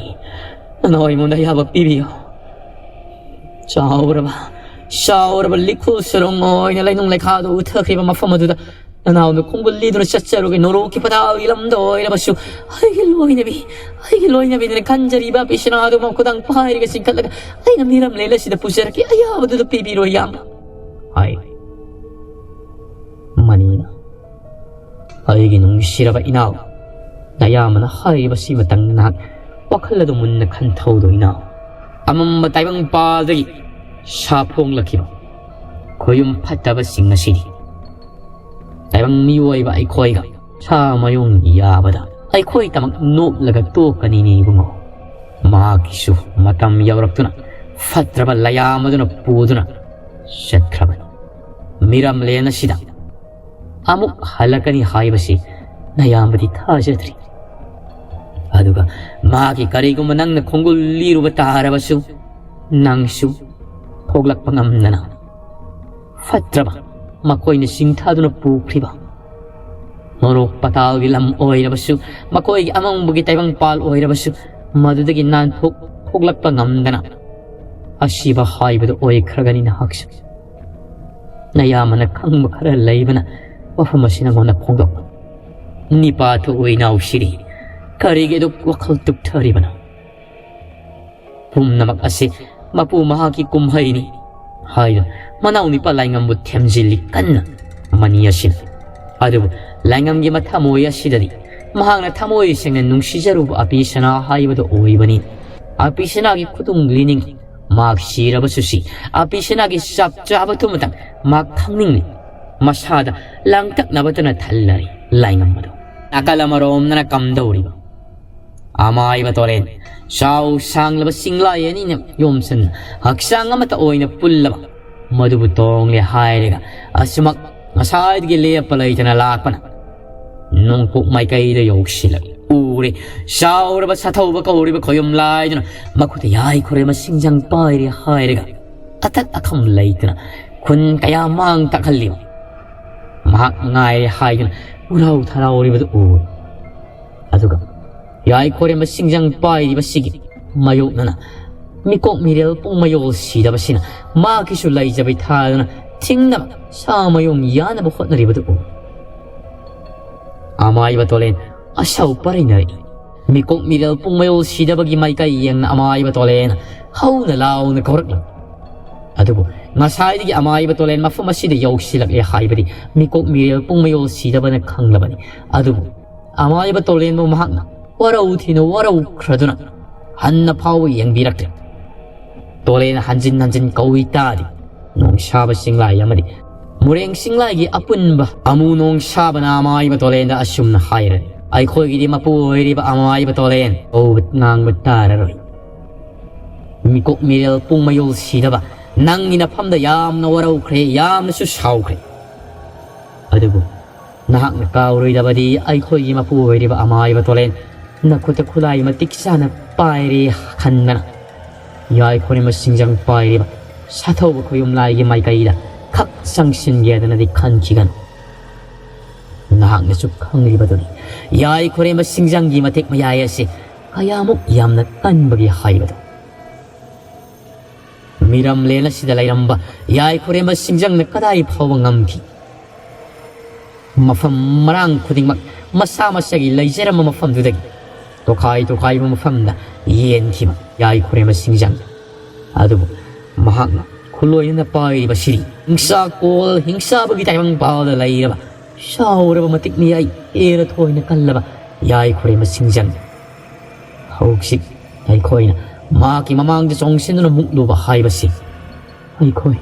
ꯅꯅꯥꯎ ꯑꯩꯉꯣꯟꯗ ꯑꯌꯥꯕ ꯄꯤꯕꯤꯌꯨ꯫ ꯆꯥꯎꯔꯕ, ꯆꯥꯎꯔꯕ ꯂꯤꯈꯨꯜ ꯁꯦꯔꯣꯡ ꯑꯣꯏꯅ ꯂꯩꯅꯨꯡ ꯂꯩꯈꯥꯗ ꯎꯊꯈ꯭ꯔꯤꯕ ꯃꯐꯝ ꯑꯗꯨꯗ ꯅꯅꯥꯎꯅ ꯈꯣꯡꯒꯨꯜ ꯂꯤꯗꯨꯅ ꯆꯠꯆꯔꯨꯒꯦ꯫ ꯅꯣꯔꯣꯛꯀꯤ ꯄꯇꯥꯜꯒꯤ ꯂꯝꯗ ꯑꯣꯏꯔꯕꯁꯨ ꯑꯩꯒꯤ ꯂꯣꯏꯅꯕꯤ, ꯑꯩꯒꯤ ꯂꯣꯏꯅꯕꯤꯅ ꯈꯟꯖꯔꯤꯕ ꯄꯤꯁꯅꯥꯗꯨ ꯃꯈꯨꯗꯥꯡ ꯄꯥꯏꯔꯒ ꯆꯤꯡꯈꯠꯂꯒ ꯑꯩꯅ ꯃꯤꯔꯝ ꯂꯦꯟ ꯑꯁꯤꯗ ꯄꯨꯖꯔꯛꯀꯦ꯫ ꯑꯌꯥꯕꯗꯨꯗ ꯄꯤꯕꯤꯔꯣ ꯏꯌꯥꯝꯕ꯫ ꯍꯥꯏ꯫ ꯃꯅꯤꯅ, ꯑꯩꯒꯤ ꯅꯨꯡꯁꯤꯔꯕ ꯏꯅꯥꯎ, ꯅꯌꯥꯝꯕꯅ ꯍꯥꯏꯔꯤꯕꯁꯤ ꯃꯇꯪ ꯅꯍꯥꯛ ꯋꯥꯈꯜ ꯑꯗꯨ ꯃꯨꯟꯅ ꯈꯟꯊꯧꯗꯣ ꯏꯅꯥꯎ꯫ ꯑꯃꯝꯕ ꯇꯥꯏꯕꯪ ꯄꯥꯜꯗꯒꯤ ꯁꯥꯐꯣꯡꯂꯛꯈꯤꯕ ꯈꯣꯌꯨꯝ ꯐꯠꯇꯕꯁꯤꯡ ꯑꯁꯤꯗꯤ ꯇꯥꯏꯕꯪ ꯃꯤꯑꯣꯏꯕ ꯑꯩꯈꯣꯏꯒ ꯁꯥ ꯃꯌꯨꯡ ꯌꯥꯕꯗ ꯑꯩꯈꯣꯏꯗꯃꯛ ꯅꯣꯛꯂꯒ ꯇꯣꯛꯀꯅꯤꯅꯦ ꯏꯕꯨꯡꯉꯣ꯫ ꯃꯍꯥꯛꯀꯤꯁꯨ ꯃꯇꯝ ꯌꯧꯔꯛꯇꯨꯅ ꯐꯠꯇ꯭ꯔꯕ ꯂꯌꯥꯝ ꯑꯗꯨꯅ ꯄꯨꯗꯨꯅ ꯆꯠꯈ꯭ꯔꯕꯅꯤ꯫ ꯃꯤꯔꯝꯂꯦꯟ ꯑꯁꯤꯗ ꯑꯃꯨꯛ ꯍꯜꯂꯛꯀꯅꯤ ꯍꯥꯏꯕꯁꯤ ꯅꯌꯥꯝꯕꯗꯤ ꯊꯥꯖꯗ꯭ꯔꯤ꯫ ꯑꯗꯨꯒ ꯃꯥꯒꯤ ꯀꯔꯤꯒꯨꯝꯕ ꯅꯪꯅ ꯈꯣꯡꯒꯨꯜ ꯂꯤꯔꯨꯕ ꯇꯥꯔꯕꯁꯨ ꯅꯪꯁꯨ ꯊꯣꯛꯂꯛꯄ ꯉꯝꯗꯅ ꯐꯠꯇ꯭ꯔꯕ ꯃꯈꯣꯏꯅ ꯆꯤꯡꯊꯗꯨꯅ ꯄꯨꯈ꯭ꯔꯤꯕ ꯃꯣꯔꯣꯛ ꯄꯇꯥꯜꯒꯤ ꯂꯝ ꯑꯣꯏꯔꯕꯁꯨ, ꯃꯈꯣꯏꯒꯤ ꯑꯃꯪꯕꯒꯤ ꯇꯥꯏꯕꯪꯄꯥꯜ ꯑꯣꯏꯔꯕꯁꯨ, ꯃꯗꯨꯗꯒꯤ ꯅꯥꯟꯊꯣꯛ ꯊꯣꯛꯂꯛꯄ ꯉꯝꯗꯅ ꯑꯁꯤꯕ ꯍꯥꯏꯕꯗꯨ ꯑꯣꯏꯈ꯭ꯔꯒꯅꯤ ꯅꯍꯥꯛꯁꯨ꯫ ꯅꯌꯥꯝꯕꯅ ꯈꯪꯕ ꯈꯔ ꯂꯩꯕꯅ ꯋꯥꯐꯝ ꯑꯁꯤ ꯅꯉꯣꯟꯗ ꯐꯣꯡꯗꯣꯛꯄ꯫ ꯅꯤꯄꯥ ꯊꯣꯛꯎ ꯏꯅꯥꯎ ꯁꯤꯔꯤ, ꯀꯔꯤꯒꯤ ꯑꯗꯨꯛ ꯋꯥꯈꯜ ꯇꯨꯞꯊꯔꯤꯕꯅꯣ? ꯄꯨꯝꯅꯃꯛ ꯑꯁꯤ ꯃꯄꯨ ꯃꯍꯥꯛꯀꯤ ꯀꯨꯝꯍꯩꯅꯤ ꯍꯥꯏꯗꯨꯅ ꯃꯅꯥꯎ ꯅꯨꯄꯥ ꯂꯥꯏꯉꯝꯕꯨ ꯊꯦꯝꯖꯤꯜꯂꯤ ꯀꯟꯅ ꯃꯅꯤ ꯑꯁꯤꯅ꯫ ꯑꯗꯨꯕꯨ ꯂꯥꯏꯉꯝꯒꯤ ꯃꯊꯃꯣꯏ ꯑꯁꯤꯗꯗꯤ ꯃꯍꯥꯛꯅ ꯊꯃꯣꯏ ꯁꯦꯡꯅ ꯅꯨꯡꯁꯤꯖꯔꯨꯕ ꯑꯄꯤ ꯁꯅꯥ ꯍꯥꯏꯕꯗꯨ ꯑꯣꯏꯕꯅꯤ꯫ ꯑꯄꯤ ꯁꯅꯥꯒꯤ ꯈꯨꯗꯨꯡ ꯂꯤꯅꯤꯡ ꯃꯍꯥꯛ ꯁꯤꯔꯕꯁꯨ ꯁꯤ, ꯑꯄꯤ ꯁꯅꯥꯒꯤ ꯆꯞ ꯆꯥꯕ ꯊꯨꯝꯃꯇꯪ ꯃꯍꯥꯛ ꯈꯪꯅꯤꯡꯂꯤ꯫ ꯃꯁꯥꯗ ꯂꯥꯡꯇꯛꯅꯕꯇꯅ ꯊꯜꯂꯔꯤ ꯂꯥꯏꯉꯝꯕꯗꯨ꯫ ꯅꯥꯀꯜ ꯑꯃꯔꯣꯝꯗꯅ ꯀꯝꯗꯧꯔꯤꯕ ꯑꯃꯥꯏꯕ ꯇꯣꯔꯦꯟ ꯆꯥꯎ ꯁꯥꯡꯂꯕ ꯆꯤꯡꯂꯥꯏ ꯑꯅꯤꯅ ꯌꯣꯝꯁꯤꯟ ꯍꯛꯆꯥꯡ ꯑꯃꯠꯇ ꯑꯣꯏꯅ ꯄꯨꯜꯂꯕ ꯃꯗꯨꯕꯨ ꯇꯣꯡꯂꯦ ꯍꯥꯏꯔꯒ ꯑꯁꯨꯃꯛ ꯉꯁꯥꯏꯗꯒꯤ ꯂꯦꯞꯄ ꯂꯩꯇꯅ ꯂꯥꯛꯄꯅ ꯅꯣꯡꯄꯣꯛ ꯃꯥꯏꯀꯩꯗ ꯌꯧꯁꯤꯜꯂꯛꯏ꯫ ꯎꯔꯦ, ꯆꯥꯎꯔꯕ ꯁꯥꯊꯧꯕ ꯀꯧꯔꯤꯕ ꯈꯣꯌꯨꯝ ꯂꯥꯏꯗꯨꯅ ꯃꯈꯨꯠꯇ ꯌꯥꯏꯈꯨꯔꯦ ꯃꯁꯤꯡꯖꯪ ꯄꯥꯏꯔꯦ ꯍꯥꯏꯔꯒ ꯑꯊꯛ ꯑꯈꯝ ꯂꯩꯇꯅ ꯈꯨꯟ ꯀꯌꯥ ꯃꯥꯡ ꯇꯥꯛꯍꯜꯂꯤꯕ ꯃꯍꯥꯛ ꯉꯥꯏꯔꯦ ꯍꯥꯏꯗꯨꯅ ꯎꯔꯥꯎ ꯊꯔꯥꯎꯔꯤꯕꯗꯨ ꯎꯔꯦ꯫ ꯑꯗꯨꯒ ꯌꯥꯏꯈꯣꯔꯦꯝꯕ ꯁꯤꯡꯖꯪ ꯄꯥꯏꯔꯤꯕꯁꯤꯒꯤ ꯃꯥꯌꯣꯛꯅꯅ ꯃꯤꯀꯣꯛ ꯃꯤꯔꯦꯜ ꯄꯨꯡ ꯃꯌꯣꯜ ꯁꯤꯗꯕꯁꯤꯅ ꯃꯥꯒꯤꯁꯨ ꯂꯩꯖꯕꯩ ꯊꯥꯗꯅ ꯊꯤꯡꯅꯕ ꯁꯥ ꯃꯌꯨꯝ ꯌꯥꯅꯕ ꯍꯣꯠꯅꯔꯤꯕꯗꯨ ꯎ꯫ ꯑꯃꯥꯏꯕ ꯇꯣꯂꯦꯟ ꯑꯁꯧ ꯄꯔꯩꯅꯔꯛꯏ꯫ ꯃꯤꯀꯣꯛ ꯃꯤꯔꯦꯜ ꯄꯨꯡ ꯃꯌꯣꯜ ꯁꯤꯗꯕꯒꯤ ꯃꯥꯏꯀꯩ ꯌꯦꯡꯅ ꯑꯃꯥꯏꯕ ꯇꯣꯂꯦꯟ ꯍꯧꯅ ꯂꯥꯎꯅ ꯀꯧꯔꯛꯂꯝꯃꯤ꯫ ꯑꯗꯨꯕꯨ ꯉꯁꯥꯏꯗꯒꯤ ꯑꯃꯥꯏꯕ ꯇꯣꯂꯦꯟ ꯃꯐꯝ ꯑꯁꯤꯗ ꯌꯧꯁꯤꯜꯂꯛꯂꯦ ꯍꯥꯏꯕꯗꯤ ꯃꯤꯀꯣꯛ ꯃꯤꯔꯦꯜ ꯄꯨꯡ ꯃꯌꯣꯜ ꯁꯤꯗꯕꯅ ꯈꯪꯂꯕꯅꯤ꯫ ꯑꯗꯨꯕꯨ ꯑꯃꯥꯏꯕ ꯇꯣꯂꯦꯟꯕꯨ ꯃꯍꯥꯛꯅ ꯋꯥꯔꯧ ꯊꯤꯅ ꯋꯥꯔꯧꯈ꯭ꯔꯗꯨꯅ ꯍꯟꯅ ꯐꯥꯎꯕ ꯌꯦꯡꯕꯤꯔꯛꯇ꯭ꯔꯦ꯫ ꯇꯣꯂꯦꯟ ꯍꯟꯖꯤꯟ ꯍꯟꯖꯤꯟ ꯀꯧꯏ ꯇꯥꯔꯤ꯫ ꯅꯣꯡꯁꯥꯕ ꯆꯤꯡꯂꯥꯏ ꯑꯃꯗꯤ ꯃꯨꯔꯦꯡ ꯆꯤꯡꯂꯥꯏꯒꯤ ꯑꯄꯨꯟꯕ ꯑꯃꯨ ꯅꯣꯡꯁꯥꯕꯅ ꯑꯃꯥꯏꯕ ꯇꯣꯂꯦꯟꯗ ꯑꯁꯨꯝꯅ ꯍꯥꯏꯔꯦ, "ꯑꯩꯈꯣꯏꯒꯤꯗꯤ ꯃꯄꯨ ꯑꯣꯏꯔꯤꯕ ꯑꯃꯥꯏꯕ ꯇꯣꯂꯦꯟ ꯀꯧꯕ ꯉꯥꯡꯕ ꯇꯥꯔꯔꯣꯏ꯫ ꯃꯤꯀꯣꯛ ꯃꯤꯔꯦꯜ ꯄꯨꯡ ꯃꯌꯣꯜ ꯁꯤꯗꯕ, ꯅꯪꯒꯤ ꯅꯐꯝꯗ ꯌꯥꯝꯅ ꯋꯥꯔꯧꯈ꯭ꯔꯦ, ꯌꯥꯝꯅꯁꯨ ꯁꯥꯎꯈ꯭ꯔꯦ꯫ ꯑꯗꯨꯕꯨ ꯅꯍꯥꯛꯅ ꯀꯥꯎꯔꯣꯏꯗꯕꯗꯤ ꯑꯩꯈꯣꯏꯒꯤ ꯃꯄꯨ ꯑꯣꯏꯔꯤꯕ ꯑꯃꯥꯏꯕ ꯇꯣꯂꯦꯟ ꯅꯈꯨꯠꯇ ꯈꯨꯠꯂꯥꯏ ꯃꯇꯤꯛ ꯆꯥꯅ ꯄꯥꯏꯔꯦ ꯈꯟꯗꯅ ꯌꯥꯏꯈꯣꯔꯦꯝꯕ ꯁꯤꯡꯖꯪ ꯄꯥꯏꯔꯤꯕ ꯁꯥꯊꯧꯕ ꯈꯣꯌꯨꯝ ꯂꯥꯏꯒꯤ ꯃꯥꯏꯀꯩꯗ ꯈꯛ ꯆꯪꯁꯤꯟꯒꯦꯗꯅꯗꯤ ꯈꯟꯈꯤꯒꯅꯨ꯫ ꯅꯍꯥꯛꯅꯁꯨ ꯈꯪꯂꯤꯕꯗꯨꯅꯤ, ꯌꯥꯏꯈꯣꯔꯦꯝꯕ ꯁꯤꯡꯖꯪꯒꯤ ꯃꯇꯦꯛ ꯃꯌꯥꯏ ꯑꯁꯤ ꯀꯌꯥꯃꯨꯛ ꯌꯥꯝꯅ ꯀꯟꯕꯒꯦ ꯍꯥꯏꯕꯗꯨ꯫ ꯃꯤꯔꯝꯂꯦꯟ ꯑꯁꯤꯗ ꯂꯩꯔꯝꯕ ꯌꯥꯏꯈꯣꯔꯦꯝꯕ ꯁꯤꯡꯖꯪꯅ ꯀꯗꯥꯏ ꯐꯥꯎꯕ ꯉꯝꯈꯤ? ꯃꯐꯝ ꯃꯔꯥꯡ ꯈꯨꯗꯤꯡꯃꯛ ꯃꯁꯥ ꯃꯁꯥꯒꯤ ꯂꯩꯖꯔꯝꯕ ꯃꯐꯝꯗꯨꯗꯒꯤ ꯇꯣꯈꯥꯏ ꯇꯣꯈꯥꯏꯕ ꯃꯐꯝꯗ ꯌꯦꯟꯈꯤꯕ꯫ ꯌꯥꯏ ꯈꯨꯔꯦꯝꯕ ꯁꯤꯡꯖꯪ꯫ ꯑꯗꯨꯕꯨ ꯃꯍꯥꯛꯅ ꯈꯨꯠꯂꯣꯏꯅꯅ ꯄꯥꯏꯔꯤꯕꯁꯤꯗꯤ ꯍꯤꯡꯁꯥ ꯀꯣꯜ ꯍꯤꯡꯁꯥꯕꯒꯤ ꯇꯥꯏꯕꯪ ꯄꯥꯜꯗ ꯂꯩꯔꯕ ꯁꯥꯎꯔꯕ ꯃꯇꯤꯛ ꯃꯌꯥꯏ ꯍꯦꯟꯅ ꯊꯣꯏꯅ ꯀꯜꯂꯕ ꯌꯥꯏ ꯈꯨꯔꯦꯝꯕ ꯁꯤꯡꯖꯪ꯫ ꯍꯧꯖꯤꯛ ꯑꯩꯈꯣꯏꯅ ꯃꯍꯥꯛꯀꯤ ꯃꯃꯥꯡꯗ ꯆꯣꯡꯁꯤꯟꯗꯨꯅ ꯃꯨꯛꯂꯨꯕ ꯍꯥꯏꯕꯁꯤ ꯑꯩꯈꯣꯏ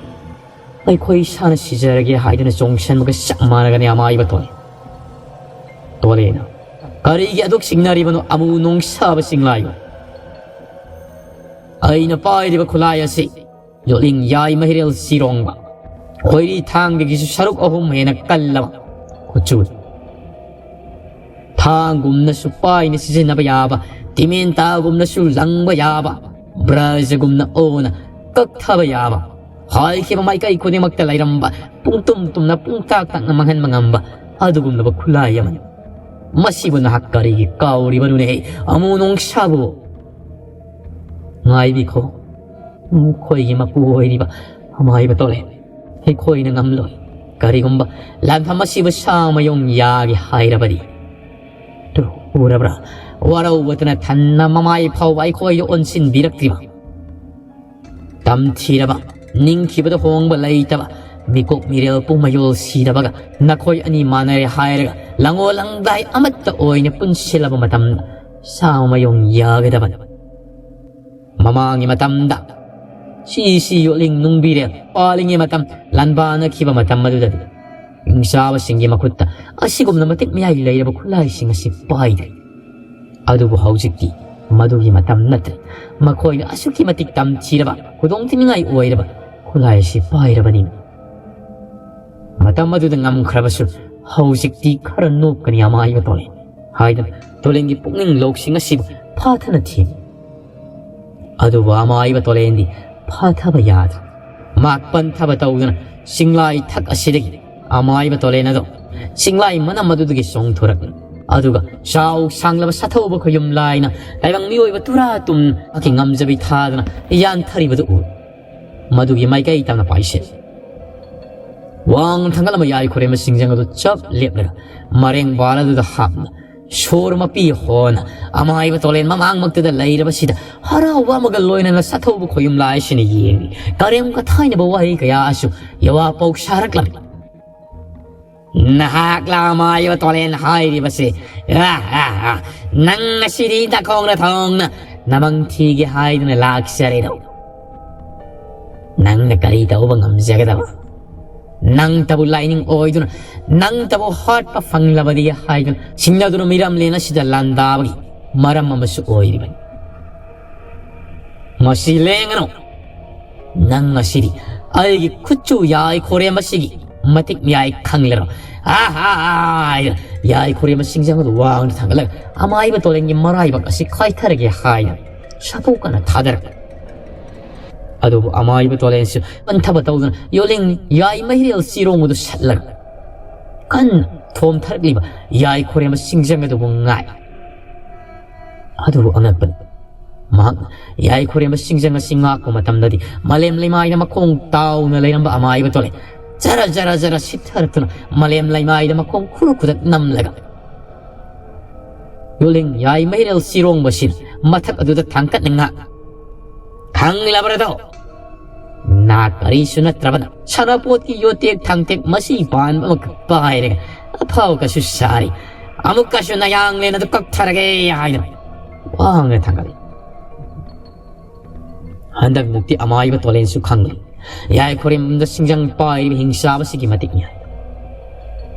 ꯑꯩꯈꯣꯏ ꯏꯁꯥꯅ ꯁꯤꯖꯔꯒꯦ ꯍꯥꯏꯗꯨꯅ ꯆꯣꯡꯁꯤꯟꯕꯒ ꯆꯞ ꯃꯥꯟꯅꯒꯅꯤ ꯑꯃꯥꯏꯕ ꯇꯣꯂꯦ꯫ ꯇꯣꯂꯦꯅ ꯀꯔꯤꯒꯤ ꯑꯗꯨꯛ ꯆꯤꯡꯅꯔꯤꯕꯅꯣ ꯑꯃꯨ ꯅꯣꯡꯁꯥꯕ ꯆꯤꯡꯂꯥꯏꯕ? ꯑꯩꯅ ꯄꯥꯏꯔꯤꯕ ꯈꯨꯠꯂꯥꯏ ꯑꯁꯤ ꯌꯣꯠꯂꯤꯡ ꯌꯥꯏ ꯃꯍꯤꯔꯦꯜ ꯁꯤꯔꯣꯡꯕ ꯈꯣꯏꯔꯤ ꯊꯥꯡꯗꯒꯤꯁꯨ ꯁꯔꯨꯛ ꯑꯍꯨꯝ ꯍꯦꯟꯅ ꯀꯜꯂꯕ ꯈꯨꯠꯆꯨ꯫ ꯊꯥꯡꯒꯨꯝꯅꯁꯨ ꯄꯥꯏꯅ ꯁꯤꯖꯤꯟꯅꯕ ꯌꯥꯕ, ꯇꯤꯃꯦꯟꯇꯥꯒꯨꯝꯅꯁꯨ ꯂꯪꯕ ꯌꯥꯕ, ꯕ꯭ꯔꯖꯒꯨꯝꯅ ꯑꯣꯅ ꯀꯛꯊꯕ ꯌꯥꯕ, ꯍꯥꯏꯈꯤꯕ ꯃꯥꯏꯀꯩ ꯈꯨꯗꯤꯡꯃꯛꯇ ꯂꯩꯔꯝꯕ ꯄꯨꯡꯇꯨꯝ ꯇꯨꯝꯅ ꯄꯨꯡꯇꯥꯛ ꯇꯥꯛꯅ ꯃꯥꯡꯍꯟꯕ ꯉꯝꯕ ꯑꯗꯨꯒꯨꯝꯂꯕ ꯈꯨꯠꯂꯥꯏ ꯑꯃꯅꯤ꯫ ꯃꯁꯤꯕꯨ ꯅꯍꯥꯛ ꯀꯔꯤꯒꯤ ꯀꯥꯎꯔꯤꯕꯅꯣꯅꯦ ꯑꯃꯨ ꯅꯣꯡꯁꯥꯕꯨ? ꯉꯥꯏꯕꯤꯈꯣ, ꯃꯈꯣꯏꯒꯤ ꯃꯄꯨ ꯑꯣꯏꯔꯤꯕ ꯑꯃꯥꯏꯕ ꯇꯣꯂꯦ꯫ ꯑꯩꯈꯣꯏꯅ ꯉꯝꯂꯣꯏ꯫ ꯀꯔꯤꯒꯨꯝꯕ ꯂꯥꯟꯐꯝ ꯑꯁꯤꯕꯨ ꯁꯥ ꯃꯌꯣꯡ ꯌꯥꯒꯦ ꯍꯥꯏꯔꯕꯗꯤ, ꯇꯨ, ꯎꯔꯕ꯭ꯔꯥ? ꯋꯥꯔꯧꯕꯇꯅ ꯊꯟꯅ ꯃꯃꯥꯏ ꯐꯥꯎꯕ ꯑꯩꯈꯣꯏꯗ ꯑꯣꯟꯁꯤꯟꯕꯤꯔꯛꯇ꯭ꯔꯤꯕ ꯇꯝꯊꯤꯔꯕ, ꯅꯤꯡꯈꯤꯕꯗ ꯍꯣꯡꯕ ꯂꯩꯇꯕ ꯃꯤꯀꯣꯛ ꯃꯤꯔꯦꯜ ꯄꯨꯝꯃꯌꯣꯜ ꯁꯤꯔꯕꯒ ꯅꯈꯣꯏ ꯑꯅꯤ ꯃꯥꯟꯅꯔꯦ ꯍꯥꯏꯔꯒ ꯂꯪꯉꯣ ꯂꯪꯗꯥꯏ ꯑꯃꯠꯇ ꯑꯣꯏꯅ ꯄꯨꯟꯁꯤꯜꯂꯕ ꯃꯇꯝꯗ ꯁꯥ ꯃꯌꯣꯡ ꯌꯥꯒꯗꯕꯅꯤ꯫ ꯃꯃꯥꯡꯒꯤ ꯃꯇꯝꯗ ꯁꯤ ꯁꯤ ꯌꯣꯠꯂꯤꯡ ꯅꯨꯡꯕꯤꯔꯦꯜ ꯄꯥꯜꯂꯤꯉꯩ ꯃꯇꯝ, ꯂꯥꯟꯕꯥꯅꯈꯤꯕ ꯃꯇꯝ ꯑꯗꯨꯗꯗꯤ ꯍꯤꯡꯆꯥꯕꯁꯤꯡꯒꯤ ꯃꯈꯨꯠꯇ ꯑꯁꯤꯒꯨꯝꯅ ꯃꯇꯤꯛ ꯃꯌꯥꯏ ꯂꯩꯔꯕ ꯈꯨꯠꯂꯥꯏꯁꯤꯡ ꯑꯁꯤ ꯄꯥꯏꯗ꯭ꯔꯦ꯫ ꯑꯗꯨꯕꯨ ꯍꯧꯖꯤꯛꯇꯤ ꯃꯗꯨꯒꯤ ꯃꯇꯝ ꯅꯠꯇ꯭ꯔꯦ꯫ ꯃꯈꯣꯏꯅ ꯑꯁꯨꯛꯀꯤ ꯃꯇꯤꯛ ꯇꯝꯊꯤꯔꯕ, ꯈꯨꯗꯣꯡꯊꯤꯅꯤꯡꯉꯥꯏ ꯑꯣꯏꯔꯕ ꯈꯨꯠꯂꯥꯏ ꯑꯁꯤ ꯄꯥꯏꯔꯕꯅꯤ꯫ ꯃꯇꯝ ꯑꯗꯨꯗ ꯉꯝꯈ꯭ꯔꯕꯁꯨ ꯍꯧꯖꯤꯛꯇꯤ ꯈꯔ ꯅꯣꯛꯀꯅꯤ ꯑꯃꯥꯏꯕ ꯇꯣꯂꯦꯟ ꯍꯥꯏꯗꯨꯅ ꯇꯣꯂꯦꯟꯒꯤ ꯄꯨꯛꯅꯤꯡ ꯂꯧꯁꯤꯡ ꯑꯁꯤꯕꯨ ꯐꯥꯊꯅ ꯊꯦꯝꯃꯤ꯫ ꯑꯗꯨꯕꯨ ꯑꯃꯥꯏꯕ ꯇꯣꯂꯦꯟꯗꯤ ꯐꯥꯊꯕ ꯌꯥꯗ꯭ꯔꯦ꯫ ꯃꯥꯛ ꯄꯟꯊꯕ ꯇꯧꯗꯨꯅ ꯆꯤꯡꯂꯥꯏ ꯊꯛ ꯑꯁꯤꯗꯒꯤ ꯑꯃꯥꯏꯕ ꯇꯣꯂꯦꯟ ꯑꯗꯣ ꯆꯤꯡꯂꯥꯏ ꯃꯅꯝ ꯑꯗꯨꯗꯒꯤ ꯆꯣꯡꯊꯣꯔꯛꯂꯤ꯫ ꯑꯗꯨꯒ ꯆꯥꯎ ꯁꯥꯡꯂꯕ ꯁꯥꯊꯧꯕ ꯈꯨꯌꯨꯝ ꯂꯥꯏꯅ ꯇꯥꯏꯕꯪ ꯃꯤꯑꯣꯏꯕ ꯇꯨꯔꯥ ꯇꯨꯝ ꯃꯍꯥꯛꯀꯤ ꯉꯝꯖꯕꯤ ꯊꯥꯗꯅ ꯌꯥꯟꯊꯔꯤꯕꯗꯨ ꯎ꯫ ꯃꯗꯨꯒꯤ ꯃꯥꯏꯀꯩ ꯇꯝꯅ ꯄꯥꯏꯁꯤꯜꯂꯤ꯫ ꯋꯥꯡꯅ ꯊꯥꯡꯒꯠꯂꯝꯕ ꯌꯥꯏ ꯈꯨꯔꯦꯝꯕ ꯁꯤꯡꯖꯪ ꯑꯗꯨ ꯆꯞ ꯂꯦꯞꯂꯒ ꯃꯔꯦꯡ ꯕꯥꯜ ꯑꯗꯨꯗ ꯍꯥꯞꯅ ꯁꯣꯔ ꯃꯄꯤ ꯍꯣꯟꯅ ꯑꯃꯥꯏꯕ ꯇꯣꯂꯦꯟ ꯃꯃꯥꯡꯃꯛꯇꯗ ꯂꯩꯔꯕꯁꯤꯗ ꯍꯔꯥꯎꯕ ꯑꯃꯒ ꯂꯣꯏꯅꯅ ꯁꯥꯊꯧꯕ ꯈꯣꯌꯨꯝ ꯂꯥꯏꯁꯤꯅ ꯌꯦꯡꯂꯤ꯫ ꯀꯔꯦꯝ ꯀꯊꯥꯏꯅꯕ ꯋꯥꯍꯩ ꯀꯌꯥꯁꯨ ꯌꯋꯥ ꯄꯥꯎ ꯁꯥꯔꯛꯂꯝꯃꯤ꯫ "ꯅꯍꯥꯛꯂ ꯑꯃꯥꯏꯕ ꯇꯣꯂꯦꯟ ꯍꯥꯏꯔꯤꯕꯁꯦ? ꯑꯥ, ꯑꯥ, ꯑꯥ꯫ ꯅꯪ ꯉꯁꯤꯗꯤ ꯅꯈꯣꯡꯅ ꯊꯣꯡꯅ ꯅꯃꯪ ꯊꯤꯒꯦ ꯍꯥꯏꯗꯨꯅ ꯂꯥꯛꯆꯔꯤꯗꯣ? ꯅꯪꯅ ꯀꯔꯤ ꯇꯧꯕ ꯉꯝꯖꯒꯗꯕ? ꯅꯪꯇꯕꯨ ꯂꯥꯏꯅꯤꯡ ꯑꯣꯏꯗꯨꯅ, ꯅꯪꯇꯕꯨ ꯍꯥꯠꯄ ꯐꯪꯂꯕꯗꯤ ꯍꯥꯏꯗꯨꯅ ꯁꯤꯡꯅꯗꯨꯅ ꯃꯤꯔꯝꯂꯦꯟ ꯑꯁꯤꯗ ꯂꯥꯟꯗꯥꯕꯒꯤ ꯃꯔꯝ ꯑꯃꯁꯨ ꯑꯣꯏꯔꯤꯕꯅꯤ꯫ ꯃꯁꯤ ꯂꯦꯡꯒꯅꯨ꯫ ꯅꯪ ꯉꯁꯤꯗꯤ ꯑꯩꯒꯤ ꯈꯨꯠꯁꯨ ꯌꯥꯏ ꯈꯣꯔꯦꯝꯕꯁꯤꯒꯤ ꯃꯇꯤꯛ ꯃꯌꯥꯏ ꯈꯪꯂꯔꯣ?" "ꯑꯥ, ꯑꯥ, ꯑꯥ," ꯍꯥꯏꯅ ꯌꯥꯏ ꯈꯣꯔꯦꯝꯕ ꯁꯤꯡꯖꯪ ꯑꯗꯨ ꯋꯥꯡꯅ ꯊꯥꯡꯒꯠꯂꯒ ꯑꯃꯥꯏꯕ ꯇꯣꯂꯦꯟꯒꯤ ꯃꯔꯥꯏꯕꯛ ꯑꯁꯤ ꯀꯥꯏꯊꯔꯒꯦ ꯍꯥꯏꯅ ꯁꯥꯐꯨ ꯀꯟꯅ ꯊꯥꯗꯔꯛꯄ꯫ ꯑꯗꯨꯕꯨ ꯑꯃꯥꯏꯕ ꯇꯣꯂꯦꯟꯁꯨ ꯄꯟꯊꯕ ꯇꯧꯗꯨꯅ ꯌꯣꯂꯤꯡ ꯌꯥꯏ ꯃꯩꯔꯦꯜ ꯆꯤꯔꯣꯡ ꯑꯗꯨ ꯁꯠꯂꯒ ꯀꯟꯅ ꯊꯣꯝꯊꯔꯛꯂꯤꯕ ꯌꯥꯏ ꯈꯣꯔꯦꯝꯕ ꯁꯤꯡꯖꯪ ꯑꯗꯨꯕꯨ ꯉꯥꯏ꯫ ꯑꯗꯨꯕꯨ ꯑꯉꯛꯄꯅꯤ, ꯃꯍꯥꯛꯅ ꯌꯥꯏ ꯈꯣꯔꯦꯝꯕ ꯁꯤꯡꯖꯪ ꯑꯁꯤ ꯉꯥꯛꯄ ꯃꯇꯝꯗꯗꯤ ꯃꯥꯂꯦꯝ ꯂꯩꯃꯥꯏꯗ ꯃꯈꯣꯡ ꯇꯥꯎꯅ ꯂꯩꯔꯝꯕ ꯑꯃꯥꯏꯕ ꯇꯣꯂꯦꯟ ꯖꯔ ꯖꯔ ꯖꯔ ꯁꯤꯠꯊꯔꯛꯇꯨꯅ ꯃꯥꯂꯦꯝ ꯂꯩꯃꯥꯏꯗ ꯃꯈꯣꯡ ꯈꯨꯔꯨ ꯈꯨꯗꯛ ꯅꯝꯂꯒ ꯌꯣꯂꯤꯡ ꯌꯥꯏ ꯃꯩꯔꯦꯜ ꯆꯤꯔꯣꯡꯕꯁꯤꯅ ꯃꯊꯛ ꯑꯗꯨꯗ ꯊꯥꯡꯀꯠꯅ ꯉꯥꯛ "ꯈꯪꯂꯕ꯭ꯔꯗꯣ? ꯅꯥ ꯀꯔꯤꯁꯨ ꯅꯠꯇ꯭ꯔꯕꯗ ꯁꯥꯟꯅꯄꯣꯠꯀꯤ ꯌꯣꯇꯦꯛ ꯊꯥꯡꯇꯦꯛ ꯃꯁꯤ ꯄꯥꯟꯕ ꯑꯃꯈꯛ ꯄꯥꯏꯔꯒ ꯑꯐꯥꯎ ꯀꯁꯨ ꯁꯥꯔꯤ꯫ ꯑꯃꯨꯛꯀꯁꯨ ꯅꯌꯥꯡꯂꯦꯟ ꯑꯗꯨ ꯀꯛꯊꯔꯒꯦ" ꯍꯥꯏꯗꯨꯅ ꯋꯥꯡꯅ ꯊꯥꯡꯒꯠꯂꯤ꯫ ꯍꯟꯗꯛꯃꯨꯛꯇꯤ ꯑꯃꯥꯏꯕ ꯇꯣꯂꯦꯟꯁꯨ ꯈꯪꯂꯤ꯫ ꯌꯥꯏ ꯈꯣꯔꯦꯝꯕꯝꯗ ꯁꯤꯡꯖꯪ ꯄꯥꯏꯔꯤꯕ ꯍꯤꯡꯆꯥꯕꯁꯤꯒꯤ ꯃꯇꯤꯛ ꯃꯌꯥꯏ꯫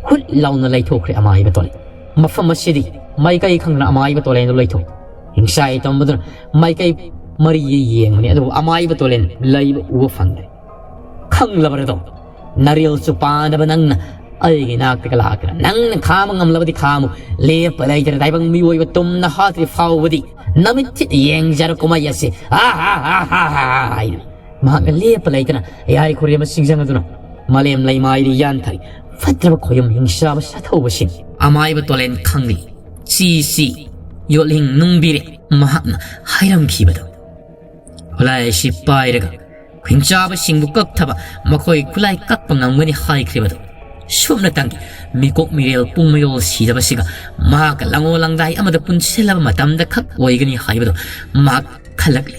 ꯍꯨꯠ ꯂꯥꯎꯅ ꯂꯩꯊꯣꯛꯈ꯭ꯔꯦ ꯑꯃꯥꯏꯕ ꯇꯣꯂꯦꯟ꯫ ꯃꯐꯝ ꯑꯁꯤꯗꯤ ꯃꯥꯏꯀꯩ ꯈꯪꯗꯅ ꯑꯃꯥꯏꯕ ꯇꯣꯂꯦꯟꯗꯨ ꯂꯩꯊꯣꯛꯏ꯫ ꯍꯤꯡꯆꯥꯏ ꯇꯝꯕꯗꯨꯅ ꯃꯥꯏꯀꯩ ꯃꯔꯤ ꯌꯦꯡꯕꯅꯤ, ꯑꯗꯨꯕꯨ ꯑꯃꯥꯏꯕ ꯇꯣꯂꯦꯟ ꯂꯩꯕ ꯎꯕ ꯐꯪꯗ꯭ꯔꯦ꯫ "ꯈꯪꯂꯕ꯭ꯔꯗꯣ? ꯅꯔꯦꯜꯁꯨ ꯄꯥꯟꯗꯕ ꯅꯪꯅ ꯑꯩꯒꯤ ꯅꯥꯛꯇꯒ ꯂꯥꯛꯇꯅ ꯅꯪꯅ ꯈꯥꯝꯕ ꯉꯝꯂꯕꯗꯤ ꯈꯥꯝꯃꯨ, ꯂꯦꯞꯄ ꯂꯩꯇꯅ ꯇꯥꯏꯕꯪ ꯃꯤꯑꯣꯏꯕ ꯇꯨꯝꯅ ꯍꯥꯠꯇ꯭ꯔꯤ ꯐꯥꯎꯕꯗꯤ ꯅꯃꯤꯠ ꯊꯤꯠꯅ ꯌꯦꯡꯖꯔꯣ ꯀꯨꯝꯍꯩ ꯑꯁꯤ꯫ ꯑꯥ, ꯍꯥ, ꯍꯥ, ꯍꯥ, ꯍꯥ, ꯍꯥ," ꯍꯥꯏꯗꯨꯅ ꯃꯍꯥꯛꯅ ꯂꯦꯞꯄ ꯂꯩꯇꯅ ꯌꯥꯏ ꯈꯨꯔꯦꯝꯕ ꯁꯤꯡꯖꯪ ꯑꯗꯨꯅ ꯃꯥꯂꯦꯝ ꯂꯩꯃꯥꯏꯗ ꯌꯥꯟꯊꯔꯤ꯫ ꯐꯠꯇ꯭ꯔꯕ ꯈꯣꯌꯨꯝ ꯍꯤꯡꯆꯥꯕ ꯁꯥꯊꯧꯕꯁꯤꯡ ꯑꯃꯥꯏꯕ ꯇꯣꯂꯦꯟ ꯈꯪꯂꯤ꯫ ꯆꯤ ꯆꯤ ꯌꯣꯠꯂꯤꯡ ꯅꯨꯡꯕꯤꯔꯦ ꯃꯍꯥꯛꯅ ꯍꯥꯏꯔꯝꯈꯤꯕꯗꯣ꯫ ꯈꯨꯠꯂꯥꯏ ꯑꯁꯤ ꯄꯥꯏꯔꯒ ꯍꯤꯡꯆꯥꯕꯁꯤꯡꯕꯨ ꯀꯛꯊꯕ ꯃꯈꯣꯏ ꯈꯨꯠꯂꯥꯏ ꯀꯛꯄ ꯉꯝꯒꯅꯤ ꯍꯥꯏꯈ꯭ꯔꯤꯕꯗꯣ꯫ ꯁꯨꯞꯅꯇꯪꯒꯤ ꯃꯤꯀꯣꯛ ꯃꯤꯔꯦꯜ ꯄꯨꯡ ꯃꯌꯣꯜ ꯁꯤꯗꯕꯁꯤꯒ ꯃꯍꯥꯛꯀ ꯂꯪꯉꯣ ꯂꯪꯗꯥꯏ ꯑꯃꯗ ꯄꯨꯟꯁꯤꯜꯂꯕ ꯃꯇꯝꯗ ꯈꯛ ꯑꯣꯏꯒꯅꯤ ꯍꯥꯏꯕꯗꯨ ꯃꯍꯥꯛ ꯈꯜꯂꯛꯂꯤ꯫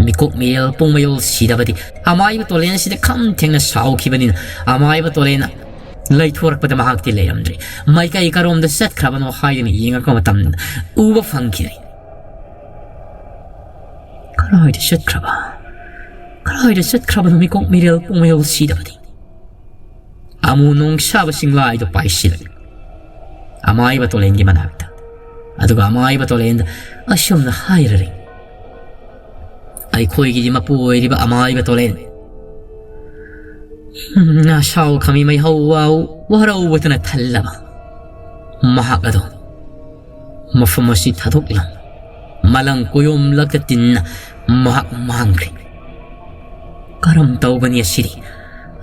ꯃꯤꯀꯣꯛ ꯃꯤꯔꯦꯜ ꯄꯨꯡ ꯃꯌꯣꯜ ꯁꯤꯗꯕꯗꯤ ꯑꯃꯥꯏꯕ ꯇꯣꯂꯦꯟ ꯑꯁꯤꯗ ꯈꯝ ꯊꯦꯡꯅ ꯁꯥꯎꯈꯤꯕꯅꯤꯅ, ꯑꯃꯥꯏꯕ ꯇꯣꯂꯦꯟꯅ ꯂꯩꯊꯣꯔꯛꯄꯗ ꯃꯍꯥꯛꯇꯤ ꯂꯩꯔꯝꯗ꯭ꯔꯦ꯫ ꯃꯥꯏꯀꯩ ꯀꯔꯣꯝꯗ ꯆꯠꯈ꯭ꯔꯕꯅꯣ ꯍꯥꯏꯗꯨꯅ ꯌꯦꯡꯉꯛꯄ ꯃꯇꯝꯗ ꯎꯕ ꯐꯪꯈꯤꯗ꯭ꯔꯦ꯫ ꯀꯗꯥꯏꯗ ꯆꯠꯈ꯭ꯔꯕ? ꯀꯗꯥꯏꯗ ꯆꯠꯈ꯭ꯔꯕꯅꯣ ꯃꯤꯀꯣꯛ ꯃꯤꯔꯦꯜ ꯄꯨꯡ ꯃꯌꯣꯜ ꯁꯤꯗꯕꯗꯤ? ꯑꯃꯨ ꯅꯣꯡꯁꯥꯕ ꯆꯤꯡꯂꯥꯏꯗꯨ ꯄꯥꯏꯁꯤꯜꯂꯛꯏ ꯑꯃꯥꯏꯕ ꯇꯣꯂꯦꯟꯒꯤ ꯃꯅꯥꯛꯇ꯫ ꯑꯗꯨꯒ ꯑꯃꯥꯏꯕ ꯇꯣꯂꯦꯟꯗ ꯑꯁꯨꯝꯅ ꯍꯥꯏꯔꯔꯤ, ꯑꯩꯈꯣꯏꯒꯤꯗꯤ ꯃꯄꯨ ꯑꯣꯏꯔꯤꯕ ꯑꯃꯥꯏꯕ ꯇꯣꯂꯦꯟ, ꯅꯁꯥꯎ ꯈꯃꯤ ꯃꯩꯍꯧ ꯋꯥꯎ ꯋꯥꯔꯧꯕꯇꯅ ꯊꯜꯂꯕ ꯃꯍꯥꯛ ꯑꯗꯣ ꯃꯐꯝ ꯑꯁꯤ ꯊꯥꯗꯣꯛꯂꯝ ꯃꯂꯪ ꯀꯣꯌꯣꯝꯂꯛꯇ ꯇꯤꯟꯅ ꯃꯍꯥꯛ ꯃꯥꯡꯈ꯭ꯔꯦ꯫ ꯀꯔꯝ ꯇꯧꯒꯅꯤ ꯑꯁꯤꯗꯤ?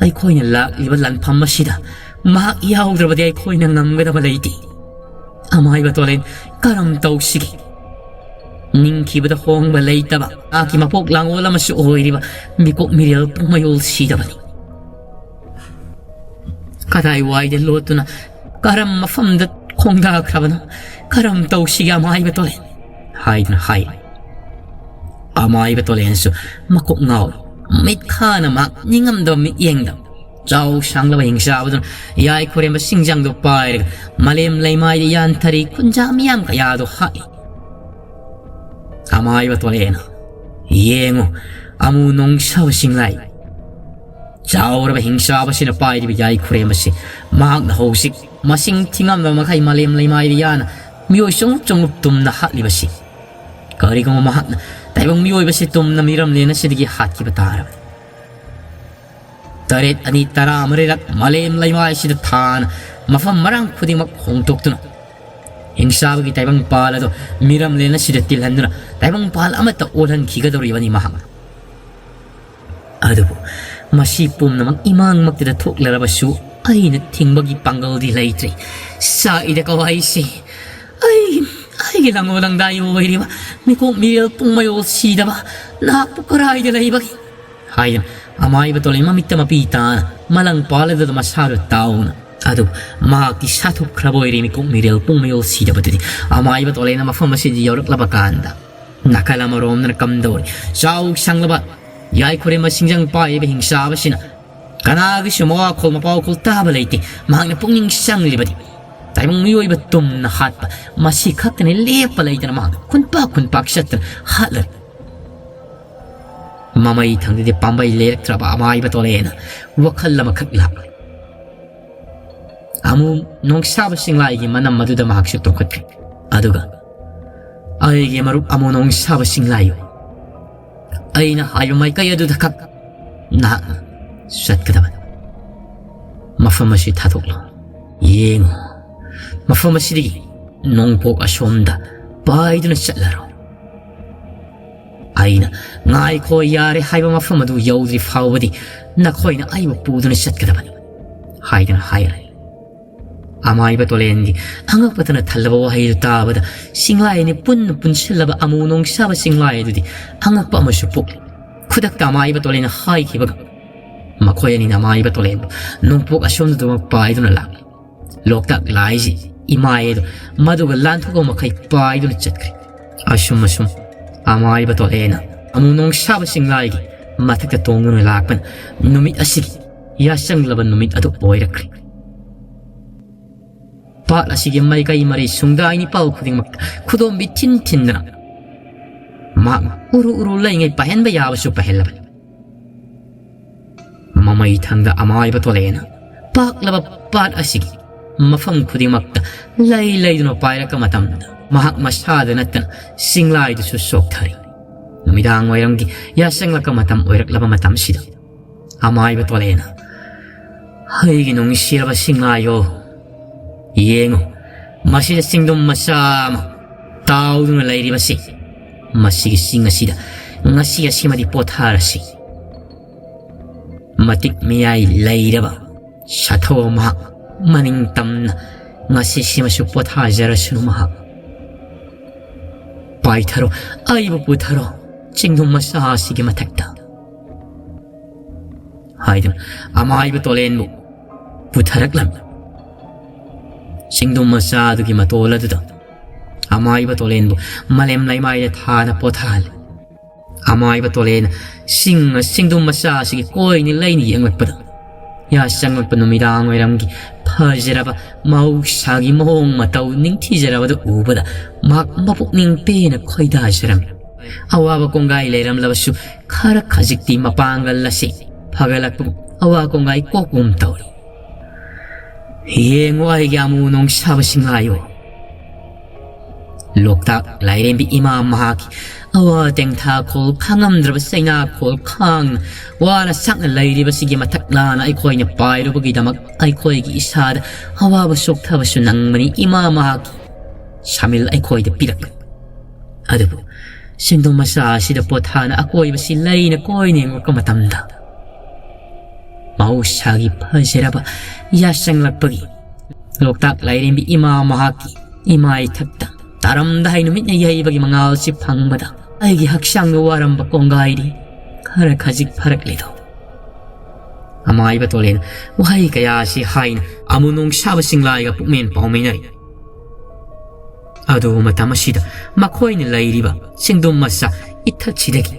ꯑꯩꯈꯣꯏꯅ ꯂꯥꯛꯂꯤꯕ ꯂꯥꯟꯐꯝ ꯑꯁꯤꯗ ꯃꯍꯥꯛ ꯌꯥꯎꯗ꯭ꯔꯕꯗꯤ ꯑꯩꯈꯣꯏꯅ ꯉꯝꯒꯗꯕ ꯂꯩꯇꯦ꯫ ꯑꯃꯥꯏꯕ ꯇꯣꯂꯦꯟ, ꯀꯔꯝ ꯇꯧꯁꯤꯒꯦ? ꯅꯤꯡꯈꯤꯕꯗ ꯍꯣꯡꯕ ꯂꯩꯇꯕ ꯃꯍꯥꯛꯀꯤ ꯃꯄꯣꯛ ꯂꯥꯡꯑꯣꯜ ꯑꯃꯁꯨ ꯑꯣꯏꯔꯤꯕ ꯃꯤꯀꯣꯛ ꯃꯤꯔꯦꯜ ꯄꯨꯡꯃꯌꯣꯜ ꯁꯤꯗꯕꯅꯤ꯫ ꯀꯗꯥꯏ ꯋꯥꯏꯗ ꯂꯣꯠꯇꯨꯅ ꯀꯔꯝ ꯃꯐꯝꯗ ꯈꯣꯡꯗꯥꯈ꯭ꯔꯕꯅꯣ? ꯀꯔꯝ ꯇꯧꯁꯤꯒꯦ ꯑꯃꯥꯏꯕ ꯇꯣꯂꯦꯟ? ꯍꯥꯏꯗꯨꯅ ꯍꯥꯏ꯫ ꯑꯃꯥꯏꯕ ꯇꯣꯂꯦꯟꯁꯨ ꯃꯀꯣꯛ ꯉꯥꯎꯏ꯫ ꯃꯤꯠ ꯈꯥꯅ ꯃꯍꯥꯛ ꯅꯤꯡꯉꯝꯗꯕ ꯃꯤꯠꯌꯦꯡꯗ ꯆꯥꯎ ꯁꯥꯡꯂꯕ ꯍꯤꯡꯆꯥꯕꯗꯨꯅ ꯌꯥꯏ ꯈꯨꯔꯦꯝꯕ ꯁꯤꯡꯖꯪꯗꯨ ꯄꯥꯏꯔꯒ ꯃꯥꯂꯦꯝ ꯂꯩꯃꯥꯏꯗ ꯌꯥꯟꯊꯔꯤ ꯈꯨꯟꯖꯥ ꯃꯤꯌꯥꯝ ꯀꯌꯥꯗꯨ ꯍꯥꯠꯂꯤ꯫ ꯑꯃꯥꯏꯕ ꯇꯣꯂꯦꯟꯅ, ꯌꯦꯡꯉꯨ, ꯑꯃꯨ ꯅꯣꯡꯁꯥꯕ ꯆꯤꯡꯂꯥꯏ꯫ ꯆꯥꯎꯔꯕ ꯍꯤꯡꯆꯥꯕꯁꯤꯅ ꯄꯥꯏꯔꯤꯕ ꯌꯥꯏ ꯈꯨꯔꯦꯝꯕꯁꯤ ꯃꯍꯥꯛꯅ ꯍꯧꯖꯤꯛ ꯃꯁꯤꯡ ꯊꯤꯉꯝꯗꯕ ꯃꯈꯩ ꯃꯥꯂꯦꯝ ꯂꯩꯃꯥꯏꯗ ꯌꯥꯅ ꯃꯤꯑꯣꯏ ꯆꯨꯡꯂꯨꯞ ꯆꯨꯡꯂꯨꯞ ꯇꯨꯝꯅ ꯍꯥꯠꯂꯤꯕꯁꯤ꯫ ꯀꯔꯤꯒꯨꯝꯕ ꯃꯍꯥꯛꯅ ꯇꯥꯏꯕꯪ ꯃꯤꯑꯣꯏꯕꯁꯤ ꯇꯨꯝꯅ ꯃꯤꯔꯝꯂꯦꯟ ꯑꯁꯤꯗꯒꯤ ꯍꯥꯠꯈꯤꯕ ꯇꯥꯔꯕꯗꯤ, ꯇꯔꯦꯠ ꯑꯅꯤ ꯇꯔꯥ ꯃꯔꯤꯔꯛ ꯃꯥꯂꯦꯝ ꯂꯩꯃꯥꯏꯁꯤꯗ ꯊꯥꯅ ꯃꯐꯝ ꯃꯔꯥꯡ ꯈꯨꯗꯤꯡꯃꯛ ꯍꯣꯡꯗꯣꯛꯇꯨꯅ ꯍꯤꯡꯆꯥꯕꯒꯤ ꯇꯥꯏꯕꯪꯄꯥꯜ ꯑꯗꯨ ꯃꯤꯔꯝꯂꯦꯟ ꯑꯁꯤꯗ ꯇꯤꯜꯍꯟꯗꯨꯅ ꯇꯥꯏꯕꯪꯄꯥꯜ ꯑꯃꯠꯇ ꯑꯣꯜꯍꯟꯈꯤꯒꯗꯧꯔꯤꯕꯅꯤ ꯃꯍꯥꯛꯅ꯫ ꯑꯗꯨꯕꯨ ꯃꯁꯤ ꯄꯨꯝꯅꯃꯛ ꯏꯃꯥꯡꯃꯛꯇꯗ ꯊꯣꯛꯂꯔꯕꯁꯨ ꯑꯩꯅ ꯊꯤꯡꯕꯒꯤ ꯄꯥꯡꯒꯜꯗꯤ ꯂꯩꯇ꯭ꯔꯤ꯫ ꯆꯥꯛꯏꯗ ꯀꯋꯥꯏꯁꯤ꯫ ꯑꯩ, ꯑꯩꯒꯤ ꯂꯪꯉꯣ ꯂꯪꯗꯥꯏ ꯑꯣꯏꯔꯤꯕ ꯃꯤꯀꯣꯛ ꯃꯤꯔꯦꯜ ꯄꯨꯡꯃꯌꯣꯜ ꯁꯤꯗꯕ ꯅꯍꯥꯛꯄꯨ ꯀꯔꯥꯏꯗ ꯂꯩꯕꯒꯦ? ꯍꯥꯏꯗꯨꯅ ꯑꯃꯥꯏꯕ ꯇꯣꯂꯦꯟ ꯃꯃꯤꯠꯇ ꯃꯄꯤ ꯇꯥꯅ ꯃꯂꯪ ꯄꯥꯜꯂꯗꯨꯗ ꯃꯁꯥꯗꯨ ꯇꯥꯎꯅ꯫ ꯑꯗꯨ ꯃꯍꯥꯛꯇꯤ ꯁꯥꯊꯨꯞꯈ꯭ꯔꯕ ꯑꯣꯏꯔꯦ꯫ ꯃꯤꯀꯨꯞ ꯃꯤꯔꯦꯜ ꯄꯨꯡ ꯃꯌꯣꯜ ꯁꯤꯗꯕꯗꯨꯗꯤ ꯑꯃꯥꯏꯕ ꯇꯣꯂꯦꯟꯅ ꯃꯐꯝ ꯑꯁꯤꯗ ꯌꯧꯔꯛꯂꯕ ꯀꯥꯟꯗ ꯅꯥꯀꯜ ꯑꯃꯔꯣꯝꯗꯅ ꯀꯝꯗꯧꯔꯤ ꯆꯥꯎ ꯁꯪꯂꯕ ꯌꯥꯏꯈꯨꯔꯦꯝꯕ ꯁꯤꯡꯖꯪ ꯄꯥꯏꯔꯤꯕ ꯍꯤꯡꯆꯥꯕꯁꯤꯅ ꯀꯅꯥꯒꯤꯁꯨ ꯃꯋꯥꯈꯣꯜ ꯃꯄꯥꯎꯈꯣꯜ ꯇꯥꯕ ꯂꯩꯇꯦ꯫ ꯃꯍꯥꯛꯅ ꯄꯨꯛꯅꯤꯡ ꯆꯪꯂꯤꯕꯗꯤ ꯇꯥꯏꯕꯪ ꯃꯤꯑꯣꯏꯕ ꯇꯨꯝꯅ ꯍꯥꯠꯄ ꯃꯁꯤ ꯈꯛꯇꯅꯤ꯫ ꯂꯦꯞꯄ ꯂꯩꯇꯅ ꯃꯍꯥꯛ ꯈꯨꯟꯄꯥꯛ ꯈꯨꯟꯄꯥꯛ ꯆꯠꯇꯅ ꯍꯥꯠꯂꯔꯤ꯫ ꯃꯃꯩ ꯊꯪꯗꯗꯤ ꯄꯥꯝꯕꯩ ꯂꯩꯔꯛꯇ꯭ꯔꯕ ꯑꯃꯥꯏꯕ ꯇꯣꯂꯦꯅ ꯋꯥꯈꯜ ꯑꯃꯈꯛ ꯂꯥꯛꯂꯦ꯫ ꯑꯃꯨ ꯅꯣꯡꯁꯥꯕ ꯁꯤꯡꯂꯥꯏꯒꯤ ꯃꯅꯝ ꯑꯗꯨꯗ ꯃꯍꯥꯛꯁꯨ ꯇꯣꯡꯈꯠꯈ꯭ꯔꯦ꯫ ꯑꯗꯨꯒ ꯑꯩꯒꯤ ꯃꯔꯨꯞ ꯑꯃꯨ ꯅꯣꯡꯁꯥꯕ ꯁꯤꯡꯂꯥꯏꯌꯨ, ꯑꯩꯅ ꯍꯥꯏꯕ ꯃꯥꯏꯀꯩ ꯑꯗꯨꯗ ꯈꯛ ꯅꯍꯥꯛꯅ ꯆꯠꯀꯗꯕꯅꯤ꯫ ꯃꯐꯝ ꯑꯁꯤ ꯊꯥꯗꯣꯛꯂꯣ꯫ ꯌꯦꯡꯉꯨ, ꯃꯐꯝ ꯑꯁꯤꯗꯒꯤ ꯅꯣꯡꯄꯣꯛ ꯑꯁꯣꯝꯗ ꯄꯥꯏꯗꯨꯅ ꯆꯠꯂꯔꯣ꯫ ꯑꯩꯅ ꯉꯥꯏꯈꯣ ꯌꯥꯔꯦ ꯍꯥꯏꯕ ꯃꯐꯝ ꯑꯗꯨ ꯌꯧꯗ꯭ꯔꯤ ꯐꯥꯎꯕꯗꯤ ꯅꯈꯣꯏꯅ ꯑꯩꯕꯨ ꯄꯨꯗꯨꯅ ꯆꯠꯀꯗꯕꯅꯤ ꯍꯥꯏꯗꯨꯅ ꯍꯥꯏꯔꯦ꯫ ꯑꯃꯥꯏꯕ ꯇꯣꯂꯦꯟꯒꯤ ꯑꯉꯛꯄꯇꯅ ꯊꯜꯂꯕ ꯋꯥꯍꯩꯗꯨ ꯇꯥꯕꯗ ꯁꯤꯡꯂꯥꯏ ꯑꯅꯤ ꯄꯨꯟꯅ ꯄꯨꯟꯁꯤꯜꯂꯕ ꯑꯃꯨ ꯅꯣꯡꯁꯥꯕ ꯁꯤꯡꯂꯥꯏ ꯑꯗꯨꯗꯤ ꯑꯉꯛꯄ ꯑꯃꯁꯨ ꯄꯣꯛꯂꯤ꯫ ꯈꯨꯗꯛꯇ ꯑꯃꯥꯏꯕ ꯇꯣꯂꯦꯟꯅ ꯍꯥꯏꯈꯤꯕꯒ ꯃꯈꯣꯏ ꯑꯅꯤꯅ ꯑꯃꯥꯏꯕ ꯇꯣꯂꯦꯟꯕꯨ ꯅꯣꯡꯄꯣꯛ ꯑꯁꯣꯝꯗꯗꯨꯃꯛ ꯄꯥꯏꯗꯨꯅ ꯂꯥꯛꯂꯤ꯫ ꯂꯣꯛꯇꯥꯛ ꯂꯥꯏꯁꯤ ꯏꯃꯥꯏ ꯑꯗꯨ ꯃꯗꯨꯒ ꯂꯥꯟꯊꯣꯛꯄ ꯃꯈꯩ ꯄꯥꯏꯗꯨꯅ ꯆꯠꯈ꯭ꯔꯦ꯫ ꯑꯁꯨꯝ ꯑꯁꯨꯝ ꯑꯃꯥꯏꯕ ꯇꯣꯂꯦꯟꯅ ꯑꯃꯨ ꯅꯣꯡꯁꯥꯕ ꯁꯤꯡꯂꯥꯏꯒꯤ ꯃꯊꯛꯇ ꯇꯣꯡꯗꯨꯅ ꯂꯥꯛꯄꯅ ꯅꯨꯃꯤꯠ ꯑꯁꯤꯒꯤ ꯌꯥꯆꯪꯂꯕ ꯅꯨꯃꯤꯠ ꯑꯗꯨ ꯑꯣꯏꯔꯛꯈ꯭ꯔꯦ꯫ ꯄꯥꯠ ꯑꯁꯤꯒꯤ ꯃꯥꯏꯀꯩ ꯃꯔꯤ ꯁꯨꯡꯗꯥꯏ ꯅꯤꯄꯥꯜ ꯈꯨꯗꯤꯡꯃꯛꯇ ꯈꯨꯗꯣꯝꯕꯤ ꯊꯤꯟ ꯊꯤꯟꯗꯅ ꯃꯍꯥꯛꯅ ꯎꯔꯨ ꯎꯔꯨ ꯂꯩꯉꯩ ꯄꯥꯏꯍꯟꯕ ꯌꯥꯕꯁꯨ ꯄꯥꯏꯍꯜꯂꯕꯅꯤ꯫ ꯃꯃꯩ ꯊꯪꯗ ꯑꯃꯥꯏꯕ ꯇꯣꯂꯦꯅ ꯄꯥꯛꯂꯕ ꯄꯥꯠ ꯑꯁꯤꯒꯤ ꯃꯐꯝ ꯈꯨꯗꯤꯡꯃꯛꯇ ꯂꯩ ꯂꯩꯗꯨꯅ ꯄꯥꯏꯔꯛꯄ ꯃꯇꯝꯗ ꯃꯍꯥꯛ ꯃꯁꯥꯗ ꯅꯠꯇꯅ ꯁꯤꯡꯂꯥꯏꯗꯨꯁꯨ ꯆꯣꯛꯊꯔꯤ꯫ ꯅꯨꯃꯤꯗꯥꯡ ꯋꯥꯏꯔꯝꯒꯤ ꯌꯥꯆꯪꯂꯛꯄ ꯃꯇꯝ ꯑꯣꯏꯔꯛꯂꯕ ꯃꯇꯝꯁꯤꯗ ꯑꯃꯥꯏꯕ ꯇꯣꯂꯦꯅ, ꯑꯩꯒꯤ ꯅꯨꯡꯁꯤꯔꯕ ꯁꯤꯡꯂꯥꯏꯌꯣ, ꯌꯦꯡꯉꯨ, ꯃꯁꯤꯗ ꯆꯤꯡꯗꯨꯝ ꯃꯆꯥ ꯑꯃ ꯇꯥꯎꯗꯨꯅ ꯂꯩꯔꯤꯕꯁꯤ, ꯃꯁꯤꯒꯤ ꯆꯤꯡ ꯑꯁꯤꯗ ꯉꯁꯤ ꯑꯁꯤꯃꯗꯤ ꯄꯣꯊꯥꯔꯁꯤ꯫ ꯃꯇꯤꯛ ꯃꯌꯥꯏ ꯂꯩꯔꯕ ꯁꯥꯊꯧ ꯃꯍꯥꯛ ꯃꯅꯤꯡ ꯇꯝꯅ ꯉꯁꯤ ꯁꯤꯃꯁꯨ ꯄꯣꯊꯥꯖꯔꯁꯅꯨ ꯃꯍꯥꯛ꯫ ꯄꯥꯏꯊꯔꯣ, ꯑꯩꯕꯨ ꯄꯨꯊꯔꯣ ꯆꯤꯡꯗꯨꯝ ꯃꯆꯥ ꯑꯁꯤꯒꯤ ꯃꯊꯛꯇ꯫ ꯍꯥꯏꯗꯨꯅ ꯑꯃꯥꯏꯕ ꯇꯣꯂꯦꯟꯕꯨ ꯄꯨꯊꯔꯛꯂꯝꯃꯤ꯫ ꯆꯤꯡꯗꯨꯝ ꯃꯆꯥ ꯑꯗꯨꯒꯤ ꯃꯇꯣꯜ ꯑꯗꯨꯗ ꯑꯃꯥꯏꯕ ꯇꯣꯂꯦꯟꯕꯨ ꯃꯥꯂꯦꯝ ꯂꯩꯃꯥꯏꯗ ꯊꯥꯅ ꯄꯣꯊꯥꯍꯜꯂꯤ꯫ ꯑꯃꯥꯏꯕ ꯇꯣꯂꯦꯟꯅ ꯆꯤꯡ ꯆꯤꯡꯗꯨꯝ ꯃꯆꯥ ꯑꯁꯤꯒꯤ ꯀꯣꯏꯅ ꯂꯩꯅ ꯌꯦꯡꯂꯛꯄꯗ, ꯌꯥ ꯆꯪꯂꯛꯄ ꯅꯨꯃꯤꯗꯥꯡ ꯋꯥꯏꯔꯝꯒꯤ ꯐꯖꯔꯕ ꯃꯍꯧꯁꯥꯒꯤ ꯃꯑꯣꯡ ꯃꯇꯧ ꯅꯤꯡꯊꯤꯖꯔꯕꯗꯨ ꯎꯕꯗ ꯃꯍꯥꯛ ꯃꯄꯨꯛꯅꯤꯡ ꯄꯦꯟꯅ ꯈꯣꯏꯗꯥꯖꯔꯝꯃꯤ꯫ ꯑꯋꯥꯕ ꯀꯣꯡꯒꯥꯏ ꯂꯩꯔꯝꯂꯕꯁꯨ ꯈꯔ ꯈꯖꯤꯛꯇꯤ ꯃꯄꯥꯡꯒꯜ ꯑꯁꯤ ꯐꯒꯠꯂꯛꯄꯒꯨꯝ ꯑꯋꯥ ꯀꯣꯡꯒꯥꯏ ꯀꯣꯛꯄꯒꯨꯝ ꯇꯧꯔꯤ꯫ ꯌꯦꯡꯉꯨ ꯑꯩꯒꯤ ꯑꯃꯨ ꯅꯣꯡꯁꯥꯕꯁꯤꯡ ꯂꯥꯏꯌꯣ꯫ ꯂꯣꯛꯇꯥꯛ ꯂꯥꯏꯔꯦꯝꯕꯤ ꯏꯃꯥ ꯃꯍꯥꯛꯀꯤ ꯑꯋꯥ ꯇꯦꯡꯊꯥꯈꯣꯜ ꯈꯥꯡꯉꯝꯗ꯭ꯔꯕ ꯆꯩꯅꯥꯈꯣꯜ ꯈꯥꯡꯅ ꯋꯥꯅ ꯁꯛꯅ ꯂꯩꯔꯤꯕꯁꯤꯒꯤ ꯃꯊꯛ ꯂꯥꯟꯅ ꯑꯩꯈꯣꯏꯅ ꯄꯥꯏꯔꯨꯕꯒꯤꯗꯃꯛ ꯑꯩꯈꯣꯏꯒꯤ ꯏꯁꯥꯗ ꯑꯋꯥꯕ ꯆꯣꯛꯊꯕꯁꯨ ꯅꯪꯕꯅꯤ ꯏꯃꯥ ꯃꯍꯥꯛꯀꯤ ꯁꯥꯃꯤꯜ ꯑꯩꯈꯣꯏꯗ ꯄꯤꯔꯛꯄꯅꯤ꯫ ꯑꯗꯨꯕꯨ ꯆꯤꯡꯗꯣꯝ ꯃꯆꯥ ꯑꯁꯤꯗ ꯄꯣꯊꯥꯅ ꯑꯀꯣꯏꯕꯁꯤ ꯂꯩꯅ ꯀꯣꯏꯅ ꯌꯦꯡꯂꯛꯄ ꯃꯇꯝꯗ ꯃꯍꯧꯁꯥꯒꯤ ꯐꯖꯔꯕ ꯌꯥꯆꯪꯂꯛꯄꯒꯤ ꯂꯣꯛꯇꯥꯛ ꯂꯥꯏꯔꯦꯝꯕꯤ ꯏꯃꯥ ꯃꯍꯥꯛꯀꯤ ꯏꯃꯥ ꯏꯊꯛꯇ ꯇꯥꯔꯝꯗ ꯍꯩ ꯅꯨꯃꯤꯠꯅ ꯌꯩꯕꯒꯤ ꯃꯉꯥꯜꯁꯤ ꯐꯪꯕꯗ ꯑꯩꯒꯤ ꯍꯛꯆꯥꯡꯗ ꯋꯥꯔꯝꯕ ꯀꯣꯡꯒꯥꯏꯗꯤ ꯈꯔ ꯈꯖꯤꯛ ꯐꯔꯛꯂꯤꯗꯣ꯫ ꯑꯃꯥꯏꯕ ꯇꯣꯂꯦꯟ ꯋꯥꯍꯩ ꯀꯌꯥ ꯑꯁꯤ ꯍꯥꯏꯅ ꯑꯃꯨ ꯅꯣꯡꯁꯥꯕ ꯁꯤꯡꯂꯥꯏꯒ ꯄꯨꯛꯃꯦꯟ ꯄꯥꯎꯃꯤꯟꯅꯔꯤ꯫ ꯑꯗꯨꯕꯨ ꯃꯇꯝ ꯑꯁꯤꯗ ꯃꯈꯣꯏꯅ ꯂꯩꯔꯤꯕ ꯆꯤꯡꯗꯨꯝ ꯃꯆꯥ ꯏꯊꯠꯁꯤꯗꯒꯤ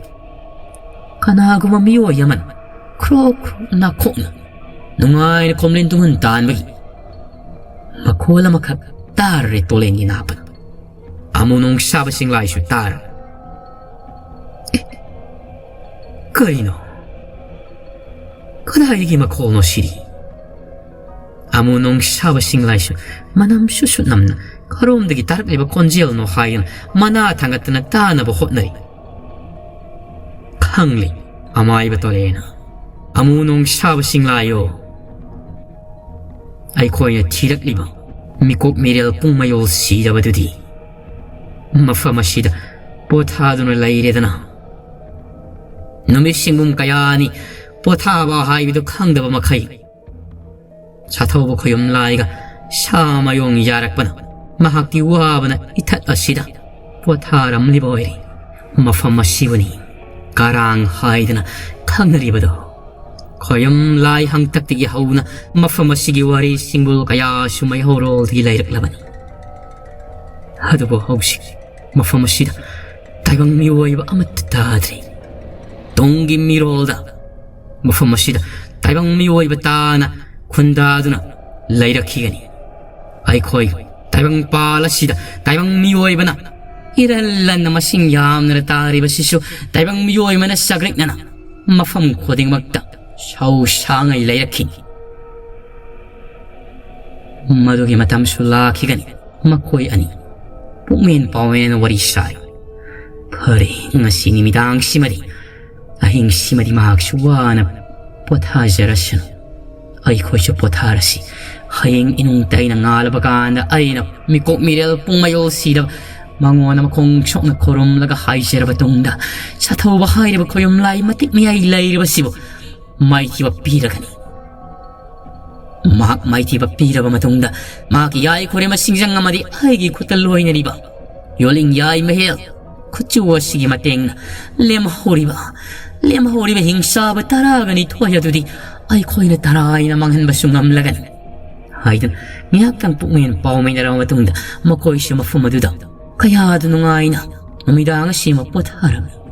ꯀꯅꯥꯒꯨꯝꯕ ꯃꯤꯑꯣꯏ ꯑꯃꯅ ꯈ꯭ꯔꯣꯛ ꯈ꯭ꯔꯣꯛ ꯅꯥꯈꯣꯛꯅ ꯅꯨꯡꯉꯥꯏꯅ ꯈꯣꯝꯂꯦꯟ ꯇꯨꯡꯍꯟ ꯇꯥꯟꯕꯒꯤ ꯃꯈꯣꯜ ꯑꯃꯈꯛ ꯇꯥꯔꯦ ꯇꯣꯂꯦꯟꯒꯤ ꯅꯥꯄꯟ꯫ ꯑꯃꯨ ꯅꯣꯡꯁꯥꯕ ꯁꯤꯡꯂꯥꯏꯁꯨ ꯇꯥꯔꯦ꯫ ꯑꯦ, ꯀꯔꯤꯅꯣ? ꯀꯗꯥꯏꯗꯒꯤ ꯃꯈꯣꯜꯅꯣ ꯁꯤꯗꯤ? ꯑꯃꯨ ꯅꯣꯡꯁꯥꯕ ꯁꯤꯡꯂꯥꯏꯁꯨ ꯃꯅꯝ ꯁꯨꯠ ꯁꯨꯠ ꯅꯝꯅ ꯀꯔꯣꯝꯗꯒꯤ ꯇꯥꯔꯛꯂꯤꯕ ꯈꯣꯟꯖꯦꯜꯅꯣ ꯍꯥꯏꯗꯨꯅ ꯃꯅꯥ ꯊꯥꯡꯒꯠꯇꯅ ꯇꯥꯅꯕ ꯍꯣꯠꯅꯔꯤ꯫ ꯈꯪꯂꯤ, ꯑꯃꯥꯏꯕ ꯇꯣꯂꯦꯅ ꯑꯃꯨ ꯅꯣꯡꯁꯥꯕ ꯁꯤꯡꯂꯥꯏꯌꯣ꯫ ꯑꯩꯈꯣꯏꯅ ꯊꯤꯔꯛꯂꯤꯕ ꯃꯤꯀꯣꯛ ꯃꯤꯔꯦꯜ ꯄꯨꯡ ꯃꯌꯣꯜ ꯁꯤꯔꯕꯗꯨꯗꯤ ꯃꯐꯝ ꯑꯁꯤꯗ ꯄꯣꯊꯥꯗꯨꯅ ꯂꯩꯔꯦꯗꯅ꯫ ꯅꯨꯃꯤꯠ ꯁꯤꯡꯕꯨꯝ ꯀꯌꯥꯅꯤ ꯄꯣꯊꯥꯕ ꯍꯥꯏꯕꯗꯨ ꯈꯪꯗꯕ ꯃꯈꯩ ꯁꯥꯊꯧꯕ ꯈꯣꯌꯨꯝ ꯂꯥꯏꯒ ꯁꯥ ꯃꯌꯣꯡ ꯌꯥꯔꯛꯄꯅ ꯃꯍꯥꯛꯇꯤ ꯋꯥꯕꯅ ꯏꯊꯠ ꯑꯁꯤꯗ ꯄꯣꯊꯥꯔꯝꯂꯤꯕ ꯑꯣꯏꯔꯦ꯫ ꯃꯐꯝ ꯑꯁꯤꯕꯨꯅꯤ ꯀꯔꯥꯡ ꯍꯥꯏꯗꯅ ꯈꯪꯅꯔꯤꯕꯗꯣ꯫ ꯈꯣꯌꯨꯝ ꯂꯥꯏ ꯍꯥꯡꯇꯛꯇꯒꯤ ꯍꯧꯅ ꯃꯐꯝ ꯑꯁꯤꯒꯤ ꯋꯥꯔꯤ ꯁꯤꯡꯕꯨꯜ ꯀꯌꯥꯁꯨ ꯃꯩꯍꯧꯔꯣꯜꯗꯒꯤ ꯂꯩꯔꯛꯂꯕꯅꯤ꯫ ꯑꯗꯨꯕꯨ ꯍꯧꯖꯤꯛ ꯃꯐꯝ ꯑꯁꯤꯗ ꯇꯥꯏꯕꯪ ꯃꯤꯑꯣꯏꯕ ꯑꯃꯠꯇ ꯇꯥꯗ꯭ꯔꯤ꯫ ꯇꯨꯡꯒꯤ ꯃꯤꯔꯣꯜꯗ ꯃꯐꯝ ꯑꯁꯤꯗ ꯇꯥꯏꯕꯪ ꯃꯤꯑꯣꯏꯕ ꯇꯥꯅ ꯈꯨꯟꯗꯥꯗꯨꯅ ꯂꯩꯔꯛꯈꯤꯒꯅꯤ꯫ ꯑꯩꯈꯣꯏ ꯇꯥꯏꯕꯪ ꯄꯥꯜ ꯑꯁꯤꯗ ꯇꯥꯏꯕꯪ ꯃꯤꯑꯣꯏꯕꯅ ꯏꯔꯜ ꯂꯟꯅ ꯃꯁꯤꯡ ꯌꯥꯝꯅ ꯇꯥꯔꯤꯕꯁꯤꯁꯨ ꯇꯥꯏꯕꯪ ꯃꯤꯑꯣꯏꯕꯅ ꯆꯥꯒ꯭ꯔꯤꯛꯅꯅ ꯃꯐꯝ ꯈꯨꯗꯤꯡꯃꯛꯇ ꯁꯧꯁꯥꯉꯩ ꯂꯩꯔꯛꯈꯤꯅꯤ꯫ ꯃꯗꯨꯒꯤ ꯃꯇꯝꯁꯨ ꯂꯥꯛꯈꯤꯒꯅꯤ꯫ ꯃꯈꯣꯏ ꯑꯅꯤ ꯄꯨꯛꯃꯦꯟ ꯄꯥꯎꯃꯦꯟ ꯋꯥꯔꯤ ꯁꯥꯏ꯫ ꯐꯔꯦ, ꯉꯁꯤ ꯅꯨꯃꯤꯗꯥꯡꯁꯤꯃꯗꯤ, ꯑꯍꯤꯡꯁꯤꯃꯗꯤ ꯃꯍꯥꯛꯁꯨ ꯋꯥꯅ ꯄꯣꯊꯥꯖꯔꯁꯅꯨ꯫ ꯑꯩꯈꯣꯏꯁꯨ ꯄꯣꯊꯥꯔꯁꯤ꯫ ꯍꯌꯦꯡ ꯏꯅꯨꯡꯇ ꯑꯩꯅ ꯉꯥꯜꯂꯕ ꯀꯥꯟꯗ ꯑꯩꯅ ꯃꯤꯀꯣꯛ ꯃꯤꯔꯦꯜ ꯄꯨꯡ ꯃꯌꯣꯜꯁꯤꯗ ꯃꯉꯣꯟꯗ ꯃꯈꯣꯡ ꯁꯣꯛꯅ ꯈꯨꯔꯨꯝꯂꯒ ꯍꯥꯏꯖꯔꯕ ꯇꯨꯡꯗ, ꯁꯥꯊꯧꯕ ꯍꯥꯏꯔꯤꯕ ꯈꯣꯌꯨꯝ ꯂꯥꯏ ꯃꯇꯤꯛ ꯃꯌꯥꯏ ꯂꯩꯔꯤꯕꯁꯤꯕꯨ ꯃꯥꯏꯊꯤꯕ ꯄꯤꯔꯒꯅꯤ꯫ ꯃꯍꯥꯛ ꯃꯥꯏꯊꯤꯕ ꯄꯤꯔꯕ ꯃꯇꯨꯡꯗ ꯃꯍꯥꯛꯀꯤ ꯌꯥꯏ ꯈꯨꯔꯦꯝꯕ ꯁꯤꯡꯖꯪ ꯑꯃꯗꯤ ꯑꯩꯒꯤ ꯈꯨꯠꯇ ꯂꯣꯏꯅꯔꯤꯕ ꯌꯣꯜꯂꯤꯡ ꯌꯥꯏ ꯃꯍꯦꯜ ꯈꯨꯠꯆꯨ ꯑꯁꯤꯒꯤ ꯃꯇꯦꯡꯅ ꯂꯦꯝꯍꯧꯔꯤꯕ, ꯂꯦꯝꯍꯧꯔꯤꯕ ꯍꯤꯡꯆꯥꯕ ꯇꯔꯥꯒ ꯅꯤꯊꯣꯏ ꯑꯗꯨꯗꯤ ꯑꯩꯈꯣꯏꯅ ꯇꯔꯥꯏꯅ ꯃꯥꯡꯍꯟꯕꯁꯨ ꯉꯝꯂꯒꯅꯤ ꯍꯥꯏꯗꯨꯅ ꯉꯥꯏꯍꯥꯛꯇꯪ ꯄꯨꯛꯃꯦꯟ ꯄꯥꯎꯃꯤꯟꯅꯔꯕ ꯃꯇꯨꯡꯗ ꯃꯈꯣꯏꯁꯨ ꯃꯐꯝ ꯑꯗꯨꯗ ꯀꯌꯥꯗ ꯅꯨꯡꯉꯥꯏꯅ ꯅꯨꯃꯤꯗꯥꯡ ꯑꯁꯤꯃ ꯄꯣꯊꯥꯔꯝꯃꯤ꯫